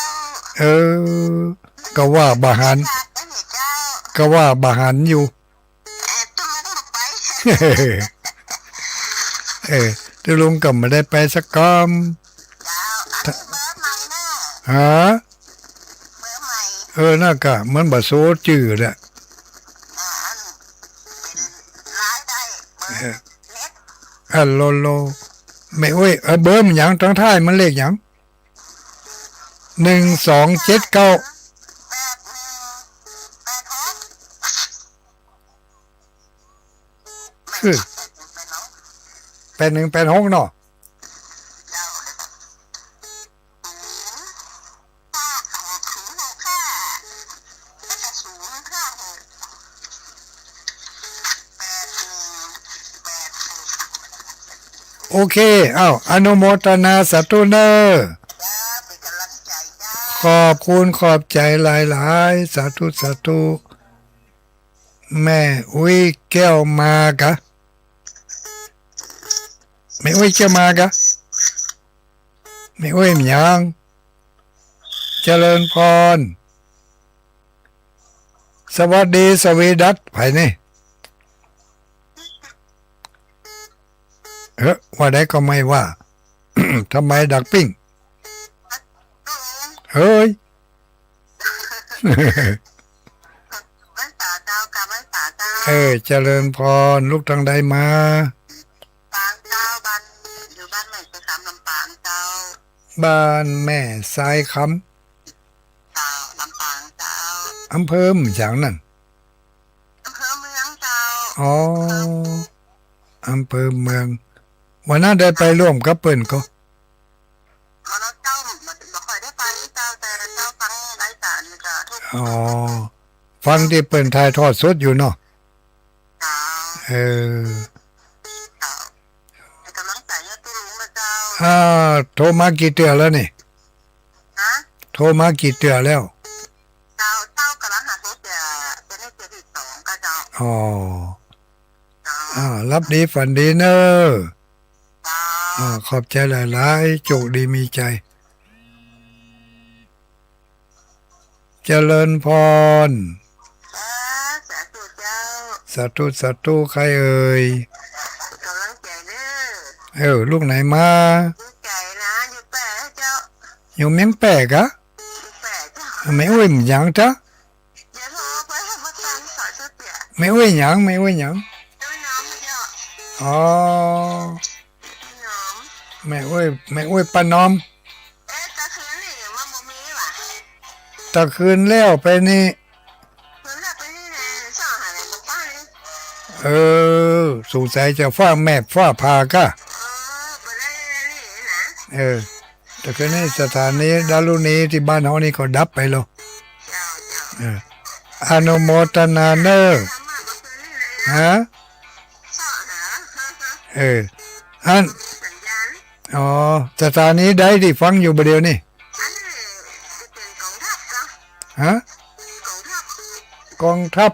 เออ ก็ว่าบ่หัน เจ้า ก็ว่าบ่หันอยู่ เอ่อ ตุ้ม เออ ตุ๊ลุงก็บ่ได้ไปสักกำ เจ้า อันนี้เบอร์ใหม่เนาะ ฮะ เบอร์ใหม่ เออ นั่นก็มันบ่โซจื้อแหละ อ่า อัน รายได้เบอร์ เออ เน็ต ฮัลโหล โหล แม่อุ๊ย เออ เบอร์มันหยัง ตางท้ายมันเลขหยัง หนึ่งสองเจ็ดเก้า แปดหนึ่งแปดหก คือ แปดหนึ่งแปดหกเนาะ โอเค เอ้า อนุโมทนาสาธุเน่อ ขอบคุณขอบใจ๋หลายๆ สาธุ สาธุ แม่อุ๊ยแก้วมากะ แม่อุ๊ยแก้วมากะ แม่อุ๊ยหยัง เจริญพร สวัสดีสวีดัส ใผนี่ เฮ้อ ว่าได้ก็ไม่ว่า ทำไมดักปิ้ง เฮ้ย ไหว้สาเจ้า กราบไหว้สาเจ้า เออ เจริญพร ลูกตางใดมา ลำปางเจ้า บ้าน อยู่บ้านแม่ทรายคำ ลำปางเจ้า บ้านแม่ทรายคำ เจ้า ลำปางเจ้า อำเภอหยังนั่น อำเภอเมืองเจ้า อ๋อ อำเภอเมือง วันนั้นได้ไปร่วมกับเปิ้นก่อ อ๋อ แล้วเจ้าบ่ บ่ค่อยได้ไปเจ้า แต่เจ้าฟังรายการนี่ก็ทุก อ๋อ ฟังตี้เปิ้นถ่ายทอดสดอยู่เนาะ เจ้า เออ เจ้า ให้กำลังใจ๋ให้ตุ๊ลุงนะเจ้า อ่า โทรมากี่เตื้อแล้วนี่ ฮะ โทรมากี่เตื้อแล้ว เจ้า เจ้ากำลังหาโทรเตื้อ เตื้อนี้เตื้อตี้สองก็เจ้า อ๋อ เจ้า อ่า หลับดีฝันดีเน่อ เจ้า อ่า ขอบใจ๋หลายๆ โจคดีมีใจ๋ เจริญพร เออ สาธุเจ้า สาธุ สาธุ ใครเอ่ย กำลังใจ๋เน่อ เออ ลูกไหนมา อยู่ใจ๋นะ อยู่แป้เจ้า อยู่เมียงแป้กะ อยู่แป้เจ้า แม่อุ๊ยหยังจ๊ะ อย่าโทรไปให้มาตังสายเตื้อ แม่อุ๊ยหยัง แม่อุ๊ยหยัง แม่อุ๊ยหนอมเจ้า อ๋อ แม่อุ๊ยหนอม แม่อุ๊ย แม่อุ๊ยป้านอม เอ๊ะ ตะคืนนี่มันบ่มีหวา ตะคืนแล้วไปนี่ คืนแล้วไปนี่แหละ ส่องหาแหละหมู่บ้านนี่ เออ สงสัยจะฟ้าแมบฟ้าผ่ากะ เออ บ่ได้นี่นะ เออ ตะคืนนี้สถานีดารุณีตี้บ้านเฮานี่ก็ดับไปแล้ว เจ้า เจ้า เออ อนุโมทนาเน่อ ฮะ เออ อัน อ๋อ สถานีใดตี้ฟังอยู่บ่าเดี่ยวนี้ ฮะ กองทัพ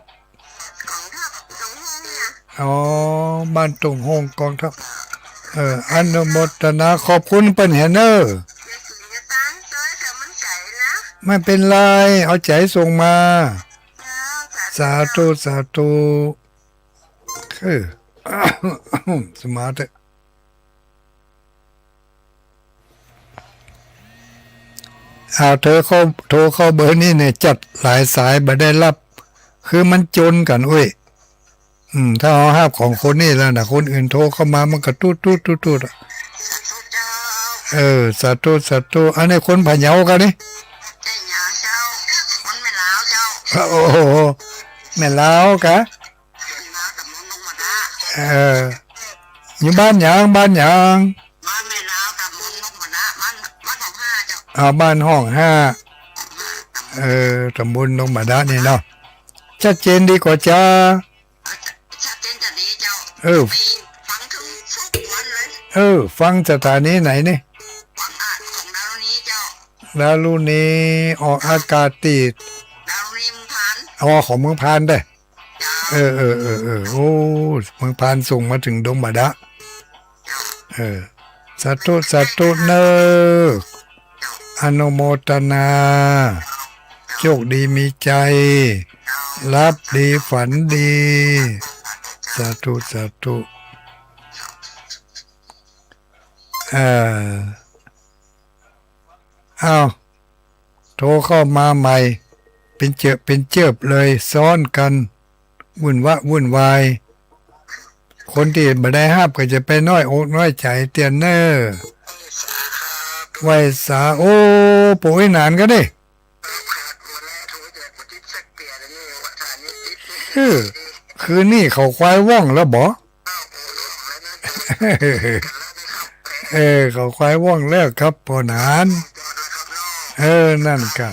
อ๋อ บ้านตุ่งโฮงกองทัพ เออ อนุโมทนา ขอบคุณเปิ้นแหเน่อ ไม่เป็นไร เอาใจ๋ส่งมา สาธุ สาธุ เออ สมาธิ อ้าว โทรเข้า โทรเข้าเบอร์นี้เนี่ย จัดหลายสายบ่ได้รับ คือมันจนกั๋น อุ๊ย อืม ถ้าเฮาฮับของคนนี้แล้วนะ คนอื่นโทรเข้ามามันก็ตุ๊ดตุ๊ดตุ๊ดตุ๊ดอะ เออ สาธุ สาธุ อันนี้คนพะเยากะนี่ ใจ้เจ้า คนแม่ลาวเจ้า โอ้โห แม่ลาวกะ เออ อยู่บ้านหยัง บ้านหยัง บ้านแม่ลาว ตำบลนงบาดะ บ้าน บ้านห้องห้าเจ้า อ่า บ้านห้องห้า เออ ตำบลนงบาดะนี่เนาะ ชัดเจนดีกว่าจ้า ชัดเจนจะดีเจ้า เออ ฟังถึงทุกวันเลย เออ ฟังสถานีไหนนี่ ฟังอ่ะ ของดารุณีเจ้า ดารุณี ออกอากาศตี้ ดารุณีเมืองพาน อ๋อ ของเมืองพานเด้อ เออ เออ เออ เออ โอ้ เมืองพานส่งมาถึงดงบาดะ เออ สาธุ สาธุเน่อ อนุโมทนา โชคดีมีชัย หลับดีฝันดี สาธุ สาธุ เออ อ้าว โทรเข้ามาใหม่ เป๋นเจิบเป๋นเจิบเลย ซ้อนกั๋น วุ่นวะวุ่นวาย คนตี้บ่ได้ฮับก็จะไปน้อยอกน้อยใจ๋เตื้อเน่อ ไหว้สา โอ้ ปู่อี้หนานก่านี่ เออ คืนนี้เขาควายว่องแล้วบ่ เออ เขาควายว่องแล้วครับ ป้อหนาน เออ นั่นก่า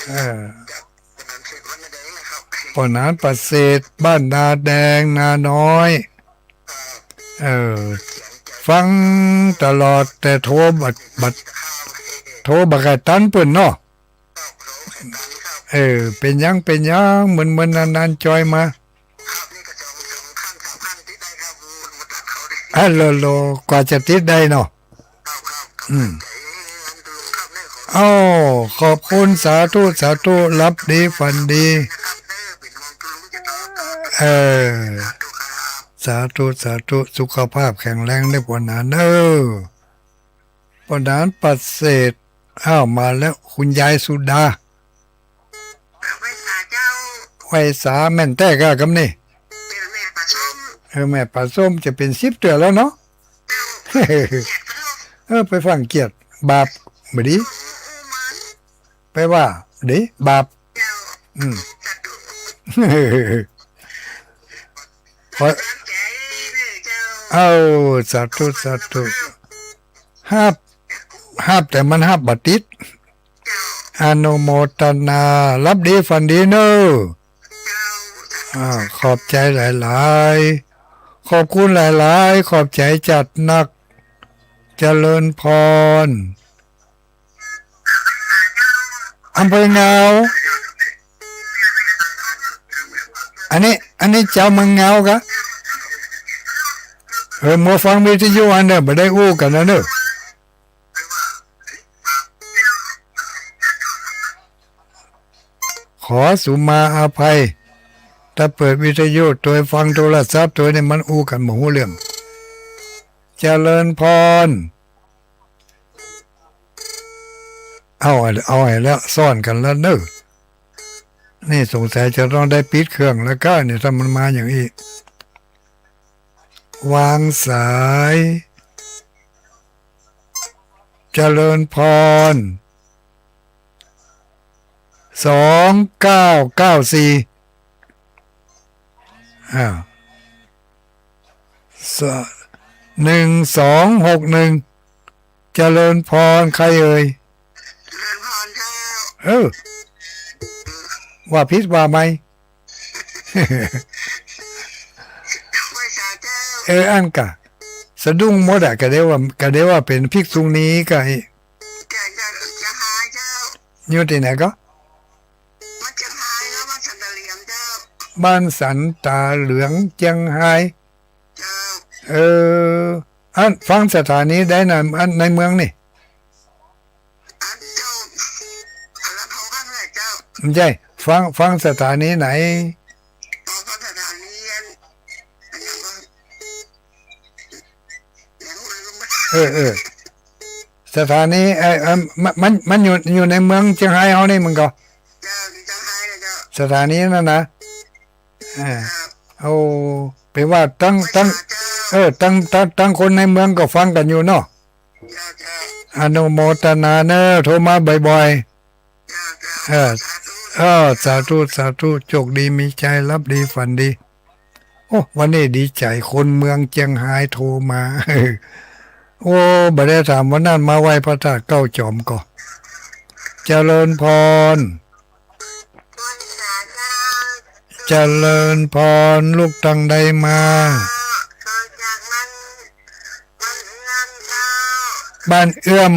เออ ป้อหนานประเสริฐ บ้านนาแดง นาน้อย เออ ฟังตลอด แต่โทรบ่ บ่ โทรบ่ค่อยตันเปิ้นเนาะ เออ เป๋นหยัง เป๋นหยัง เมินๆ นานๆ จอยมา ฮัลโหล กว่าจะติดได้เนาะ อืม อ้าว ขอบคุณ สาธุ สาธุ หลับดี ฝันดี เออ สาธุ สาธุ สุขภาพแข็งแรงเน่อ ป้อหนานเน่อ ป้อหนานประเสริฐ อ้าว มาแล้ว คุณยายสุดา ไหว้สาเจ้า ไหว้สาแม่นแต๊ก่า กำนี้ เป๋นแม่ป๋าส้ม เออ แม่ป๋าส้มจะเป๋นสิบเตื้อแล้วเนาะ เจ้า เกียรติเนาะ เออ ไปฟังเกียรติ บาปบ่ดี อู้มัน ไปว่าดี บาป เจ้า อืม สาธุ ขอ ตั้งใจ๋เน่อเจ้า เอ้า สาธุ สาธุ ฮับ ฮับ แต่มันฮับบ่ติด อนุโมทนา หลับดีฝันดีเน่อ อ่า ขอบใจ๋หลายๆ ขอบคุณหลายๆ ขอบใจ๋จัดหนัก เจริญพร อำเภองาว อันนี้ อันนี้เจ้าเมืองงาวก่า เออ มัวฟังวิทยุอันเน่อ บ่ได้อู้กั๋นนะเน่อ ขอสุมาอภัย ถ้าเปิดวิทยุตวยฟังโทรศัพท์ตวยนี่มันอู้กั๋นบ่ฮู้เรื่อง เจริญพร เอา เอาไอ้แล้ว ซ้อนกั๋นแล้วเน่อ นี่สงสัยจะต้องได้ปิดเครื่องแล้วก่านี่ ถ้ามันมาอย่างอี้ วางสาย เจริญพร สองเก้าเก้าสี่ อ้าว ส- หนึ่งสองหกหนึ่ง เจริญพร ใครเอ่ย เจริญพรเจ้า เออ ว่าผิดว่าใหม่ ไหว้สาเจ้า เออ อั้นก่า สะดุ้งหมดอะ ก็ได้ว่า ก็ได้ว่าเป๋นภิกษุณีก่า เจ้า เจ้า เจ้าหายเจ้า อยู่ตี้ไหนก่อ บ้านเจียงฮายเนาะ บ้านสันตาเหลืองเจ้า บ้านสันตาเหลืองเจียงฮาย เจ้า เออ อั้นฟังสถานีใดนะ อั้นในเมืองนี่ อั้นเจ้า ลำโพงข้างไหนเจ้า บ่ใจ้ ฟัง ฟังสถานีไหน อ๋อ ฟังสถานีอัน อันนั้นก็ เออ เออ สถานี เอ่อ เอ่อ มัน มัน มันอยู่ อยู่ในเมืองเจียงฮายเฮานี่มันก่อ เจ้า อยู่เจียงฮายนะเจ้า สถานีนั้นนะ อ่า ครับ โอ้ แป๋ว่าตัง ตัง เจ้า เออ ตัง ตัง ตังคนในเมืองก็ฟังกั๋นอยู่เนาะ เจ้า เจ้า อนุโมทนาเน่อ โทรมาบ่อยๆ เออ เออ สาธุ สาธุ โจคดีมีชัย หลับดีฝันดี โอ้ วันนี้ดีใจ๋ คนเมืองเจียงฮายโทรมา โอ้ บ่ได้ถามวันนั้นมาไหว้พระธาตุเก้าจอมก่อ เจริญพร เจริญพร ลูกตังใดมา บ้านเอื้อม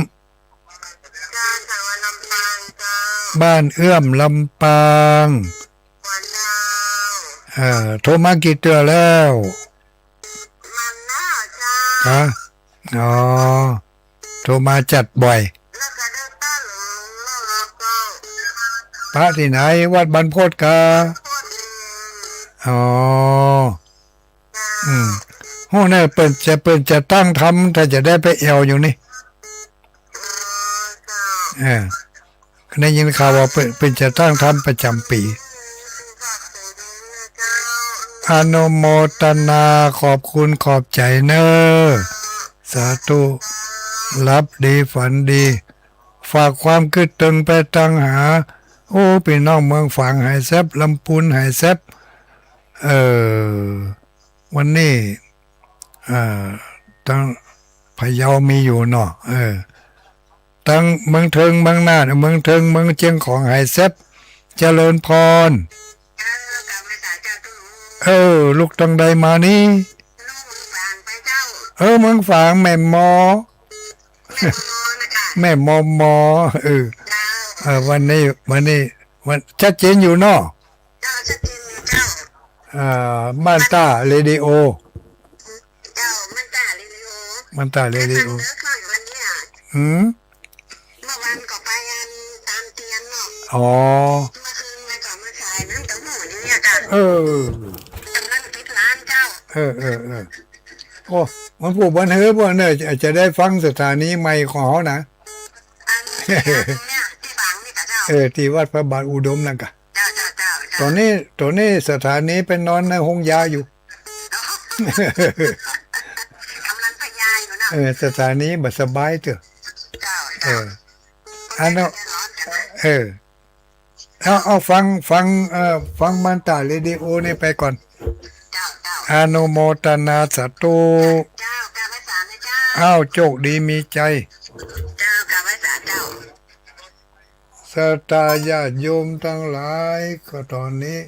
บ้านเอื้อม ลำปาง เออ โทรมากี่เตื้อแล้ว ฮะ อ๋อ โทรมาจัดบ่อย ไป พระตี้ไหน วัดบรรพตกา อ๋อ อืม ฮู้เน่อ เปิ้นจะ เปิ้นจะตั้งธรรม ถ้าจะได้ไปแอ่วอยู่นี่ เออ ได้ยินข่าวว่าเปิ้น เปิ้นจะตั้งธรรมประจำปี๋ อนุโมตนา ขอบคุณขอบใจ๋เน่อ สาธุ หลับดีฝันดี ฝากความกึ๊ดเติงไปตางหา โอ้ ปี้น้องเมืองฝางหายแซบ ลำปูนหายแซบ เอ่อ วันนี้ เอ่อ ตางพะเยามีอยู่เนาะ เออ ตางเมืองเทิงเมืองน่าน เมืองเทิงเมืองเจียงของหายแซบ เจริญพร เออ ลูกตางใดมานี้ เออ เมืองฝาง แม่มอ แม่มอมอ เออ เออ วันนี้ วันนี้ วัน ชัดเจนอยู่เนาะ เจ้า ชัดเจนอยู่เจ้า อ่า ม่านต้าเรดิโอ เจ้า ม่านต้าเรดิโอ ม่านต้าเรดิโอ หืม เมื่อวานก็ไปอันตานเตียนเนาะ อ๋อ เมื่อคืนไปก็มาสายน้ำเต้าหู้อย่างเงี้ยจ้ะ เออ กำลังปิดร้านเจ้า เออ เออ เออ โอ้ วันพูกวันเฮ้อ พวกเนี่ย จะได้ฟังสถานีใหม่ของเฮานะ อันเนี้ย ตี้ฝางนี่กะเจ้า เออ ตี้วัดพระบาทอุดมนั่นกะ เจ้า เจ้า เจ้า เจ้า ต๋อนนี้ ต๋อนนี้สถานีไปนอนในโฮงยาอยู่ กำลังพยาอยู่นะ เออ สถานีบ่สบายเต๊อะ เจ้า เออ เจ้า อันนั้น เออ เอา เอาฟัง ฟัง เอ่อ ฟังม่านต้าเรดิโอนี่ไปก่อน เจ้า เจ้า อนุโมตนาสาธุ เจ้า กราบไหว้สานะเจ้า อ้าว โจคดีมีชัย เจ้า กราบไหว้สาเจ้า ศรัทธาญาติโยมตังหลาย ก็ต๋อนนี้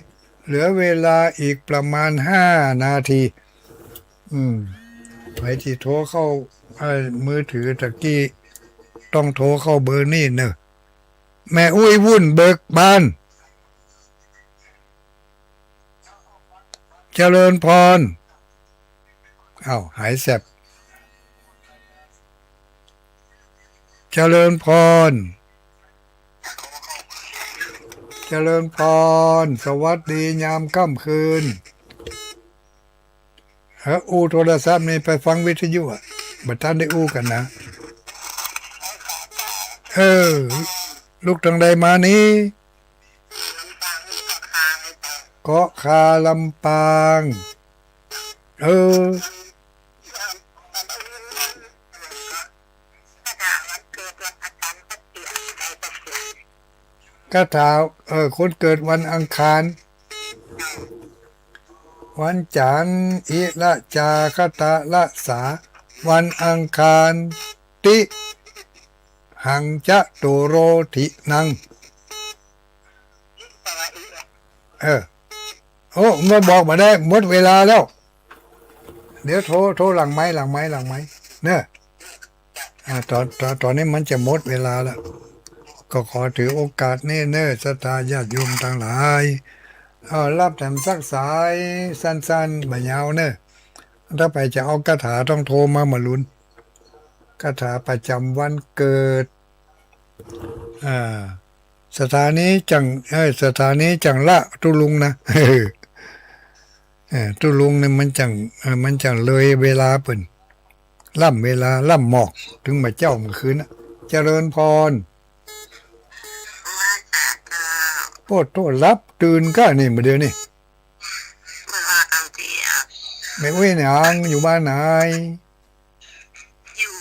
เหลือเวลาอีกประมาณห้านาที อืม ใผตี้โทรเข้า เอ่อ มือถือตะกี้ ต้องโทรเข้าเบอร์นี่เน่อ แม่อุ๊ยวุ่นเบิกบาน เจริญพร อ้าว หายแซบ เจริญพร เจริญพร สวัสดียามค่ำคืน เออ อู้โทรศัพท์นี่ไปฟังวิทยุอะ บ่ตันได้อู้กั๋นนะ เออ ลูกตางใดมานี้ เกาะคา ลำปาง เออ คาถา เออ คนเกิดวันอังคาร วันจันทร์ อิระจา คตะระสา วันอังคาร ติ หังจะโตโรถินัง เออ โอ้ เมื่อบอกมาได้ หมดเวลาแล้ว เดี๋ยวโทร โทรหลังไมค์ หลังไมค์ หลังไมค์ เน่อ อ่า ต๋อน ต๋อน ต๋อนนี้มันจะหมดเวลาแล้ว ก็ขอถือโอกาสนี้เน่อ ศรัทธาญาติโยมตังหลาย เอา ฮับแถมสักสายสั้นๆ บ่ยาวเน่อ ถ้าใผจะเอาคาถาต้องโทรมา มาลุ้น คาถาประจำวันเกิด อ่า สถานีจั่ง เอ้ย สถานีจั่งละตุ๊ลุงนะ เออ ตุ๊ลุงเนี่ยมันจั่ง เออ มันจั่งเลยเวลาเปิ้น ล้ำเวลา ล้ำหมอก เถิงบ่าเจ๊าเมื่อคืนน่ะ เจริญพร โพดโธ่ หลับตื่นก้านี่ บ่าเดี่ยวนี้ แม่อุ๊ยหนาง อยู่บ้านไหน อยู่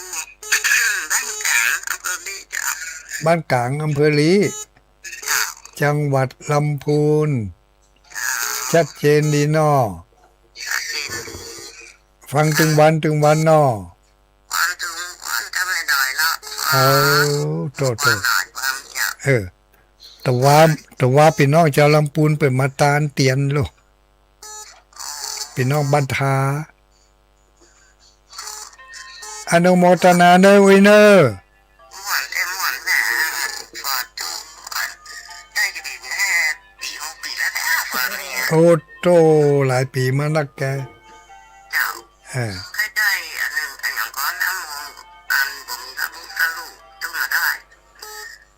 บ้านก๋าง อำเภอลี้เจ้า บ้านก๋าง อำเภอลี้ เจ้า จังหวัดลำพูน เจ้า ชัดเจนดีเนาะ ชัดเจนดี ฟังตึงวันตึงวันเนาะ ฟังตึงวันก็ไม่ได้ละ เออ โธ่ โธ่ ฟังหลายวันเนี่ย เออ แต่ว่า แต่ว่าปี้น้องจาวลำปูนเปิ้นมาตานเตียนลูก ปี้น้องบ้านทา อนุโมตนาเน่ออุ๊ยเน่อ ม่วนแท้ม่วนแท้ ฟอดโจ้ ได้ยินแท้ปี๋หกปี๋แล้วแท้ ฟอดเนี่ย โอ้โธ่ หลายปี๋มานักแก เจ้า เออ เคยได้อันหนึ่ง อันหยังก็น้ำมนต์ อันผมกับสรุปตึงมาได้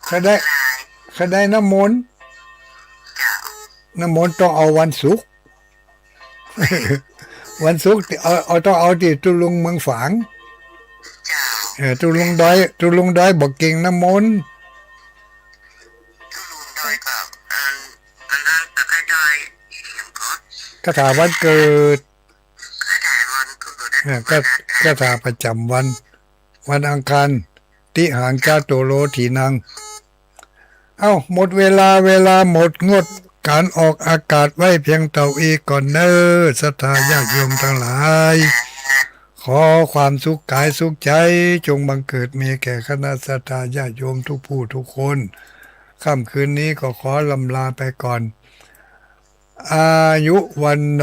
เคยได้ หลาย เคยได้น้ำมนต์ น้ำมนต์ต้องเอาวันศุกร์ วันศุกร์ เอา เอา ต้องเอาตี้ตุ๊ลุงเมืองฝาง เจ้า เออ ตุ๊ลุงดอย ตุ๊ลุงดอยบ่เก่งน้ำมนต์ ตุ๊ลุงดอยก็ อัน อันนั้นตะไคร้ดอย อีหยังก็ คาถาวันเกิด คาถาวันเกิด เนี่ย ก็ วันอาทิตย์ คาถาประจำวัน วันอังคาร ติหังจาตุโรถีนัง เอ้า หมดเวลา เวลาหมด งดก๋านออกอากาศไว้เพียงเต้าอี้ก่อนเน่อ ศรัทธาญาติโยมตังหลาย ขอความสุขก๋ายสุขใจ๋ จงบังเกิดมีแก่คณะศรัทธาญาติโยมทุกผู้ทุกคน ค่ำคืนนี้ก็ขอร่ำลาไปก่อน อายุ วัณโณ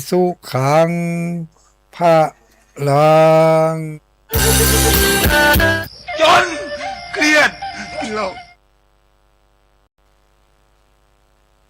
สุขัง พลัง จน เครียด กินเหล้า